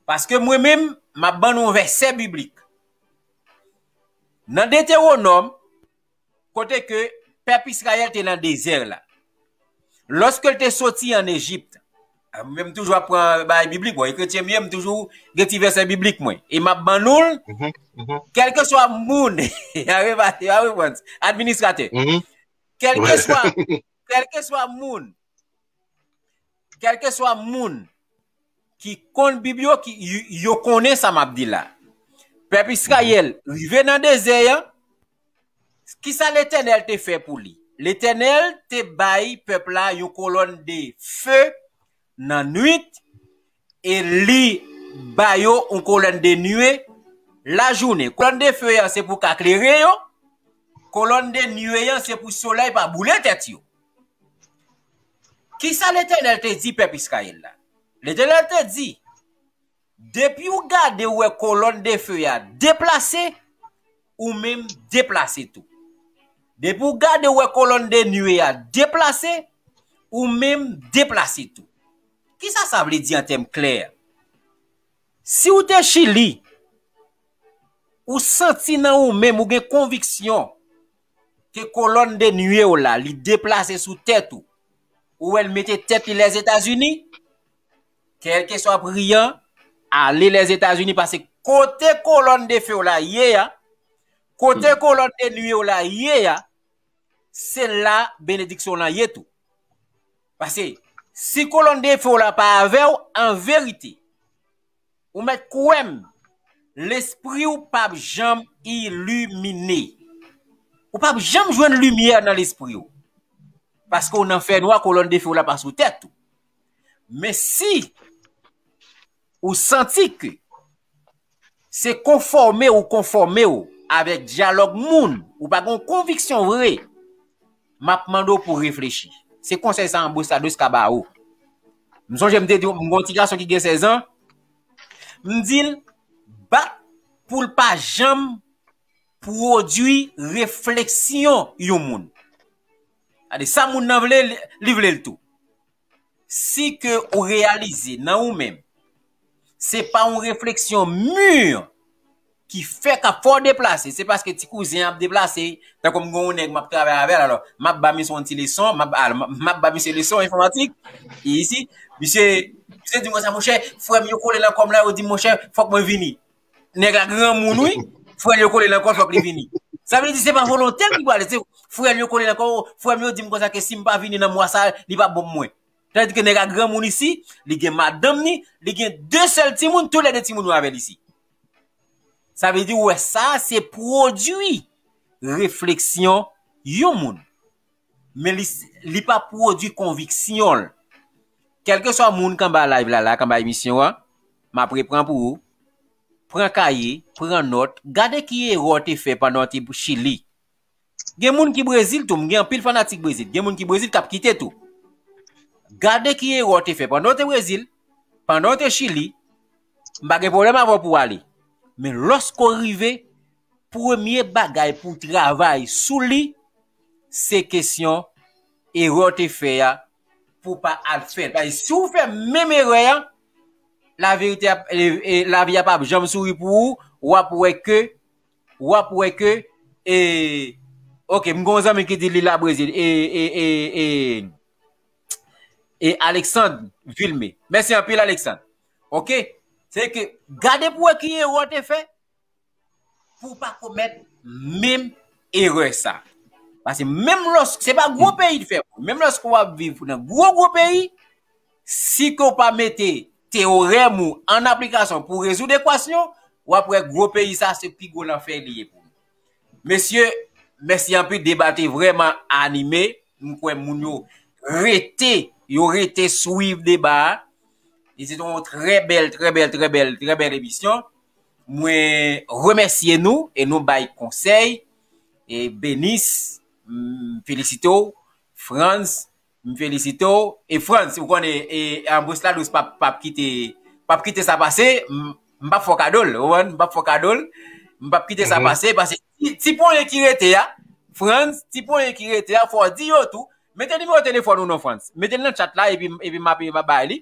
Paske mwen menm, m ap ban nou yon vèsè biblik. Nan Detewonòm, kote ke pèp Izrayèl te nan dezè la. Lòske l te soti an Ejip, mwen m toujou ap pran bagay biblik, bon, e kretyen m ye, m toujou gen ti vèsè biblik mwen. E m ap ban nou l, kèlkeswa moun, a repase, a reprann, administratè. Kèlkeswa, kèlkeswa moun, kèlkeswa moun ki konn Bib yo, ki, yo, yo konnen sa m ap di la. Pèp Izrayèl rive nan dezè an, kisa Letènèl te fè pou li? Letènèl te bay pèp la yon kolòn de fe nan nwit, e li ba yo yon kolòn de nwe lajounen. Kolòn de fe an se pou ka klere yo, kolòn de nwe an se pou solèy pa boule tèt yo. Kisa Letènèl te di pèp Izrayèl la? Letènèl te di, depi w gade w wè kolòn de fe a deplase, ou menm deplase tou. Depi w gade w wè kolòn de nwe a deplase, ou menm deplase tou. Kisa sa vle di an tèm klè? Si w te Chili, ou santi nan ou menm, ou gen konviksyon ke kolòn de nwe w la, li deplase sou tèt ou, ou wè l mete tèt li Lèzetazini, kèlkeswa pri an, ale Lèzetazini, paske kote kolòn de fe w la ye a, kote kolòn de nwe w la ye a, se la benediksyon w lan ye tou. Paske si kolòn de fe w la pa avè w, an verite, ou mèt kwè m, lespri w p ap janm ilimine. Ou p ap janm jwenn limyè nan lespri w. Paske w nan fènwa, kolòn de fe w la pa sou tèt ou. Men si ou santi ke se konfòme ou konfòme w avèk dyalòg moun, ou pa gen yon konviksyon vre, m ap mande w pou w reflechi. Se konsèy sa Ambroise Tadros ka ba ou. M sonje m te di w, m gen yon ti gason ki gen sèz an, m di l bat pou l pa janm pwodui refleksyon yon moun. Gade, sa moun nan vle, li, li vle l tou. Si ke ou reyalize nan ou menm, se pa yon refleksyon mi ki fè k ap fè w deplase, se paske ti kouzen an ap deplase, tankou m gen yon nèg m ap travay avè l, alò, m ap ba misye yon ti leson, m ap, alò, m ap, m ap ba misye leson enfòmatik, e isi, misye, misye di m konsa, monchè, frè m yo kole nan kò m la, yo di m, monchè, fòk mwen vini. Nèg la granmoun, wi, frè l yo kole nan kò l, fòk li vini. Sa vle di, se pa volonte l ki prale, se frè l yo kole nan kò, frè m yo di m konsa ke si m pa vini nan mwa sa, li p ap bon pou mwen. Tandike nèg la granmoun isi, li gen madanm ni, li gen de sèl timoun, toulède timoun yo avè l isi. Sa vle di, ou wè, sa se pwodui refleksyon yon moun. Men li, li pa pwodui konviksyon l. Kèlkeswa moun k anba live la, la, k anba emisyon an, m ap repran pou ou. Pran kaye, pran nòt, gade ki erè w te fè pandan w te Chili. Gen moun ki Brezil tou, m gen anpil fanatik Brezil. Gen moun ki Brezil k ap kite tou. Gade ki erè w te fè pandan w te Brezil, pandan w te Chili, m pa gen pwoblèm avè w pou w ale. Men lòske w rive, premye bagay pou w travay sou li, se kesyon erè w te fè a pou w pa al fè l. Paske si w fè menm erè a, laverite ap, e, e, lavi a p ap janm souri pou ou, w ap wè ke, w ap wè ke, e, ok, m gen yon zanmi ki di li la Brezil, e, e, e, e, e Alexandre Vilmé. Mèsi anpil, Alexandre. Ok? Se ke, gade pou wè ki erè w te fè, pou w pa komèt menm erè sa. Paske menm lòske, se pa gwo peyi l fè, menm lòske w ap viv nan gwo, gwo peyi, Si ke w pa mete teyorèm ou an aplikasyon pou rezoud ekwasyon, w ap wè gwo peyi sa se pi gwo lanfè li ye pou nou. Mesye, mèsi anpil, deba te vrèman anime. M kwè moun yo rete, yo rete swiv deba a. E se te yon trè bèl, trè bèl, trè bèl, trè bèl emisyon. Mwen remèsye nou e nou bay konsèy. E Benis, m felisite w. Frantz, m felisite w. E Frantz, ou konnen, e Ambroise Ladouce p ap, p ap kite, p ap kite sa pase. M, m p ap fè w kado l, ou konprann? M p ap fè w kado l. M p ap kite sa pase, paske ti, ti ponyen ki rete a, Frantz, ti ponyen ki rete a, fò w di yo tou. Mete nimewo telefòn ou non, Frantz. Mete l nan chat la, epi, epi m ap, m ap bay li.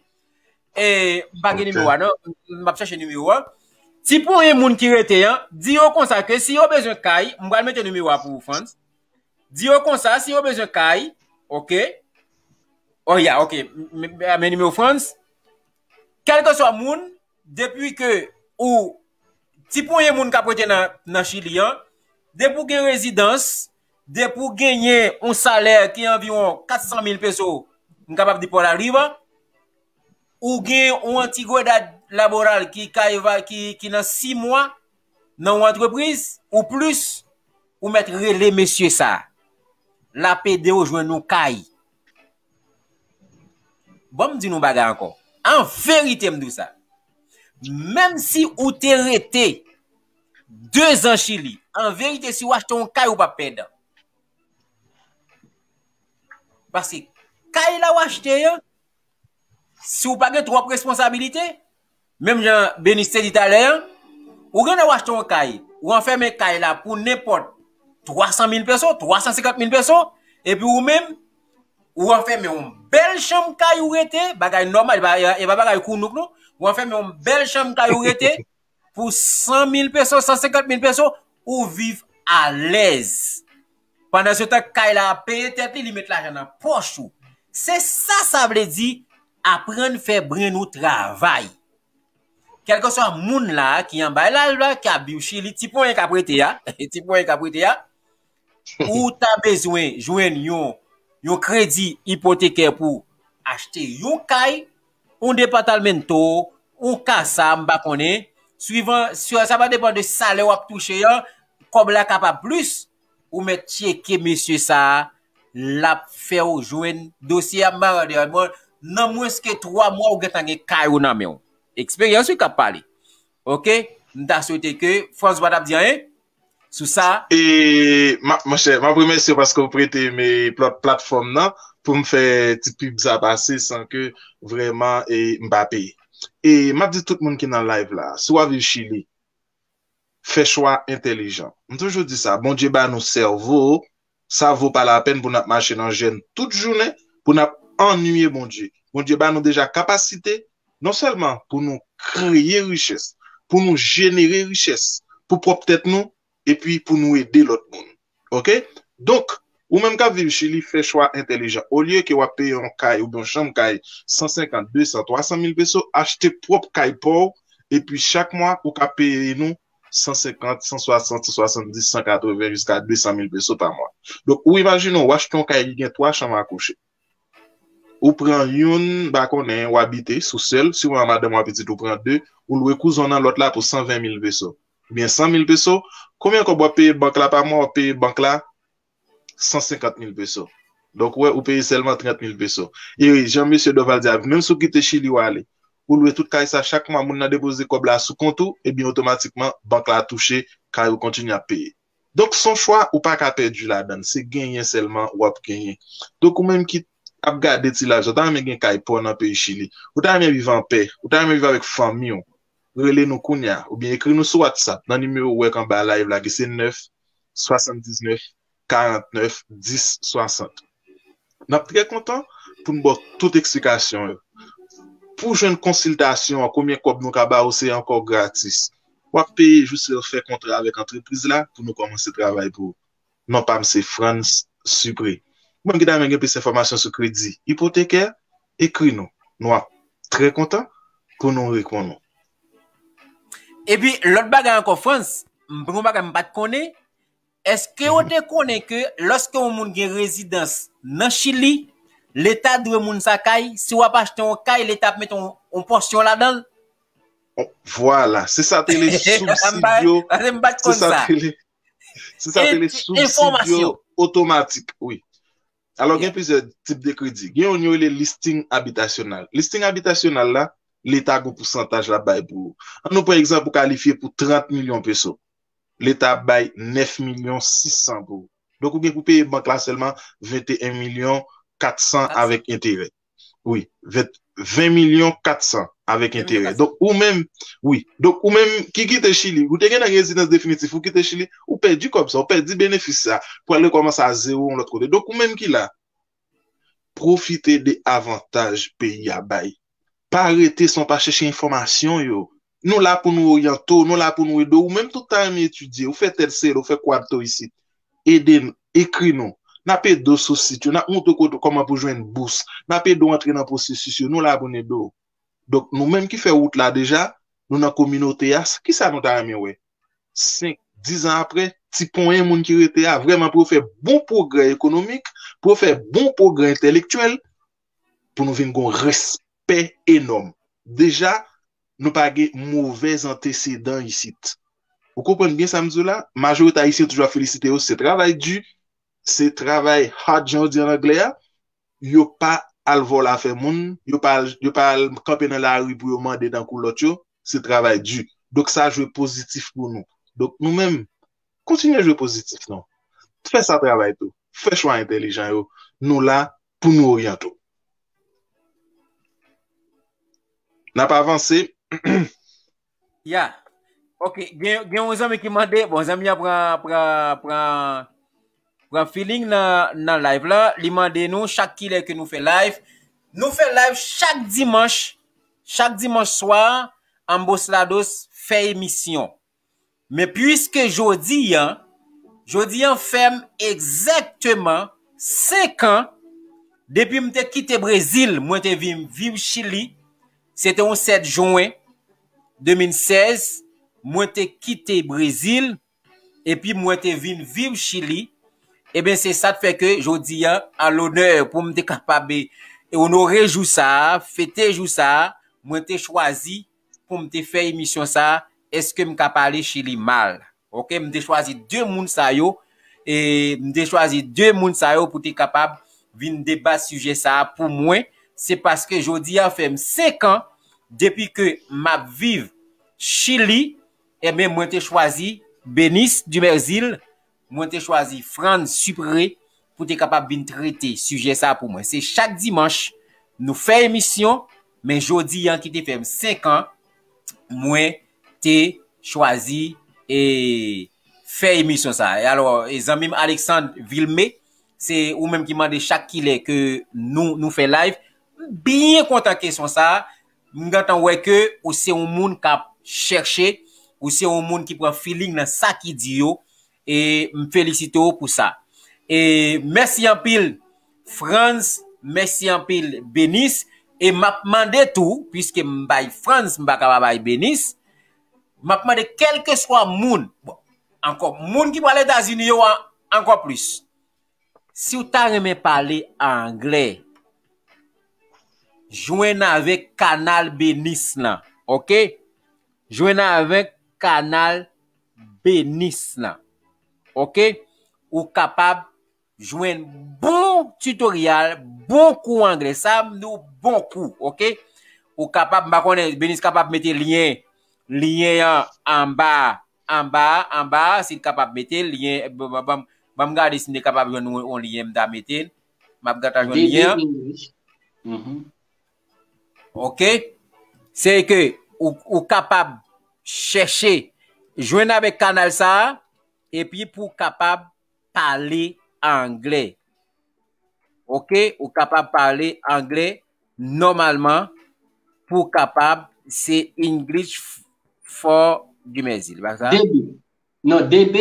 E, m pa gen nimewo a, non. M ap chèche nimewo a. Ti ponyen moun ki rete an, di yo konsa ke si yo bezwen kay, m pral mete nimewo a pou ou, Frantz. Di yo konsa, si yo bezwen kay, oke. Oh, ya, oke. M, m, men nimewo Frantz. Kèlkeswa moun, depi ke ou, ti ponyen moun k ap rete nan, nan Chili an, depi w gen rezidans, depi w genyen yon salè ki anviwon kat san mil peso, m kapab di por arriba, ou gen yon antigwedad laboral ki ka eva-, ki, ki nan sis mwa nan yon antrepriz ou plis, ou mèt rele mesye sa. L ap ede w jwenn yon kay. Bon, m di nou bagay ankò. An verite, m di w sa. Menm si ou te rete de zan Chili, an verite, si w achte yon kay, ou p ap pèdan. Paske kay la w achte an, si w pa gen twòp responsabilite, menm jan Benis te di talè an, ou gen lè w achte yon kay, ou anfèmen kay la pou nenpòt twa san mil peso, twa san senkant mil peso, epi ou menm, ou anfèmen yon bèl chanm kay ou rete, bagay nòmal, e pa, e pa bagay kounouk non, ou anfèmen yon bèl chanm kay ou rete, pou san mil peso, san senkant mil peso, ou viv alèz. Pandan se tan kay la ap peye tèt li, li met lajan nan pòch ou. Se sa sa vle di, aprann fè brenn ou travay. Kèlkeswa moun la ki anba live la, ki ap viv Chili, ti ponyen k ap rete a, ti ponyen k ap rete a, ou ta bezwen jwenn yon, yon kredi ipotekè pou achte yon kay, yon depatamento, yon kasa, m pa konnen. Swivan, si, sa va depann de salè w ap touche an, kòb la kapab plis, ou mèt tcheke mesye sa a, l ap fè w jwenn dosye a, m pa rande mwen, nan mwens ke twa mwa ou gentan gen kay ou nan men w. Eksperyans wi k ap pale. Oke? M ta swete ke Frantz pa t ap di anyen sou sa. E, ma, monchè, m ap remèsye w paske w prete m plat-, platfòm nan pou m fè ti pib sa pase san ke vrèman, e, m pa peye. E m ap di tout moun ki nan live la, si w ap viv Chili, fè chwa entèlijan. M toujou di sa, Bondye ba nou sèvo, sa vo pa lapèn pou n ap mache nan jèn tout jounen, pou n ap annuiye Bondye. Bondye ba nou deja kapasite, non sèlman pou nou kreye richès, pou nou jenere richès pou pwòp tèt nou, epi pou nou ede lòt moun. Oke? Donk, ou menm k ap viv Chili, fè chwa entèlijan. Olye ke w ap peye yon kay oubyen yon chanm kay san senkant, de san, twa san mil peso, achte pwòp kay pa w, epi chak mwa, ou ka peye nou san senkant, san swasant, san swasanndis, san katreven, jiska de san mil peso pa mwa. Donk, ou imajine w achte yon kay ki gen twa chanm a kouche. Ou pran youn, m pa konnen, w abite sou sèl, si w an madanm w an pitit, ou pran de, ou lwe kouzon nan lòt la pou san ven mil peso, oubyen san mil peso. Konbyen kòb w ap peye bank la pa mwa? W ap peye bank la san senkant mil peso. Donk, ou wè, ou peye sèlman trant mil peso. E jan mesye Dorval di a, menm si w kite Chili w ale, ou lwe tout kay sa, chak mwa moun nan depoze kòb la sou kont ou, ebyen, otomatikman, bank la touche, kay ou kontinye ap peye. Donk, se yon chwa ou pa ka pèdi ladan l, se genyen sèlman w ap genyen. Donk, ou menm ki ap gade ti live sa, ou ta renmen gen kay pa w nan peyi Chili, ou ta renmen viv anpè, ou ta renmen viv avèk fanmi w, rele nou kounye a, oubyen ekri nou sou WhatsApp, nan nimewo ou wè k anba live la, ki se nèf swasanndiznèf karantnèf dis swasant. N ap trè kontan pou n ba w tout eksplikasyon yo. Pou jwenn konsiltasyon an, konbyen kòb nou ka ba w, se ankò gratis. W ap peye jis lè w fè kontra avèk antrepriz la pou nou kòmanse travay pou ou. Non pa m se Frantz Supré. Ou menm ki ta renmen gen plis enfòmasyon sou kredi ipotekè, ekri nou. Nou ap trè kontan pou nou reponn ou. Epi, lòt bagay ankò, Frantz, m gen yon bagay m pa t konnen, èske w te konnen ke lòske yon moun gen rezidans nan Chili, Leta dwe moun sa kay, si w ap achte yon kay, Leta ap mete yon, yon pòsyon ladan l. Vwala, se sa te le Paske m subsidio, pa- paske m pa t se konn sa sa. te le, se sa te le E- subsidio enfòmasyon. Otomatik, wi. Alò, Yeah. Gen plizyè tip de kredi. Gen yon yo rele listing abitasyonal. Listing abitasyonal la, Leta gon pousantaj l ap bay pou ou. An nou pran egzanp, ou kalifye pou trant milyon peso. Leta ap bay nèf milyon sis san pou ou. Donk, ou gen pou peye bank la sèlman venteyen milyon katsan avèk enterè. Wi, ven milyon katsan avèk enterè. Donk, ou menm, wi. Donk, ou menm ki kite Chili, ou te gen nan rezidans definitif, ou kite Chili, ou pèdi kòb sa, ou pèdi benefis sa, pou al rekòmanse a zewo yon lòt kote. Donk, ou menm ki la, pwofite de avantaj peyi a bay. Pa rete san pa chèche enfòmasyon yo. Nou la pou nou oryante w, nou la pou nou ede w. Ou menm tou ta renmen etidye, ou fè tèt sere, ou fè kwadto isit. Ede n, ekri nou. N ap ede w sou sit yo, n ap montre w kote kòman pou jwenn bous, n ap ede w antre nan pwosesis yo, nou la pou n ede w. Donk, nou menm ki fè wout la deja, nou nan kominote a, kisa nou ta renmen wè? Senk, diz an apre, ti ponyen moun ki rete a, vrèman pou yo fè bon pwogrè ekonomik, pou yo fè bon pwogrè entèlektyèl, pou nou vin gon respè enòm. Deja, nou pa gen movèz antesedan isit. Ou konprann byen sa m di w la? Majorite Ayisyen toujou ap felisite yo, se travay di, se travay hard, jan yo di an anglè a. Yo pa al vòlò afè moun, yo pa al, yo pa al kanpe nan lari pou yo mande tankou lòt yo, se travay di. Donk sa jwe pozitif pou nou. Donk nou menm, kontinye jwe pozitif non. Fè sa travay tou. Fè chwa entèlijan yo. Nou la pou nou oryante w. N ap avanse. Ya. Ok, gen, gen yon zanmi ki mande, bon, zanmi an pran, pran, pran, pran feeling nan, nan live la. Li mande nou chak kilè ke nou fè live. Nou fè live chak dimanch, chak dimanch swa, Ambos Lados fè emisyon. Men piske jodi an, jodi an fè m egzakteman senk an depi m te kite Brezil, mwen te vin viv Chili. Se te yon sèt jen de mil sèz, mwen te kite Brezil, epi mwen te vin viv Chili. Ebyen, se sa k fè ke jodi an, an lonè pou m te kapab, e, onore jou sa a, fete jou sa a, mwen te chwazi pou m te fè emisyon sa a, èske m ka pale Chili mal? Ok, m te chwazi de moun sa yo, e m te chwazi de moun sa yo pou te kapab vin deba sijè sa a pou mwen. Se paske jodi a fè m senk an depi ke m ap viv Chili, ebyen, mwen te chwazi Benis Dumerzil, mwen te chwazi Franz Supré pou te kapab vin trete sijè sa pou mwen. Se chak dimanch nou fè emisyon, men jodi an ki te fè m senk an, mwen te chwazi e fè emisyon sa. E alò, e zanmi m Alexandre Vilmé, se ou menm ki mande chak kilè ke nou, nou fè live. M byen kontan kesyon sa. M gentan wè ke ou se yon moun k ap chèche, ou se yon moun ki pran feeling nan sa ki di yo, e m felisite w pou sa. E mèsi anpil, Franz, mèsi anpil, Benis, e m ap mande tou, piske m bay Franz, m pa ka pa bay Benis, m ap mande kèlkeswa moun, bon, ankò, moun ki pral Etazini yo an, ankò plis. Si w ta renmen pale anglè, jwenn avèk kanal Benis lan, ok? Jwenn avèk kanal Benis lan, ok? Ou kapab jwenn bon tutorial, bon kou anglè. Sa m di w, bon kou, ok? Ou kapab, m pa konnen, Benis kapab mete lyen, lyen an anba, anba, anba, si l kapab mete l, lyen, ban, ban, ban, ban m gade si m te kapab jwenn yon, yon lyen m ta mete l. M ap gentan jwenn lyen an. D B English. Mhm. Ok? Se ke ou, ou kapab chèche, jwenn avèk kanal sa a, epi pou w kapab pale anglè. Ok? Ou kapab pale anglè nòmalman pou w kapab, se English f- for Dumèzil, pa sa? D B. Non, D B.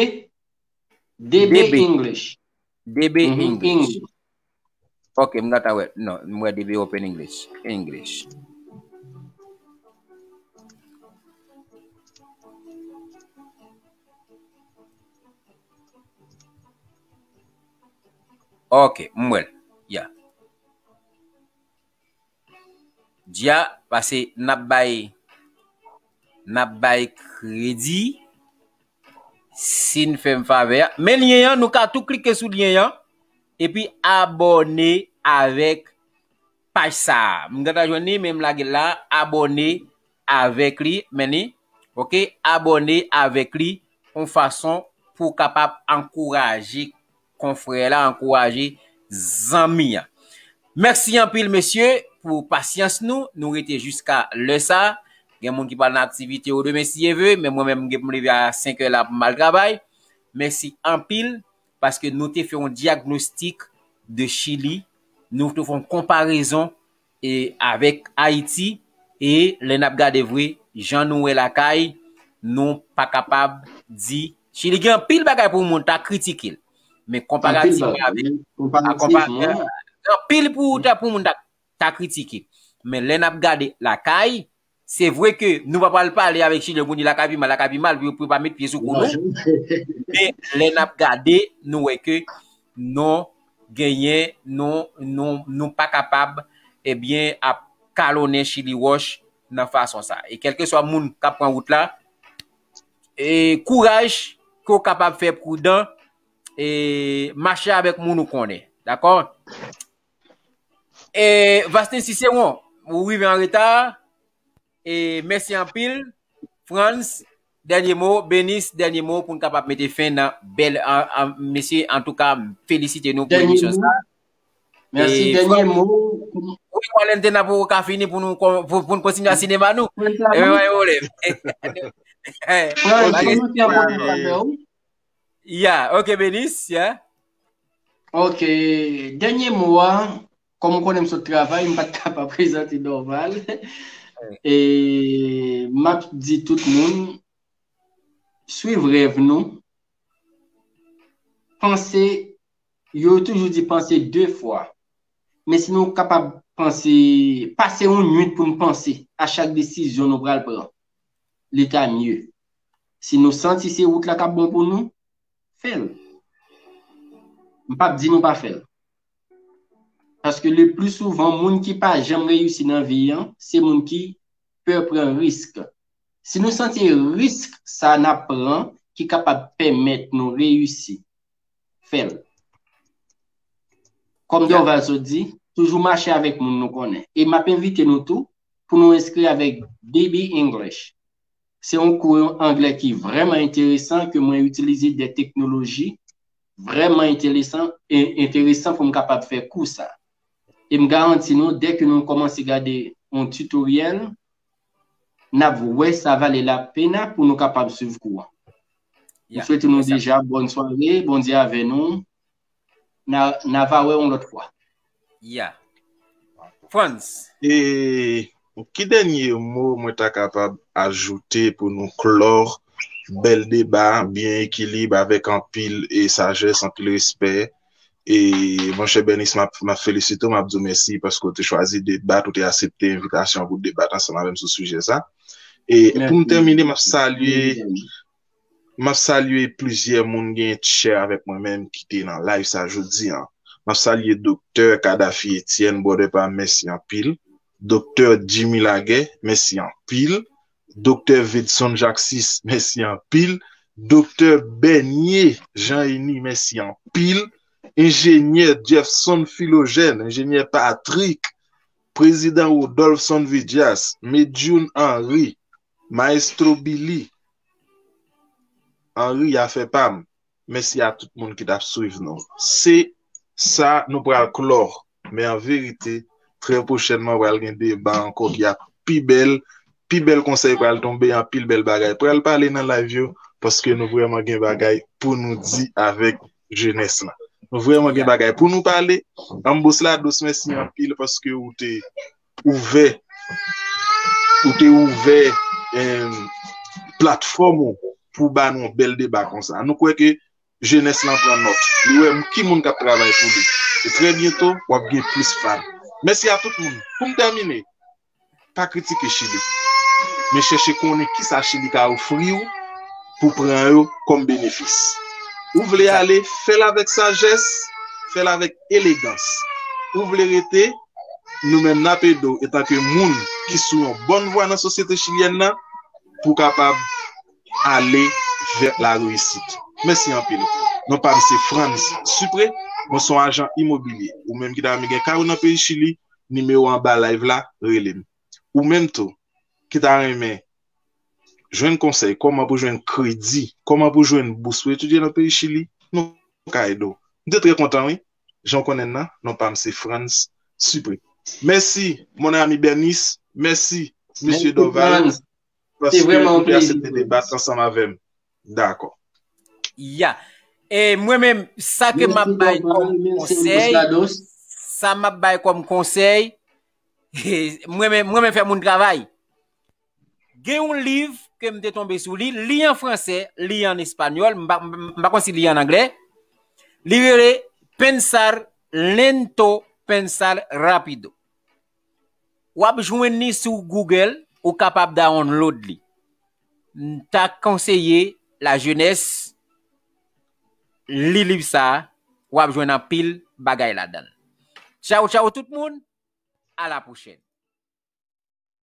D B D B. English. D B Mhm, English. English. Ok, m gentan wè. Non, m wè D B Open English. English. Ok, m wè l. Ya. Ya, pase n ap bay, n ap bay kredi, si n fè m favè a. Men lyen an, nou ka tou klike sou lyen an, epi abòne avèk paj sa a. M gentan jwenn li, men m lage l la, abòne avèk li, men li, oke, abòne avèk li, yon fason pou w kapab ankouraje konfrè la, ankouraje zanmi an. Mèsi anpil, mesye, pou pasyans nou. Nou rete jiska lè sa. Gen moun ki pral nan aktivite yo demen, si Dye vle, men mwen menm, m gen pou m leve a senk è la pou m al travay. Mèsi anpil, paske nou te fè yon dyagnostik de Chili. Nou te fè yon konparezon e avèk Ayiti, e lè n ap gade vre, jan nou wè lakay, nou pa kapab di Chili gen anpil bagay pou moun ta kritike l. Men konparativman avèk, a konpa-, gen anpil pou, ta, pou moun ta, ta kritike. Men lè n ap gade lakay, se vre ke nou pa pral pale avèk Chili pou di lakay pi mal, lakay pi mal, pou, pou yo pa met pye sou kou nou. Men lè n ap gade, nou wè ke non, genyen, nou, nou, nou pa kapab, ebyen, ap kalonnen Chili wòch nan fason sa. E kèlkeswa moun k ap pran wout la, e kouraj, ke w kapab fè pridan, e mache avèk moun ou konnen. Dakò? E Vastin Cicéron, ou rive an reta. E mèsi anpil. Frantz, dènye mo, Benis, dènye mo pou n kapab mete fen nan bèl, an, an, mesye, antouka, m felisite nou pou emisyon sa. Mèsi, e dènye mo. Wi, Walentena pou ka fini pou nou kon-, pou, pou n kontinye a sinema nou. Frantz la, e pa gen pwoblèm. Frantz, ok. Kòman te an pwoblèm avè w? Ya, ok, Benis, ya. Ok, dènye mo a, kòm ou konnen m sot travay, m pa t kapab prezante nòmal. E m ap di tout moun, swiv rèv nou. Panse, yo toujou di panse de fwa. Men si nou kapab panse, pase yon nwit pou n panse a chak desizyon nou pral pran, li ta mye. Si nou santi se wout la k ap bon pou nou, fè l. M p ap di nou pa fè l. Paske le pli souvan, moun ki pa janm reyisi nan vi an, se moun ki pè pran risk. Si nou santi risk sa n ap pran ki kapab pèmèt nou reyisi, fè l. Kòm Dorval sot di, toujou mache avèk moun nou konnen. E m ap envite nou tou pou nou enskri avèk B B English. Se yon kou anglè ki vrèman enteresan, ke mwen itilize de teknoloji vrèman enteresan, e, enteresan pou m kapab fè kou sa. E m garanti nou, dèke nou kòmanse gade yon tutoriel, n ap wè sa vale lapena pou nou kapab swiv kou an. M swete nou deja bòn sware, Bondye avè nou. N a, n a va wè yon lòt fwa. Ya. Frantz. E ki dènye mo mwen ta kapab ajoute pou nou klò bèl deba, byen ekilib, avèk anpil, e, sajès, anpil respè? E, monchè Benis, m ap, m ap felisite w, m ap di w mèsi paske w te chwazi debat, ou te aksepte envitasyon pou debat ansanm avè m sou sijè sa. E pou m tèmine, m ap salye, m ap salye plizyè moun gen share avèk mwen menm ki te nan live sa jodi an. M ap salye Doktè Kadafi Etienne, brother pa m, mèsi anpil. Doktè Jimmy Laguerre, mèsi anpil. Doktè Vedson Jacques sis, mèsi anpil. Doktè Bernier Jean Heny, mèsi anpil. Enjenyè Jeffson Philogène, enjenyè Patrick, Prezidan Rodolphson Vijas, Medjune Henry, Maestro Billy, Henry afè pa m. Mèsi a tout moun ki t ap swiv nou. Se sa nou pral klò. Men an verite, trè pwochènman, pral gen deba ankò ki ap pi bèl. Pi bèl konsèy pral tonbe, anpil bèl bagay pral pale nan live yo, paske nou vrèman gen bagay pou nou di avèk jenès lan. Nou vrèman gen bagay pou nou pale. Ambos Ladous, mèsi anpil paske ou te ouvè, ou te ouvè, em, platfòm ou pou ba nou yon bèl deba konsa. Nou kwè ke jenès lan pran nòt. Li wè ki moun k ap travay pou li. E trè byento, w ap gen plis fan. Mèsi a tout moun. Pou m tèmine, pa kritike Chili, men chèche konnen kisa Chili ka ofri w pou pran yo kòm benefis. Ou vle ale, fè l avèk sajès, fè l avèk elegans. Ou vle rete, nou menm n ap ede w etanke moun ki sou yon bòn vwa nan sosyete chilyèn nan pou w kapab ale vè la reyisit. Mèsi anpil. Non pa m se Frantz Supré, mwen se yon ajan imobilye. Ou menm ki ta renmen gen kay ou nan peyi Chili, nimewo anba live la, rele m. Ou menm tou, ki ta renmen jwenn konsèy, kòman pou jwenn kredi, kòman pou jwenn bous pou etidye nan peyi Chili, nou ka ede w. M te trè kontan, wi. Jan w konnen nan, non pa m se Frantz Supré. Mèsi, mon ami Bernice. Mèsi, mesye Dorval, paske ou te aksepte debat ansanm avè m. Dakò. Ya. E mwen menm, sa ke m ap bay kòm konsèy, sa m ap bay kòm konsèy, mwen menm, mwen menm fè moun travay. Gen yon liv ke m te tonbe sou li, li an fransè, li an espanyòl, m pa, m pa konn si li an anglè. Li rele Pensar lento, pensar rápido. W ap jwenn li sou Google, ou kapab download li. M ta konseye lajenès li liv sa a, w ap jwenn anpil bagay ladan l. Tchaw, tchaw tout moun, a la pwochèn.